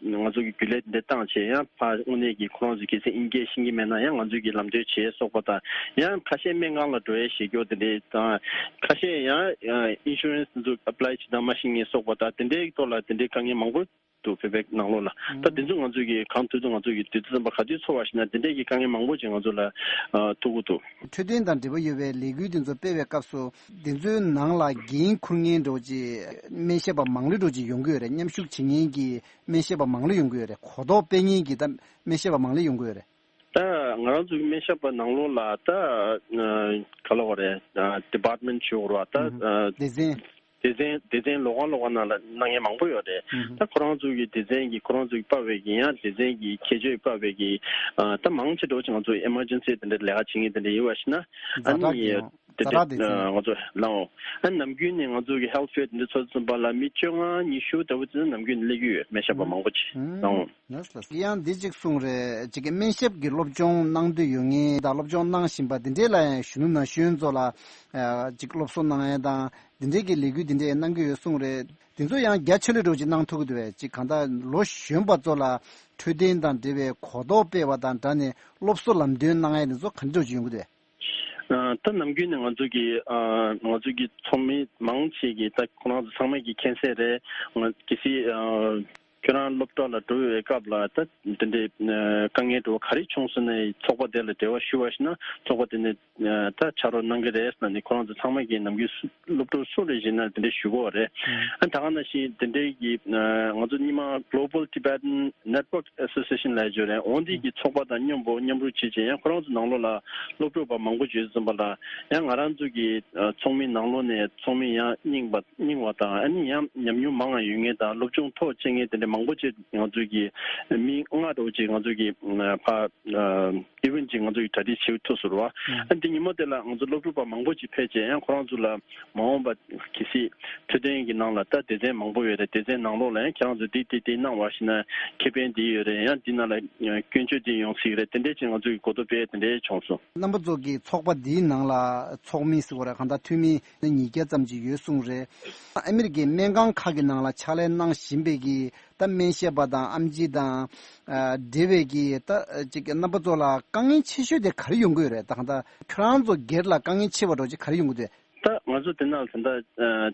ང་ཚོ་གི་རྒྱུན་ལས་འདི་བཏང་བྱས་ཡང་ཕ་དངོས་གནས་ཀྱི་ཁོ་རང་ཚོ་གལ་སྲིད་དབྱིན་སྐད་ཤེས་ཀྱི་མེད་ན་ཡང་ང་ཚོ་གི་ལམ་སྟོན་བྱེད་སོགས་པ་དང་ཡང་ཁ་ཤས་སྨན་ཁང་ལ་འགྲོ་ཡས་བྱེད་རྒྱུ་དེ་འདྲའི་དང་ཁ་ཤས་ཡང་ཨིན་ཤུ་རན་སི་འདི་ཚོ་ཨེ་པ་ལའི་བྱེད་སྟངས་མ་ཤེས་མཁན་སོགས་པ་དང་དེ་འདྲའི་ཐོག་ལ་དེ་འདྲའི་དཀའ་ངལ་མང་པོ། དུ་བོད་པའི་ནང་ལོགས་ལ་ད་དེ་ཚོ་ང་ཚོས་ཀྱི་གང་ཐུབ་ཐུབ་ང་ཚོས་ཀྱི་དུས་ཚོད་ཙམ་པ་ག་དུས་འཚོགས་པ་ཞིག་ན་དེ་འདྲས་ཀྱི་དཀའ་ངལ་མང་པོ་ཅིག་ང་ཚོ་ལ་ཨ་ཐུག་གི་འདུག་འཕྲོད་བསྟེན་དང་འབྲེལ་བ་ཡོད་པའི་ལས་འགུལ་དེ་ཚོ་སྤེལ་བའི་སྐབས་སུ་དེ་ཚོའི་ནང་ལ་འགན་འཁུར་མཁན་འདྲ་བོ་ཅིག་སྨན་ཞབས་པ་མང་ལོས་འདྲ་བོ་ཅིག་ཡོང་གི་ཡོད་རེད། མཉམ་ཞུགས་བྱེད་མཁན་གྱི་སྨན་ཞབས་པ་མང་ལོས་ཡོང་གི་ཡོད་རེད། གོ་རྟོགས་སྤེལ་མཁན་གྱི་ད་སྨན་ཞབས་པ་མང་ལོས་ཡོང་གི་ཡོད་རེད། ད་ང་རང་ཚོ་གི་སྨན་ཞབས་པ་ནང་ལོགས་ལ་ད་ག་ལ་བ་རེད་ཌི་པཱར་ཊི་མེན་ཊི་ཞུ་དགོས་རེད་བ་ད། སྡེ་ཚན། སྡེ་ཚན་སྡེ་ཚན་ལོགས་ཀ་ལོགས་ཀ་ནང་ལ་གནང་མཁན་མང་པོ་ཡོད་རེད། ད་ཁོ་རང་ཚོ་གི་སྡེ་ཚན་གྱི་ཁོ་རང་ཚོ་གི་པ་བས་ཀྱི་ཡང་སྡེ་ཚན་གྱི་ཁྱད་ཆོས་པ་བས་ཀྱི་ད་མང་ཆེ་འགྲོ་ཅིག་ང་ཚོ་ཨེ་མར་ཇེན་སི་དེ་འདྲའི་ལས་ཀ་བྱེད་མཁན་དེ་འདྲ་ཡིན་པ་ཞིག་ན་ཨ་ཛ་དྲག་ནི་གི་ཡོད། དེ་ཛ་དྲག་སྡེ་ཚན། ང་ཚོ་ལའོ་ཨ་ནམ་རྒྱུན་ནས་ང་ཚོ་གི་ཧེལ་ཐི་ཕེར་དེ་འདྲ་ཚོ་ཚུན་པ་ལ་མི་བཅོ་ལྔ་ཉི་ཤུ་ལྟ་བུ་ཙམ་ནམ་རྒྱུན་ནས་སླེབས་ཀྱི་ཡོད་སྨན་ཞབས་པ་མང་པོ་ཅིག་ལའོ། ཡང་འདི་གཅིག་གསུངས་རེད། གཅིག་གི་སྨན་ཞབས་ཀྱི་སློབ་སྦྱོང་གནང་འདོད་ཡོད་མཁན་དང་སློབ་སྦྱོང་གནང་བཞིན་པ་འདི་འདྲས་ལ་ཡང་གཞོན་ནུ་ན་གཞོན་ཚོ་ལ་གཅིག་སློབ་གསོ་གནང་ཡས་དང་འདི་འདྲས་ཀྱི་ལས་འགུལ་འདི་འདྲས་གནང་གི་ཡོད་གསུངས་རེད། འདི་ཚོ་ཡང་རྒྱ་ཆེ་ལོས་འགྲོ་གཅིག་གནང་ཐུབ་ཀྱི་འདུག་བས། གཅིག་གང་ལྟར་ལོ་གཞོན་པ་ཚོ་ལ་འཕྲོད་ འཕྲོད་བསྟེན་དང་འབྲེལ་བའི་གོ་རྟོགས་སྤེལ་བ་དང་སྦྲགས་ནས་སློབ་གསོ་ལམ་སྟོན་གནང་ཡ་དེ་ཚོ་ག་འདྲ་ཅིག་ཡོང་གི་འདུག་ཨ། ད་ནམ་རྒྱུན་ནས་ང་ཚོ་གི་ཨ། ང་ཚོ་གི་ཚོགས་མི་མང་ཆེ་གིས་ད་ཁོ་རང་ཚོ་ཚང་མས་ཀྱི་མཁྱེན་གསལ་རེད། ང་གལ་སྲིད་ཨ། ཁྱོད་རང་སློབ་གྲྭ་ལ་འགྲོ་བའི་སྐབས་ལ་ད་དེ་འདྲའི་ཨ། དཀའ་ངལ་འགྲོ་བ་ག་རེ་བྱུང་སོང་ནས་ཚོགས་པ་དེ་ལ་འབྲེལ་བ་ཞུ་བ་ཞིག་ན་ཚོགས་པ་དེ་ནས་ཨ། ད་ཕྱག་རོགས་གནང་གི་རེད་ཟེར་ནས་ཁོ་རང་ཚོ་ཚང་མས་ཀྱི་ནམ་རྒྱུན་སློབ་ཕྲུག་སུ་རེད་ཞེ་ན་དེ་འདྲ་ཞུ་གི་ཡོད་རེད། ཨ། ད་ག་ནང་བཞིན་དེ་འདྲའི་གི་ཨ། ང་ཚོ་སྔོན་མ་Global Tibetan Network Association ལབ་ཡོད་རེད། འོ་འདི་གི་ཚོགས་པ་དང་མཉམ་པོ་མཉམ་རུབ་བྱས་བྱས་ཡང་ཁོ་རང་ཚོ་ནང་ལོགས་ལ་སློབ་ཕྲུག་པ་མང་པོ་ཡོད་ཙམ་པ་ལ་ཡང་ང་རང་ཚོ་གི་ཨ། ཚོགས་མི་ནང་ལོགས་ནས་ཚོགས་མི་ཡང་རྙིང་པ་རྙིང་བ་དང་ཨ་ནི་ཡང་ཉམས་མྱོང་མང་བ་ཡོད་མཁན་དང་སློབ་སྦྱོང་མཐོ་བྱེད་མཁན་དེ་འདྲ་མང་པོ་ཅིག་ང་ཚོ་གི་མི་ལྔ་འདྲ་བོ་ཅིག་ང་ཚོ་གི་ཨ། ཕ་ཨ། ཨི་ཝེན་ཅིག་ང་ཚོ་ཡི་གྲ་སྒྲིག་བྱེད་ཐུབ་ཟེར་བ། ཨ་འདི་ཉིན་མོ་དེ་ལ་ང་ཚོ་སློབ་ཕྲུག་པ་མང་པོ་ཅིག་ཕེབས་རྗེས་ཡང་ཁོ་རང་ཚོ་ལ་མ་འོངས་པ་གལ་སྲིད་འཕྲོད་བསྟེན་གྱི་ནང་ལ་ད་སྡེ་ཚན་མང་པོ་ཡོད་རེད། སྡེ་ཚན་ནང་ལོགས་ལ་ཡང་ཁྱེད་རང་ཚོ་འདི་འདི་འདི་གནང་བ་ཞིག་ན་ཁེ་ཕན་འདི་ཡོད་རེད། ཡང་འདི་ནང་ལ་སྐྱོན་བརྗོད་འདི་ཡོང་སྲིད་རེད། དེ་འདྲས་ཅིག་ང་ཚོ་གི་གོ་རྟོགས་སྤེལ་དེ་འདྲས་བྱུང་སོང་། རྣམ་པ་ཚོ་གི་ཚོགས་པ་འདིའི་ནང་ལ་ཚོགས་མི་ཟེར་བ་རེད། གང་ལྟར་འཐུས་མི་ཉིས་བརྒྱ་ཙམ་ཅིག་ཡོད་གསུངས་རེད། ཨ་མི་རི་ཀའི་སྨན་ཁང་ཁག་གི་ནང་ལ་ཕྱག་ལས་གནང་བཞིན་པའི་གི་ད་སྨན་ཞབས་པ་དང་ཨེམ་ཆི་དང་ཨ། འབྲེལ་བའི་གི་ད་ཅིག་རྣམ་པ་ཚོ་ལ་དཀའ་ངལ་ཆེ་ཤོས་དེ་ག་རེ་ཡོང་གི་ཡོད་རེད། ད་གང་ལྟར་ཁྱོད་རང་ཚོ་སྒེར་ལ་དཀའ་ངལ་ཆེ་བ་འདྲ་ཅིག་ག་རེ་ཡོང་གི་འདུག་ད་ང་ཚོ་དེ་ནང་ལ་ད་ལྟ་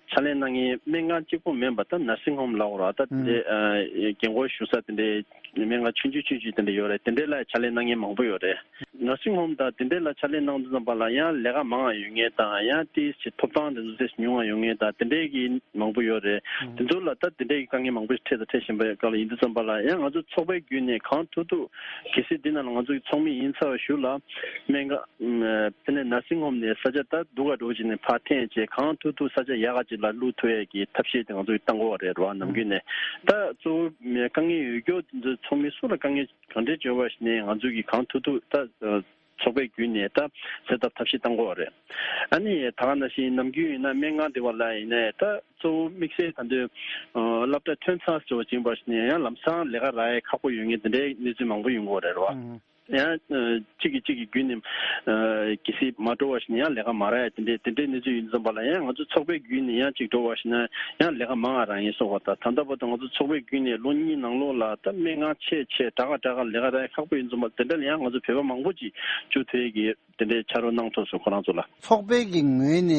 ཕྱག་ལས་གནང་མཁན་སྨན་ཁང་གཅིག་པོ་མིན་པ་ད་nursing home ལབ་དགོས་རེད། ད་དེ་འདྲའི་ཨ། རྒན་གོག་བཞུགས་ས་དེ་འདྲའི་སྨན་ཁང་ཆུང་ཆུང་ཆུང་ཆུང་དེ་འདྲ་ཡོད་རེད། དེ་འདྲའི་ལ་ཕྱག་ལས་གནང་མཁན་མང་པོ་ཡོད་རེད། nursing home དང་དེ་འདྲའི་ལ་ཕྱག་ལས་གནང་དུས་ཙམ་པ་ལ་ཡང་ལས་ཀ་མང་བ་ཡོད་མཁན་དང་ཡང་ཏིས་ཀྱི་ཐོབ་ཐང་དེ་ཚོ་ཏིས་ཉུང་བ་ཡོད་མཁན་དང་དེ་འདྲའི་གི་མང་པོ་ཡོད་རེད། དེ་ཚོ་ལ་ད་དེ་འདྲའི་གི་དཀའ་ངལ་མང་པོ་ཞིག་འཕྲད་དང་འཕྲད་བཞིན་པའི་སྐབས་ལ་ཡིན་དུས་ཙམ་པ་ལ་ཡང་ང་ཚོ་ཚོགས་པའི་བརྒྱུད་ནས་གང་ཐུབ་ཐུབ་གལ་སྲིད་འདི་ནང་ལ་ང་ཚོ་གི་ཚོགས་མི་ཡིན་ཚར་བའི་གཞུག་ལ་སྨན་ཁང་དེ་ནས་nursing home ནས་ས་ཆ་ད་སྡུག་ག་འགྲོ་བྱས་ནས་ཕར་འཐེན་བྱས་གང་ཐུབ་ཐུབ་ས་ཆ་ཡག་ག་ཅིག་ལ་བླུག་ཐུབ་ཡས་ཀྱི་ཐབས་ཤེས་དེ་ང་ཚོ་གི་བཏང་དགོས་པ་རེད་རོ། ནམ་རྒྱུན་ནས་ད་གཙོ་བོ་དཀའ་ངལ་ཡོད་རྒྱུ་དེ་ཚོ་ཚོགས་མི་སུ་ལ་དཀའ་ངལ་གང་འདྲས་བྱུང་བ་ཞིག་ནས་ང་ཚོ་གིས་གང་ཐུབ་ཐུབ་ད་ཚོགས་པའི་བརྒྱུད་ནས་ད་སེལ་ཐབས་ཐབས་ཤེས་བཏང་དགོས་པ་རེད། ཨ་ནི་ད་ག་ནང་བཞིན་ནམ་རྒྱུན་ཡིན་ན་སྨན་ཁང་དེ་བ་ལ་ཡིན་ནའི་ད་གཙོ་བོ་དམིགས་བསལ་ད་འདོད་སློབ་གྲྭ་ཐོན་ཚར་ཟེར་བ་ཅིག་ཡིན་པ་ཞིག་ནས་ཡང་ལམ་སང་ལས་ཀ་རག་ཡས་ཁག་པོ་ཡོད་མཁན་དེ་འདྲའི་གནས་ཚུལ་མང་པོ་ཡོང་གི་ཡོད་རེད་རོ། ཡང་གཅིག་གིས་གཅིག་གི་བརྒྱུད་ནས་གལ་སྲིད་མ་འགྲོ་བ་ཞིག་ནས་ཡང་ལས་ཀ་མ་རག་ཡས་དེ་འདྲའི་དེ་འདྲའི་གནས་ཚུལ་ཡིན་ཙམ་པ་ལ་ཡང་ང་ཚོ་ཚོགས་པའི་བརྒྱུད་ནས་ཡང་གཅིག་འགྲོ་བ་ཞིག་ན་ཡང་ལས་ཀ་མང་བ་རག་ཡིན་སོགས་པ་དང་། ད་ལྟ་བར་དུ་ང་ཚོ་ཚོགས་པའི་བརྒྱུད་ནས་ལོ་གཉིས་ནང་ལོགས་ལ་ད་སྨན་ཁང་ཆེ་ཆེ་དྲག་ག་དྲག་ག་ལས་ཀ་རག་ཡས་ཁག་པོ་ཡིན་ཙམ་པ་དེ་འདྲ་ལ་ཡང་ང་ཚོ་བོད་པ་མང་པོ་ཅིག་འཇུ་ཐུབ་ཡས་ཀྱི་དེ་འདྲའི་ཕྱག་རོགས་གནང་ཐུབ་སོང་ཁོ་རང་ཚོ་ལ། ཚོགས་པའི་གི་ངོས་ནས་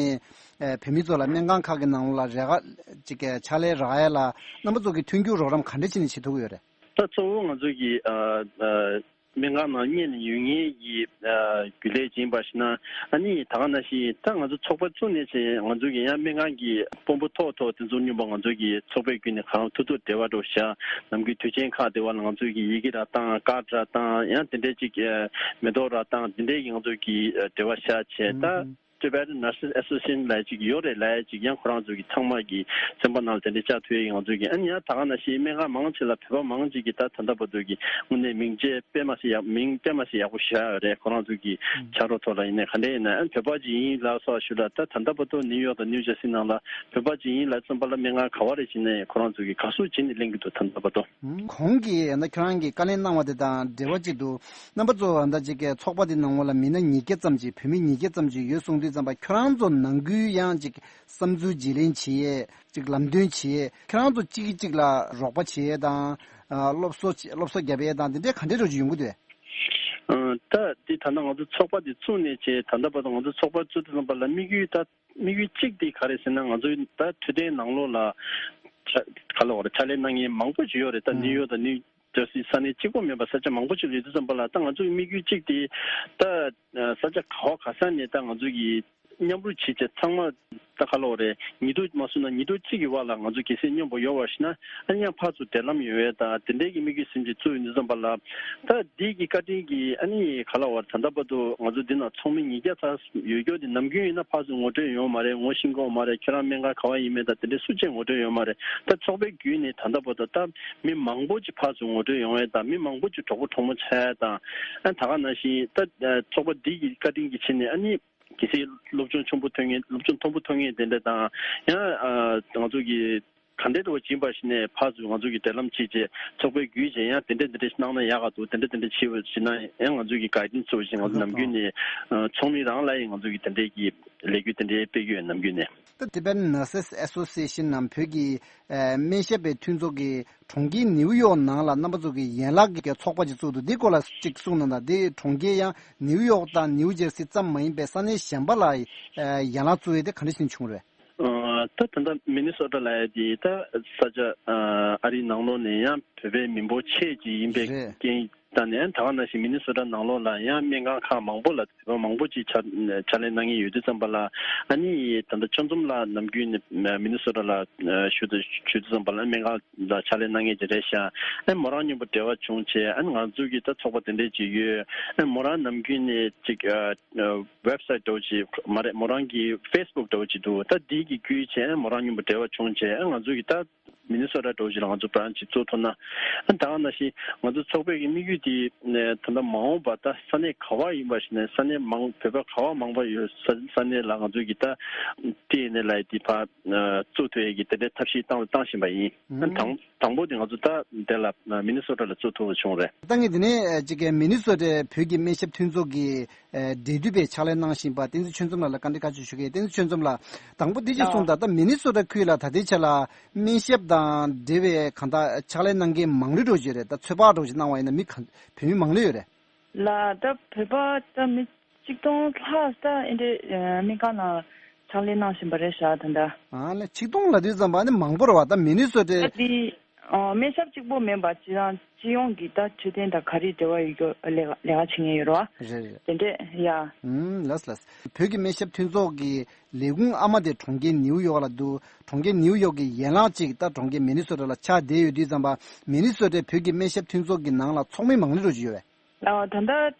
ཨ། བོད་མི་ཚོ་ལ་སྨན་ཁང་ཁག་གི་ནང་ལ་རེ་ཁག་ཅིག་གི་ཕྱག་ལས་རག་ཡས་ལ་རྣམ་པ་ཚོ་གི་མཐུན་འགྱུར་རོགས་རམ་ག་འདྲ་བྱས་ནས་བྱེད་ཐུབ་ཀྱི་ཡོད་རེད། ད་གཙོ་བོ་ང་ཚོ་གི་ཨ། ཨ། སྨན་ཁང་ནང་གཉེར་ནས་ཡོད་མཁན་གྱི་ཨ། རྒྱུན་ལས་ཡིན་པ་ཞིག་ན་ཨ་ནི་ད་ག་ནང་བཞིན་ད་ང་ཚོ་ཚོགས་པ་བཙུགས་ནས་བྱས་ང་ཚོ་གི་ཡང་སྨན་ཁང་གི་དཔོན་པོ་ཐོག་ཐོག་དེ་ཚོ་མཉམ་པོ་ང་ཚོ་གི་ཚོགས་པའི་བརྒྱུད་ནས་གང་ཐུབ་ཐུབ་འབྲེལ་བ་འགྲོ་བཞག་ནམ་རྒྱུན་དུས་ཆེན་ཁག་དེ་བ་ལ་ང་ཚོ་གི་ཡི་གེ་རག་སྟངས་ཀར་རག་སྟངས་ཡང་དེ་འདྲའི་ཅིག་མེ་ཏོག་རག་སྟངས་དེ་འདྲའི་གི་ང་ཚོ་གི་འབྲེལ་བ་བཞག་བྱས་ད། Tibetan Nurses Association ལབ་ཅིག་ཡོད་རེད་ལབ་ཅིག་ཡང་ཁོ་རང་ཚོ་གི་ཚང་མ་གི་སེམས་པ་ནང་ལ་དེ་འདྲའི་བཅའ་ཐུབ་ཡས་ང་ཚོ་གི་ཨ་ནི་ཡང་ད་ག་ནང་བཞིན་སྨན་ཁང་མང་ཆེ་ལ་བོད་པ་མང་ཆེ་གི་ད་ད་ལྟ་བར་དུ་གི་དངོས་གནས་མིང་ཆད་དཔེ་མ་སྲིད་ཡག་མིང་དཔེ་མ་སྲིད་ཡག་པོ་བཞག་ཡོད་རེད། ཁོ་རང་ཚོ་གི་ཕྱག་རོགས་ཐོག་ལ་ཡིན་ནའི་ག་འདྲ་ཡིན་ན་ཨ་བོད་པ་ཅིག་ཡིན་ལབ་སོགས་ཞུ་ལ་ད་ད་ལྟ་བར་དུ་ནིའུ་ཡོག་དང་ནིའུ་ཇར་སི་ནང་ལ་བོད་པ་ཅིག་ཡིན་ལབ་ཙམ་པ་ལ་སྨན་ཁང་ག་བ་རེ་ཕྱིན་ནའི་ཁོ་རང་ཚོ་གི་དགའ་བསུ་བྱེད་ནས་ལེན་གི་འདུག་ད་ལྟ་བར་དུ། གོང་གི་ཡང་ན་ཁྱོད་རང་གིས་བཀའ་ལན་གནང་བ་དེ་དང་འབྲེལ་བ་གཅིག་ཏུ་རྣམ་པ་ཚོ་ད་ཅིག་གི་ཚོགས་པ་དེ་ནང་ལ་མི་སྣ་ཉིས་བརྒྱ་ཙམ་ཅིག་བོད་མི་ཉིས་བརྒྱ་ཙམ་ཅིག་ཡོད་གསུངས་དུས་ཙམ་པ་ཁྱོད་རང་ཚོ་ནང་ཁུལ་ཡང་ཅིག་བསམ་ཚུལ་བརྗེ་ལེན་བྱེད་ཡས་ཅིག་ལམ་སྟོན་བྱེད་ཡས་ཁྱོད་རང་ཚོ་གཅིག་གིས་གཅིག་ལ་རོགས་པ་བྱེད་ཡས་དང་སློབ་གསོ་སློབ་གསོ་རྒྱབ་ཡས་དང་དེ་འདྲའི་ག་འདྲའི་རོགས་ཅིག་ཡོང་གི་འདུག་ད་འདི་ད་ལྟ་ང་ཚོ་ཚོགས་པ་འདི་བཙུགས་ནས་བྱས་ད་ལྟ་བར་དུ་ང་ཚོ་ཚོགས་པ་བཙུགས་དུས་ཙམ་པ་ལ་དམིགས་ཡུལ་ད། དམིགས་ཡུལ་གཅིག་དེ་ག་རེ་ཟེར་ན་ང་ཚོའི་ད་འཕྲོད་བསྟེན་ནང་ལོགས་ལ་ཕྱ་ག་ལ་བར་ཕྱག་ལས་གནང་མཁན་མང་པོ་ཞིག་ཡོད་རེད། ད་ནིའུ་ཡོག་དང་ནིའུ་ཇར་སི་ས་གནས་གཅིག་པོ་མིན་པ་ས་ཆ་མང་པོ་ཞིག་ལ་ཡོད་དུས་ཙམ་པ་ལ་ད་ང་ཚོའི་དམིགས་ཡུལ་གཅིག་དེ་ད་ས་ཆ་ག་བ་ག་ས་ནས་ད་ང་ཚོ་གི་མཉམ་རུབ་བྱེད་ཆེད་ཚང་མ་ད་ག་ལ་བར་ཉིས་སྟོང་མ་སོང་ན་ཉིས་སྟོང་གཅིག་གི་བར་ལ་ང་ཚོ་གལ་སྲིད་མཉམ་པོ་ཡོད་པ་ཞིག་ན་ཨ་ནི་ཡང་ཕར་ཚུར་འབྲེལ་ལམ་ཡོད་པའི་ད་དེ་འདྲའི་གི་དམིགས་ཡུལ་ཟིན་གྱི་བཙུགས་ཡོད་དུས་ཙམ་པ་ལ། ད་འདི་གི་བཀའ་དྲིན་གྱིས་ཨ་ནི་ག་ལ་བར་ད་ལྟ་བར་དུ་ང་ཚོ་འདི་ན་ཚོགས་མི་ཉིས་བརྒྱ་ཙམ་ཡོད་རྒྱུ་དེ་ནམ་རྒྱུན་ཡིན་ན་ཕར་ཚུར་ངོ་སྤྲོད་ཡོང་མ་རེད། ངོ་ཤེས་ཀྱི་ཡོད་མ་རེད། ཁྱེད་རང་སྨན་ཁང་ག་བ་ཡིན་མིན་དང་དེ་འདྲའི་སུ་གཅིག་ངོ་སྤྲོད་ཡོད་མ་རེད། ད་ཚོགས་པའི་བརྒྱུད་ནས་ད་ལྟ་བར་དུ་ད་མི་མང་པོ་ཅིག་ཕར་ཚུར་ངོ་སྤྲོད་ཡོང་ཡས་དང་མི་མང་པོ་ཅིག་གྲོགས་པོ་གྲོགས་མོ་ཆགས་ཡས་དང་ཨ་ད་ག་ནང་བཞིན་ད་ཚོགས་པ་འདི་གི་བཀའ་དྲིན་གྱིས་བྱས་ནས་ཨ་ནི་གལ་སྲིད་སློབ་སྦྱོང་ཆེན་པོ་ཐོན་མཁན་སློབ་སྦྱོང་མཐོན་པོ་ཐོན་མཁན་དེ་འདྲ་དང་ཡང་ང་ཚོ་གི་ག་འདྲའི་འགྲོ་བ་སྦྱིན་པ་ཞིག་ནས་ཕར་ཚུར་ང་ཚོ་གི་འབྲེལ་ལམ་བྱེད་བྱས་ཚོགས་པའི་བརྒྱུད་བྱས་ཡང་དེ་འདྲ་དེ་འདྲ་ཞིག་གནང་ན་ཡག་ག་འདུག་དེ་འདྲ་དེ་འདྲ་བྱེད་པ་ཞིག་ན་ཡང་ང་ཚོ་གི་guidance་བྱེད་པ་ཞིག་ང་ཚོ་ནམ་རྒྱུན་ནས་ཚོགས་མི་རང་ལ་ཡང་ང་ཚོ་གི་དེ་འདྲའི་གི་ལས་འགུལ་དེ་འདྲའི་སྤེལ་གྱི་ཡོད་ནམ་རྒྱུན་ནས། ད་Tibetan Nurses Association་ནམ་བོད་ཀྱི་སྨན་ཞབས་པའི་མཐུན་ཚོགས་ཀྱི་གྲོང་ཁྱེར་ནིའུ་ཡོག་ནང་ལ་རྣམ་པ་ཚོ་གི་ཡན་ལག་གི་ཚོགས་པ་ཅིག་བཙུགས་འདུག་འདི་སྐོར་ལ་ཅིག་གསུངས་གནང་དང་། འདི་གྲོང་ཁྱེར་ཡང་ནིའུ་ཡོག་དང་ནིའུ་ཇར་སི་ཙམ་མ་ཡིན་པའི་ས་གནས་གཞན་པ་ལ་ཡན་ལག་བཙུགས་ཡས་དེ་ག་འདྲ་ཞིག་བྱུང་རེད། ད་ད་ལྟ་མི་ནི་སོ་ཊ་ལ་ཡ་དེ་ད་ས་ཆ་ཨ་རིའི་ནང་ལོགས་ནས་ཡང་བོད་པའི་མི་འབོར་ཆེ་ཅིག་ཡིན་པའི་རྐྱེན་ད་ནས་ད་ག་ནང་བཞིན་མི་ནི་སོ་ཊ་ནང་ལོགས་ལ་ཡང་སྨན་ཁང་ཁག་མང་པོ་ལ་བོད་པ་མང་པོ་ཅིག་ཕྱག་ཕྱག་ལས་གནང་མཁན་ཡོད་དུས་ཙམ་པ་ལ། ཨ་ནི་ད་ལྟ་ཆོལ་གསུམ་ལ་ནམ་རྒྱུན་ནས་མི་ནི་སོ་ཊ་ལ་ཞུ་དུས་ཞུ་དུས་ཙམ་པ་ལ་སྨན་ཁང་ལ་ཕྱག་ལས་གནང་མཁན་ཅིག་རེད་ཤག་ཨ་མོ་རང་མཉམ་པོ་འབྲེལ་བ་བྱུང་བྱས། ཨ་ནི་ང་ཚོ་གི་ད་ཚོགས་པ་དེ་འདྲས་ཅིག་ཡོད། ཨ་མོ་རང་ནམ་རྒྱུན་ནས་ཅིག་website་འདྲ་བོ་ཅིག་མ་རེད། མོ་རང་གི་Facebook་འདྲ་བོ་ཅིག་འདུག་ད་འདི་གི་བརྒྱུད་བྱས་ཨ་མོ་རང་མཉམ་པོ་འབྲེལ་བ་བྱུང་བྱས། ཨ་ང་ཚོ་གི་ད་མི་ནི་སོ་ཊ་འདྲ་བོ་ཞིག་ལ་ང་ཚོ་branch་ཅིག་བཙུགས་ཐུབ་ན། ཨ་ད་ག་ནང་བཞིན་ང་ཚོ་ཚོགས་པའི་གི་དམིགས་ཡུལ་དེ་ད་ལྟ་མ་འོངས་པ་ད་ས་གནས་ག་བ་ཡིན་པ་ཞིག་ནས་ས་གནས་མང་བོད་པ་ག་བ་མང་པ་ཡོད་ས་ས་གནས་ལ་ང་ཚོ་གི་ད་ཊི་ཨེན་ཨེལ་ཨའི་དེ་ཕར་བཙུགས་ཐུབ་ཡས་ཀྱི་དེ་འདྲའི་ཐབས་ཤེས་བཏང་བཏང་བཞིན་པ་ཡིན། ཨ་དང་དང་པོ་དེ་ང་ཚོ་ད་དེ་ལ་མི་ནི་སོ་ཊ་ལ་བཙུགས་ཐུབ་པ་བྱུང་རེད། ད་ངས་དེ་ནས་ཅིག་གི་མི་ནི་སོ་ཊའི་བོད་ཀྱི་སྨན་ཞབས་མཐུན་ཚོགས་ཀྱི་འབྲེལ་མཐུད་པའི་ཕྱག་ལས་གནང་བཞིན་པ་བསྟན་འཛིན་ཆོས་འཛོམས་ལགས་ལ་བཀའ་འདྲི་བཀའ་འཁྱོལ་ཞུ་གི་ཡིན། བསྟན་འཛིན་ཆོས་འཛོམས་ལགས། དང་པོ་འདི་ཅིག་གསུངས་དང་། ད་མི་ནི་སོ་ཊ་ཁུལ་ལ་ད་ལྟའི་ཆ་ལ་སྨན་ཞབས་དང་འབྲེལ་བའི་གང་ལྟར་ཕྱག་ལས་གནང་མཁན་མང་ལོས་འགྲོ་གི་ཡོད་རེད། ད་ཚོད་དཔག་འདྲ་བོ་ཅིག་གནང་བ་ཡིན་ན་མི་ག་བོད་མི་མང་ལོས་ཡོད་རེད། ལ་ད་བོད་པ་ད་མི་གཅིག་སྟོང་ལྷག་ད་ཨེ་འདྲས་སྨན་ཁང་ནང་ཕྱག་ལས་གནང་བཞིན་པ་རེད་ཤག་ད་ལྟ། ཨ་ལས་གཅིག་སྟོང་ལབ་དུས་ཙམ་པ་ནི་མང་པོ་རེད་བ། ད་མི་ནི་སོ་ཊའི། ད་འདི་ཨ་སྨན་ཞབས་གཅིག་པོ་མིན་པ་སྤྱི་དང་སྤྱི་ཡོངས་ཀྱི་ད་འཕྲོད་བསྟེན་དང་ག་རེ་འབྲེལ་བ་ཡོད་རྒྱུ་ལས་ལས་ཀ་བྱེད་མཁན་ཡོད་རེད་བ། རེད་རེད། དེ་འདྲས་ཡ། ཨུམ་ལགས་ལགས། བོད་ཀྱི་སྨན་ཞབས་མཐུན་ཚོགས་ཀྱི་ལས་ཁུངས་ཨ་མ་དེ་གྲོང་ཁྱེར་ནིའུ་ཡོག་ལ་འདུག་གྲོང་ཁྱེར་ནིའུ་ཡོག་གི་ཡན་ལག་ཅིག་ད་གྲོང་ཁྱེར་མི་ནི་སོ་ཊ་ལ་ཆགས་བསྡད་ཡོད་དུས་ཙམ་པ། མི་ནི་སོ་ཊའི་བོད་ཀྱི་སྨན་ཞབས་མཐུན་ཚོགས་ཀྱི་ནང་ལ་ཚོགས་མི་མང་ལོས་འགྲོ་གི་ཡོད་པས། ཨ་ད་ལྟ་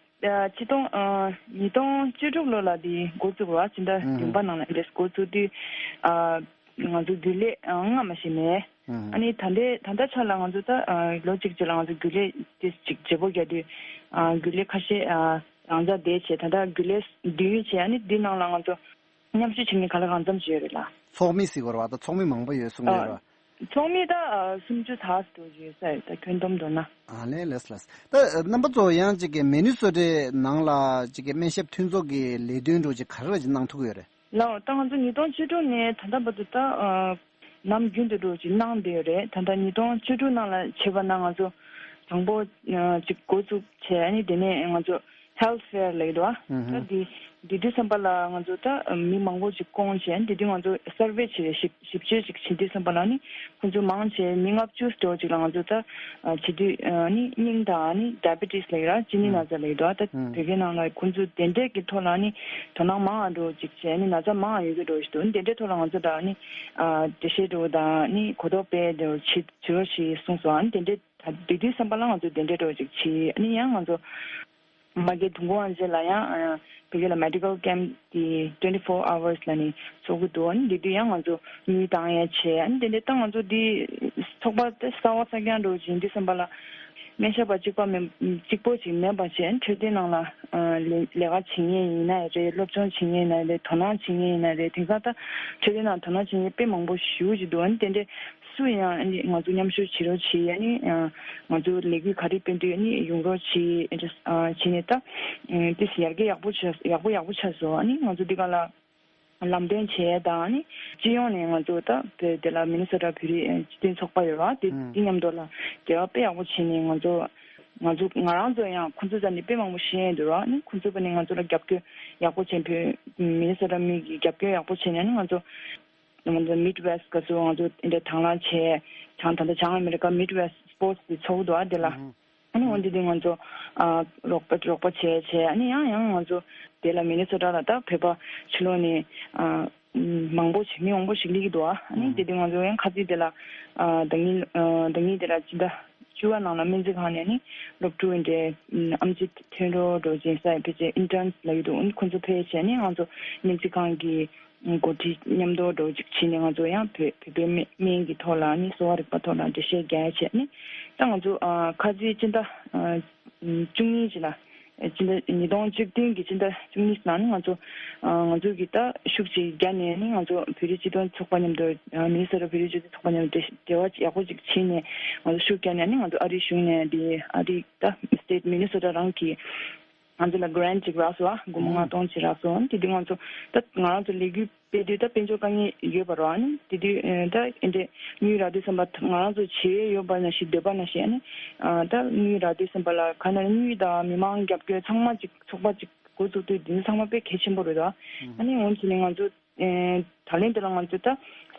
ཨ་ཆིག་སྟོང་ཨ་ཉིས་སྟོང་བཅུ་དྲུག་ལོ་ལ་འདི་འགོ་བཙུགས་པ་ཇི་ལྟར་ཨུ་ཧུ། བདུན་པ་ནང་ལ་འདི་འགོ་བཙུགས་དུས་ཨ་ང་ཚོ་རྒྱུན་ལས་ཨ་སྔ་མ་ཞིག་མེད། ཨུ་ཧུ། ཨ་ནི་ད་ལྟའི་ད་ལྟ་ཆ་ལ་ང་ཚོ་ད་ཨ་ལོ་གཅིག་ཅིག་ལ་ང་ཚོ་རྒྱུན་ལས་དེ་ཅིག་བརྗེ་པོ་བརྒྱབ་དུས་ཨ་རྒྱུན་ལས་ཁ་ཤས་ཨ་རང་འཇགས་བསྡད་བྱས་ད་ལྟ་རྒྱུན་ལས་བདུན་ཡོད་བྱས། ཨ་ནི་འདི་ནང་ལ་ང་ཚོ་མཉམ་ཞུགས་བྱེད་མཁན་ག་ལ་གང་འཚམ་ཞིག་ཡོད་རེད་ལ། ཚོགས་མི་ཟེར་དགོས་རེད་བ། ད་ཚོགས་མི་མང་པོ་ཡོད་གསུང་གི་རེད་བ། ཨ་ཚོགས་མི་ད་ཨ་སུམ་ཅུ་ཙམ་ཡོད་ས་རེད། ད་ཁྱོན་བསྡོམས་འགྲོ་ན། ཨ་ལས་ལགས་ལགས། ད་རྣམ་པ་ཚོ་ཡང་ཅིག་གི་མི་ནི་སོ་ཊའི་ནང་ལ་ཅིག་གི་སྨན་ཞབས་མཐུན་ཚོགས་ཀྱི་ལས་དོན་འདྲ་བོ་ཅིག་ག་རེ་རེ་ཅིག་གནང་ཐུབ་ཀྱི་ཡོད་རེད། ལགས་ད་ང་ཚོ་ཉིས་སྟོང་བཅུ་དྲུག་ནས་ད་ལྟ་བར་དུ་ད་ཨ་ནམ་རྒྱུན་དུ་འདྲ་བོ་ཅིག་གནང་བསྡད་ཡོད་རེད། ད་ལྟ་ཉིས་སྟོང་བཅུ་དྲུག་ནང་ལ་བྱས་པ་ན་ང་ཚོ་དང་པོ་ཨ་ཅིག་འགོ་བཙུགས་བྱས། ཨ་ནི་དེ་ནས་ང་ཚོ་Health Fair་ལབ་ཀྱི་འདུག་བ། ཨུ་ཧུ། ད་འདི་འདི་དུས་ཙམ་པ་ལ་ང་ཚོ་ད་མི་མང་པོ་ཅིག་བསྐོང་བྱས། འདི་དུས་ང་ཚོ་survey་བྱེད་རེད། ཞིབ་ཞིབ་དཔྱོད་ཅིག་བྱེད་དུས་ཙམ་པ་ལ་ནི་ཁོང་ཚོ་མང་ཆེ་མི་ལྔ་བཅུ་འདྲ་བོ་ཅིག་ལ་ང་ཚོ་ད་བྱེད་དུས་ཨ་ནི་སྙིང་དང་ཨ་ནི་diabetes་ལབ་ཀྱི་ར་གཅིན་སྙི་ན་ཚ་ལབ་ཀྱི་འདུག་ད་ཨུ་བོད་སྐད་ནང་ལ་ཁོང་ཚོ་དེ་འདྲས་ཀྱི་ཐོག་ལ་ནི་དོ་སྣང་མང་ང་འདྲ་བོ་ཅིག་བྱས། ཨ་ནི་ན་ཚ་མང་ང་ཡོད་ཀྱི་འདྲ་བོ་ཞིག་འདུག་ཨ་ནི་དེ་འདྲས་ཐོག་ལ་ང་ཚོ་ད་ཨ་ནི་འགྲེལ་བཤད་འདྲ་བོ་དང་ཨ་ནི་གོ་རྟོགས་སྤེལ་འདྲ་བོ་བྱེད་བྱེད་རོགས་ཞེས་གསུངས་སོང་། ཨ་ནི་དེ་འདྲས་ད་དེ་དུས་ཙམ་པ་ལ་ང་ཚོ་དེ་འདྲས་འདྲ་བོ་ཅིག་བྱས། ཨ་ནི་ཡང་ང་ཚོ་མ་གི་དུས་འཁོར་དབང་ཆེན་ལ་ཡང་ཨ་བོད་སྐད་ལ་medical camp་དེ་twenty four hours་ལ་ནི་ཚོགས་ཀྱི་འདུག་ཨ་ནི་དེ་དུས་ཡང་ང་ཚོ་དངུལ་བཏང་ཡ་བྱས། ཨ་ནི་དེ་འདྲས་ད་ང་ཚོ་འདི་ཚོགས་པ་དེ་གསར་བ་གསར་རྐྱང་འདྲ་བོ་ཅིག་ཡིན་དུས་ཙམ་པ་ལ་སྨན་ཞབས་པ་གཅིག་པ་མིན་གཅིག་པོ་ཅིག་མིན་པ་བྱས། ཨ་ནི་འཕྲོད་བསྟེན་ནང་ལ་ཨ་ལས་ལས་ཀ་བྱེད་མཁན་ཡིན་ན་རེད། སློབ་སྦྱོང་བྱེད་མཁན་ཡིན་ན་རེད། དོ་སྣང་བྱེད་མཁན་ཡིན་ན་རེད། དེང་སང་ད་འཕྲོད་བསྟེན་ནང་དོ་སྣང་བྱེད་མཁན་དཔེ་མང་པོ་ཞེ་པོ་ཅིག་འདུག་ཨ་ནི་དེ་འདྲས་སུ་ཡང་ཨ་ནི་ང་ཚོ་མཉམ་ཞུགས་བྱེད་རོགས་བྱེད། ཨ་ནི་ང་ཚོ་ལས་འགུལ་ག་རེ་སྤེལ་དུས་ཨ་ནི་ཡོང་རོགས་བྱེད། ཨ་ནི་བྱས་ནས་ད་ཏིས་ཡར་རྒྱས་ཡག་པོ་ཆགས་ཡག་པོ་ཡག་པོ་ཆགས་སོང་། ཨ་ནི་ང་ཚོ་འདི་ག་ལ་ལམ་སྟོན་བྱས་དང་ཨ་ནི་སྤྱི་ཡོངས་ནས་ང་ཚོ་ད་བོད་དེ་ལ་མི་ནི་སོ་ཊ་བོད་རིགས་སྤྱི་མཐུན་ཚོགས་པ་ཡོད་ར། དེ་ཨང་དེ་མཉམ་དུ་ལ་འབྲེལ་བ་དཔེ་ཡག་པོ་བྱས་ནས་ང་ཚོ་ང་ཚོ་ང་རང་ཚོ་ཡང་ཁོང་ཚོ་རྩ་ནས་དཔེ་མང་པོ་ཤེས་ཡོན་འདུག་ར། ཨ་ནི་ཁོང་ཚོ་བ་ནས་ང་ཚོ་ལ་རྒྱབ་སྐྱོར་ཡག་པོ་བྱས། བོད་མི་ནི་སོ་ཊ་མི་གི་རྒྱབ་སྐྱོར་ཡག་པོ་བྱས་ནས་ཨ་ནི་ང་ཚོ་ང་ཚོ་Midwest་ག་ཚོད་ང་ཚོ་འདི་འདྲ་དང་བླངས་བྱས། བྱང་ད་ལྟ་བྱང་ཨ་མེ་རི་ཀ་Midwest Sports་དེ་ཚོགས་འདུག་ཨ་དེ་ལ། ཨ་ནི་འོན་ཏེ་དེ་ང་ཚོ་ཨ་རོགས་པ་རོགས་པ་བྱས་བྱས། ཨ་ནི་ཡང་ཡང་ང་ཚོ་དེ་ལ་མི་ནི་སོ་ཊ་ལ་ད་བོད་པ་ཕྱི་ལོགས་ནས་ཨ་མང་པོ་ཞིག་མི་མང་པོ་ཞིག་སླེབས་ཀྱི་འདུག་ཨ། ཨ་ནི་དེ་དུས་ང་ཚོ་ཡང་ཁ་རྩིས་དེ་ལ་ཨ་ཟླ་ཉིན་ཨ་ཟླ་ཉིན་དེ་ལ་སྤྱི་ཟླ་བཅུ་པ་ནང་ལ་སྨན་རྩིས་ཁང་ནས་ནི་སློབ་ཕྲུག་འདྲའི་ཨམ་ཆི་ཐོན་རོགས་འགྲོ་ཅིང་ས་ཕལ་ཆེར་interns་ལབ་ཀྱི་འདུག་ཨ་ནི་ཁོང་ཚོ་ཕེབས་བྱས་ནི་ང་ཚོ་སྨན་རྩིས་ཁང་གི་འགོ་ཁྲིད་མཉམ་དུ་འགྲོ་ཅིག་བྱས་ནས་ང་ཚོ་ཡང་བོད་བོད་པའི་སྨན་སྨན་གྱི་ཐོག་ལ་ནི་གསོ་བ་རིག་པ་ཐོག་ལ་འགྲེལ་བཤད་རྒྱག་ཡ་བྱས་ནི་ད་ང་ཚོ་ཨ་ཁ་རྩིས་སྤྱི་ཟླ་ཨ་བཅུ་གཉིས་ཅིག་ལ་ ཕྱི་ཟླ་ཉིས་སྟོང་བཅུ་བདུན་གྱི་ཕྱི་ཟླ་བཅུ་གཉིས་ནང་ནི་ང་ཚོ་ཨ་ང་ཚོ་གི་ད་ཤུགས་ཅིག་བརྒྱབ་ནས་ནི་ང་ཚོ་བོད་རིགས་སྤྱི་མཐུན་ཚོགས་པ་མཉམ་དུ་ཨ་མི་ནི་སོ་ཊ་བོད་རིགས་སྤྱི་མཐུན་ཚོགས་པ་མཉམ་དུ་འབྲེལ་བ་ཡག་པོ་ཅིག་བྱས་ནས་ང་ཚོ་ཤུགས་བརྒྱབ་ནས་ནི་ང་ཚོ་ཨ་རིའི་གཞུང་ནས་དེ་ཨ་རི་ད་སི་ཊེཊ་མི་ནི་སོ་ཊ་རང་གི་ང་ཚོ་ལ་གྷི་རེན་ཊི་ཅིག་རག་སོང་བ། སྒོར་མོ་ལྔ་སྟོང་ཅིག་རག་སོང་། དེ་དུས་ང་ཚོ་ད་ང་རང་ཚོ་ལས་འགུལ་སྤེལ་དུས་ད་དཔལ་འབྱོར་དཀའ་ངལ་ཡོད་པ་རེད་བ། ཨ་ནི་དེ་དུས་ཨ་ད་ཨེ་འདྲས་དངུལ་རག་དུས་ཙམ་པ་ང་རང་ཚོ་བྱེད་ཡས་ཡོད་པ་ནང་བཞིན་འདོད་པ་ནང་བཞིན་ཨ་ནི་ཨ་ད་དངུལ་རག་དུས་ཙམ་པ་ལ་ག་ནས་དངུལ་དང་མི་མང་རྒྱབ་སྐྱོར་ཚང་མ་ཅིག་ཚོགས་པ་ཅིག་འགོ་བཙུགས་དུས་འདི་ཚོ་ཚང་མ་དཔེ་གལ་ཆེན་པོ་རེད་བ། ཨ་ནི་འོན་ཀྱང་ནི་ང་ཚོ་ཨེ་ད་ལན་དེ་ལ་ང་ཚོ་ད་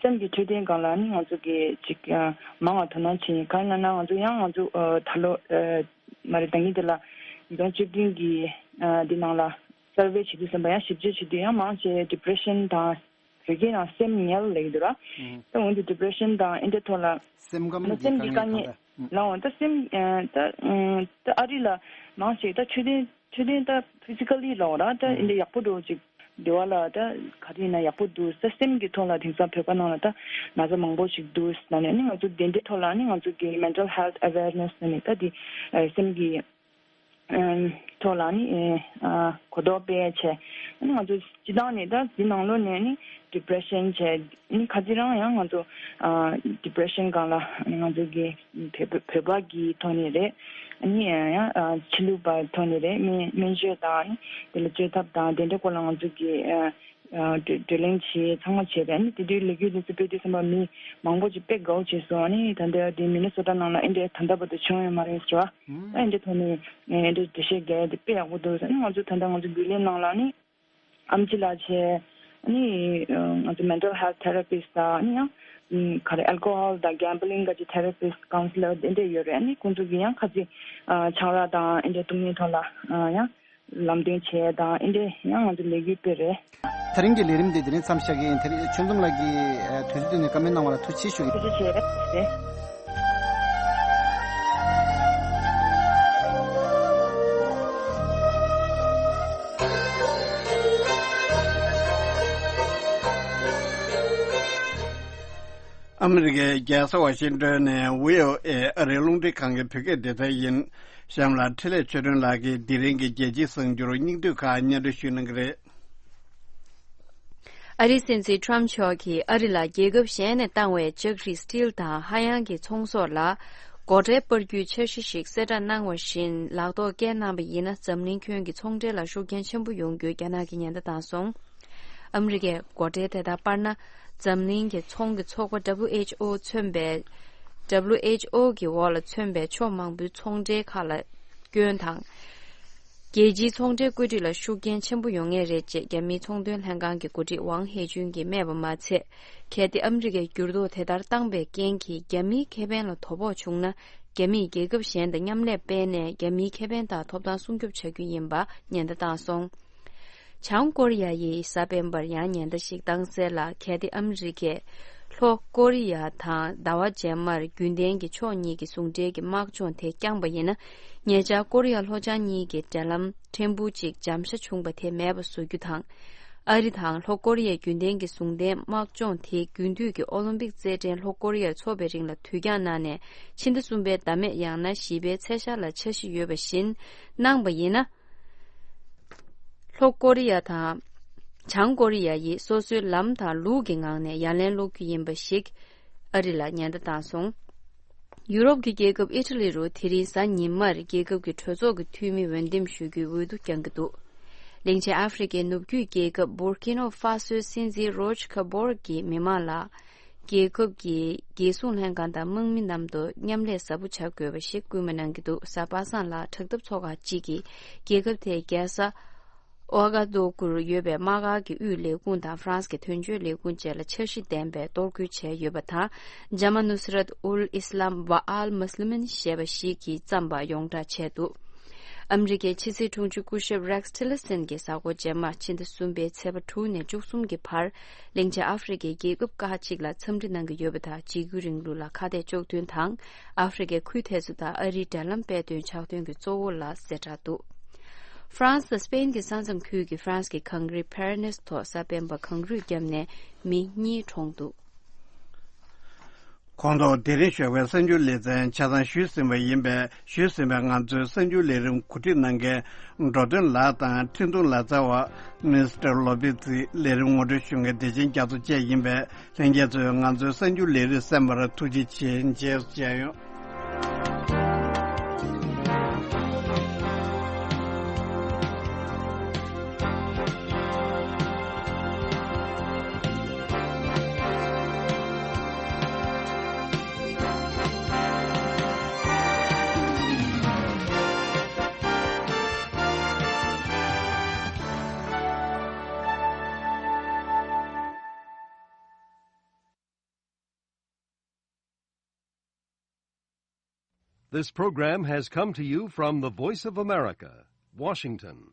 སེམས་ཀྱི་འཕྲོད་བསྟེན་སྒང་ལ་ནི་ང་ཚོ་གི་ཅིག་ཨ་མང་བ་དོ་སྣང་བྱེད་ཡིན། གང་ཡིན་ན་ང་ཚོ་ཡང་ང་ཚོ་ཨ་ད་ལོ་ཨ་མ་རེད་ད་གིན་དེ་ལ་ཉིས་སྟོང་བཅུ་བདུན་གྱི་ཨ་འདི་ནང་ལ་སར་ཝེ་བྱེད་དུས་ཙམ་པ་ཡང་ཞིབ་དཔྱད་བྱེད་དུས་ཡང་མང་ཆེ་ཌི་པི་རེ་ཤན་དང་བོད་སྐད་ནང་སེམས་ངལ་ལབ་ཀྱི་འདུག་ར། ཨུམ། ད་འོན་ཏེ་ཌི་པི་རེ་ཤན་དང་ཨེ་འདྲ་ཐོག་ལ་སེམས་ཁམས་ད་ཀྱི་སེམས་ཀྱི་དཀའ་དཀའ་ངལ་ངལ་གང་འདྲ། ཨུམ། ལའང་ད་སེམས་ཨ་ད་ཨ་ད་ཨ་རི་ལ་མང་ཆེ་ད་འཕྲོད་བསྟེན་འཕྲོད་བསྟེན་ད་ཕི་ཟི་ཀ་ལི་ལའང་ར་ད་ཨེ་འདྲ་ཡག་པོ་འགྲོ་ཅིག་འདི་བ་ལ་ད་ག་རེ་ཡིན་ན་ཡག་པོ་འདུག་ད་སེམས་ཀྱི་ཐོག་ལ་དེང་སང་བོད་པ་ནང་ལ་ད་ན་ཚ་མང་པོ་ཞིག་འདུག་ན་ནས་ནི་ང་ཚོ་དེ་འདྲའི་ཐོག་ལ་ནི་ང་ཚོ་གི་མེན་ཊལ་ཧེལ་ཐི་ཨ་ཝེར་ནེ་སི་ན་ནི་ད་དེ་ཨ་སེམས་ཀྱི་ཨ་ཐོག་ལ་ནི་ཨ་གོ་རྟོགས་སྤེལ་བྱས། ཨ་ནི་ང་ཚོ་སྤྱི་བཏང་ནས་ད་འདི་ནང་ལོགས་ནས་ནི་ཌི་པི་རེ་ཤན་བྱས་ནི་ཁ་ཅིག་རང་ཡང་ང་ཚོ་ཨ་ཌི་པི་རེ་ཤན་སྒང་ལ་ང་ཚོ་གི་བོད་བོད་པ་གི་ཐོག་ནས་རེད། ཨ་ནི་ཡང་ཨ་ཕྱི་ལུགས་པ་ཐོག་ནས་རེད། སྨན་སྨན་བཅོས་དང་ནི་དེ་ལ་བཅོས་ཐབས་དང་དེ་འདྲའི་སྐོར་ལ་ང་ཚོ་གི་ཨ་ཨ་བགྲོ་བགྲོ་གླེང་བྱས་ཚང་མ་བྱས་རེད། ཨ་ནི་དེ་དུས་ལས་འགུལ་དེ་ཚོ་སྤེལ་དུས་ཙམ་པ་མི་མང་པོ་ཅིག་དཔེ་དགའ་བོ་བྱས་སོང་། ཨ་ནི་ད་ལྟ་དེ་མི་ནི་སོ་ཊ་ནང་ལ་ཨེ་འདྲའི་ད་ལྟ་བར་དུ་བྱུང་ཡོད་མ་རེད་ཟེར་བ། ཨ་ཨེ་འདྲའི་ཐོག་ནས་ཨེ་འདྲའི་འགྲེལ་བཤད་རྒྱག་ཡ་དེ་དཔེ་ཡག་པོ་འདུག་ཨ་ནི་ང་ཚོ་ད་ལྟ་ང་ཚོ་རྒྱུན་ལས་ནང་ལ་ཨ་ནི་ཨམ་ཆི་ལགས་བྱས། ཨ་ནི་ང་ཚོ་མེན་ཊལ་ཧེལ་ཐི་ཐེ་ར་པིསི་ཊི་དང་ཨ་ནི་ཡང་ག་རེ་ཨལ་ཀོ་ཧོལ་དང་གེམ་བྷ་ལིང་ག་ཅིག་ཐེ་ར་པིསི་ཊི་ཀའུན་སི་ལར་དེ་འདྲ་ཡོད་རེད། ཨ་ནི་ཁོང་ཚོ་གི་ཡང་ཁ་ཅིག་ཆང་རག་དང་ཨེ་འདྲའི་བཏུང་མིན་ཐོག་ལ་ཡང་ལམ་སྟོན་བྱས་དང་ཨེ་འདྲའི་ཡང་ང་ཚོ་ལས་འགུལ་སྤེལ་རེད། དེ་རིང་གི་ལས་རིམ་འདི་དེ་རིང་མཚམས་བཞག་གི་ཡིན། དེ་རིང་ཆོས་འཛོམས་ལགས་ཀྱིས་དུས་ཚོད་བཏོན་ནས་བཀའ་མོལ་གནང་བ་ལ་ཐུགས་རྗེ་ཆེ་ཞུ་གི། ཐུགས་རྗེ་ཆེ། ཨ་མི་རི་ཀའི་རྒྱལ་ས་ཝ་ཤིང་ཏོན་ནས་བྷི་ཨོ་ཨེ་ཨ་རིའི་རླུང་འཕྲིན་ཁང་གི་བོད་སྐད་སྡེ་ཚན་ཡིན། གཤམ་ལ་འཕྲིན་ལས་ཆོས་སྒྲོན་ལགས་ཀྱིས་དེ་རིང་གི་རྒྱལ་སྤྱིའི་གསར་འགྱུར་སྙིང་བསྡུས་ཁག་སྙན་སྒྲོན་ཞུ་གནང་གི་རེད། ཨ་རིའི་སྲིད་འཛིན་ཊམ་མཆོག་གིས་ཨ་རི་ལ་རྒྱལ་ཁབ་གཞན་ནས་བཏང་བའི་ལྕགས་རི་སི་ཊིལ་དང་ཧ་ཡང་གི་ཚོང་ཟོག་ལ་སྒོ་ཁྲལ་སྤར་རྒྱུའི་འཆར་གཞི་ཞིག་གསལ་བསྒྲགས་གནང་བ་བཞིན་ལག་ཐོགས་བཀལ་གནང་བ་ཡིན་ན་འཛམ་གླིང་ཁྱོན་གྱི་ཚོང་འབྲེལ་ལ་ཤུགས་རྐྱེན་ཆེན་པོ་ཡོང་རྒྱུའི་རྒྱ་ནག་གིས་ཉེན་བརྡ་བཏང་སོང་། ཨ་མི་རི་ཀས་སྒོ་ཁྲལ་དེ་དག་སྤར་ན། འཛམ་གླིང་གི་ཚོང་གི་ཚོགས་པ་ཌབ་ལིའུ་ཨེཆ་ཨོ་མཚོན་པའི་ཌབ་ལིའུ་ཨེཆ་ཨོ་གི་འོག་ལ་མཚོན་པའི་ཕྱོགས་མང་པོའི་ཚོང་འབྲེལ་ཁག་ལ་སྐྱོན་དང་། རྒྱལ་སྤྱིའི་ཚོང་འབྲེལ་བཀོད་སྒྲིག་ལ་ཤུགས་རྐྱེན་ཆེན་པོ་ཡོང་ངེས་རེད་ཅེས་རྒྱ་མིའི་ཚོང་དོན་ལྷན་ཁང་གི་འགོ་ཁྲིད་ཝང་ཧེ་ཅུན་གྱིས་སྨྲས་པ་མ་ཚད། གལ་ཏེ་ཨ་མི་རི་ཀས་འགྱུར་ལྡོག་དེ་ལྟར་བཏང་པའི་རྐྱེན་གྱིས་རྒྱ་མིའི་ཁེ་ཕན་ལ་དོ་ཕོག་བྱུང་ན། རྒྱ་མིས་རྒྱལ་ཁབ་གཞན་དང་མཉམ་ལས་སྤེལ་ནས་རྒྱ་མིའི་ཁེ་ཕན་དང་ཐོབ་ཐང་སྲུང་སྐྱོབ་བྱ་རྒྱུ་ཡིན་པ་ཉེན་བརྡ་བཏང་སོང་། བྱང་ཀོ་རི་ཡ་ཡིས་གཟའ་སྤེན་པར་ཡང་ཉེན་བརྡ་ཞིག་བཏང་གསལ་ལ། གལ་ཏེ་ཨ་མི་རི་ཀས་ལྷོ་ཀོ་རི་ཡ་དང་ཟླ་བ་རྗེས་མར་རྒྱུན་ལྡན་གྱི་ཕྱོགས་གཉིས་ཀྱི་ཟུང་འབྲེལ་གྱི་དམག་སྦྱོང་དེ་བསྐྱངས་པ་ཡིན་ན། ཉེ་ཆར་ཀོ་རི་ཡ་ལྷོ་བྱང་གཉིས་ཀྱི་འབྲེལ་ལམ་ཕྲན་བུ་གཅིག་འཇམ་ཤ་བྱུང་བ་དེ་མེད་པ་བཟོ་རྒྱུ་དང་། ཨ་རི་དང་ལྷོ་ཀོ་རི་ཡའི་རྒྱུན་ལྡན་གྱི་ཟུང་ལྡན་དམག་སྦྱོང་དེ་རྒྱུན་མཐུད་ཀྱི་ཨོ་ལིམ་པིག་རྩེད་འགྲན་ལྷོ་ཀོ་རི་ཡར་འཚོགས་པའི་རིང་ལ་དུས་འགྱངས་གནང་ནས་ཕྱི་ཟླ་གསུམ་པའི་ཟླ་མེད་ཡང་ན་བཞི་པའི་ཚེས་ཤར་ལ་འཆར་གཞི་ཡོད་པ་བཞིན་གནང་པ་ཡིན་ན། ལྷོ་ཀོ་རི་ཡ་དང་། བྱང་ཀོ་རི་ཡ་ཡིས་སོ་སོའི་ལམ་དང་ལུགས་ཀྱི་ངང་ནས་ཡ་ལན་སློག་རྒྱུ་ཡིན་པ་ཞིག་ཨ་རི་ལ་ཉེན་བརྡ་བཏང་སོང་། ཡུ་རོབ་ཀྱི་རྒྱལ་ཁབ་ཨི་ཊ་ལི་རུ་དེ་རིང་གཟའ་ཉི་མར་རྒྱལ་ཁབ་ཀྱི་གྲོས་ཚོགས་ཀྱི་འཐུས་མི་འོས་འདེམས་ཞུ་རྒྱུའི་འོས་བསྡུ་བསྐྱང་གི་འདུག་གླིང་ཆེན་ཨ་ཧྥེ་རི་ཁའི་ནུབ་རྒྱུད་རྒྱལ་ཁབ་བུར་ཀི་ནོ་ཧྥ་སོའི་སྲིད་འཛིན་རོཇ་ཁ་བོར་གྱིས་མི་མང་ལ། རྒྱལ་ཁབ་ཀྱི་རྒྱལ་སྲུང་ལྷན་ཁང་དང་དམག་མི་མཉམ་དུ་མཉམ་ལས་ཟབ་པོ་བྱ་དགོས་པ་ཞིག་སྐུལ་མ་གནང་གི་འདུག་གཟའ་པ་སངས་ལ་དྲག་འཐབ་ཚོགས་ཁག་ཅིག་གིས་རྒྱལ་ཁབ་དེའི་རྒྱལ་ས་ཨོ་གྷ་དོ་གུར་ཡོད་པའི་དམག་སྒར་གྱི་དབུས་ལས་ཁུངས་དང་ཧྥ་རན་སི་གི་དོན་གཅོད་ལས་ཁུངས་བཅས་ལ་འཆར་གཞི་ལྡན་པའི་གཏོར་རྒོལ་བྱས་ཡོད་པ་དང་། ཇ་མ་ནུ་སི་རད་ཨུལ་ཨིས་ལམ་བ་ཨལ་མུ་སི་ལི་མིན་ཞེས་པ་ཞིག་གིས་བརྩམས་པ་ཡོངས་བསྒྲགས་བྱས་འདུག་ཨ་མི་རི་ཀའི་ཕྱི་སྲིད་དྲུང་ཆེ་སྐུ་ཞབས་རེག་ཊི་ལི་སན་གྱིས་གཟའ་འཁོར་རྗེས་མ་ཕྱི་ཟླ་གསུམ་པའི་ཚེས་པ་དྲུག་ནས་བཅུ་གསུམ་གྱི་བར་གླིང་ཆེན་ཨ་ཧྥེ་རི་ཁའི་རྒྱལ་ཁབ་ཁག་ཅིག་ལ་འཚམས་འདྲི་གནང་གི་ཡོད་པ་དང་། འཇིགས་སྐུལ་རིང་ལུགས་ལ་ཁ་གཏད་གཅོག་མདུན་དང་། ཨ་ཧྥེ་རི་ཁའི་ཁུལ་དེ་ཚོ་དང་ཨ་རིའི་འབྲེལ་ལམ་སྤེལ་དོན་ཆགས་དོན་གྱི་གཙོ་བོ་ལ་གསལ་བསྒྲགས་འདུག་ཧྥ་རན་སི་དང་སི་པེན་གྱི་ས་མཚམས་ཁུལ་གྱི་ཧྥ་རན་སི་གི་གངས་རི་པི་རེ་ནེས་ཐོག་གཟའ་སྤེན་པ་གངས་རུད་བརྒྱབ་ནས་མི་གཉིས་གྲོངས་འདུག་གོང་དུ་དེ་རིང་ཞོགས་པའི་གསར་འགྱུར་ལེ་ཚན་ཆ་ཚང་ཞུས་ཟིན་པ་ཡིན་པས། ཞུས་ཟིན་པའི་ང་ཚོའི་གསར་འགྱུར་ལས་རིམ་གོ་སྒྲིག་གནང་མཁན་འགྲོ་དོན་ལགས་དང་འཕྲིན་ཐུང་ལག་རྩལ་བ་མིས་ཊར་ལོ་པི་ཙི། ལས་རིམ་ངོ་སྤྲོད་ཞུ་མཁན་བདེ་ཆེན་རྒྱ་མཚོ་བཅས་ཡིན་པས། ལྷན་རྒྱས་ཚོས་ང་ཚོའི་གསར་འགྱུར་ལས་རིམ་གསན་པར་ཐུགས་རྗེ་ཆེ། མཇལ་མཇལ་ཡོང་། This program has come to you from the Voice of America, Washington.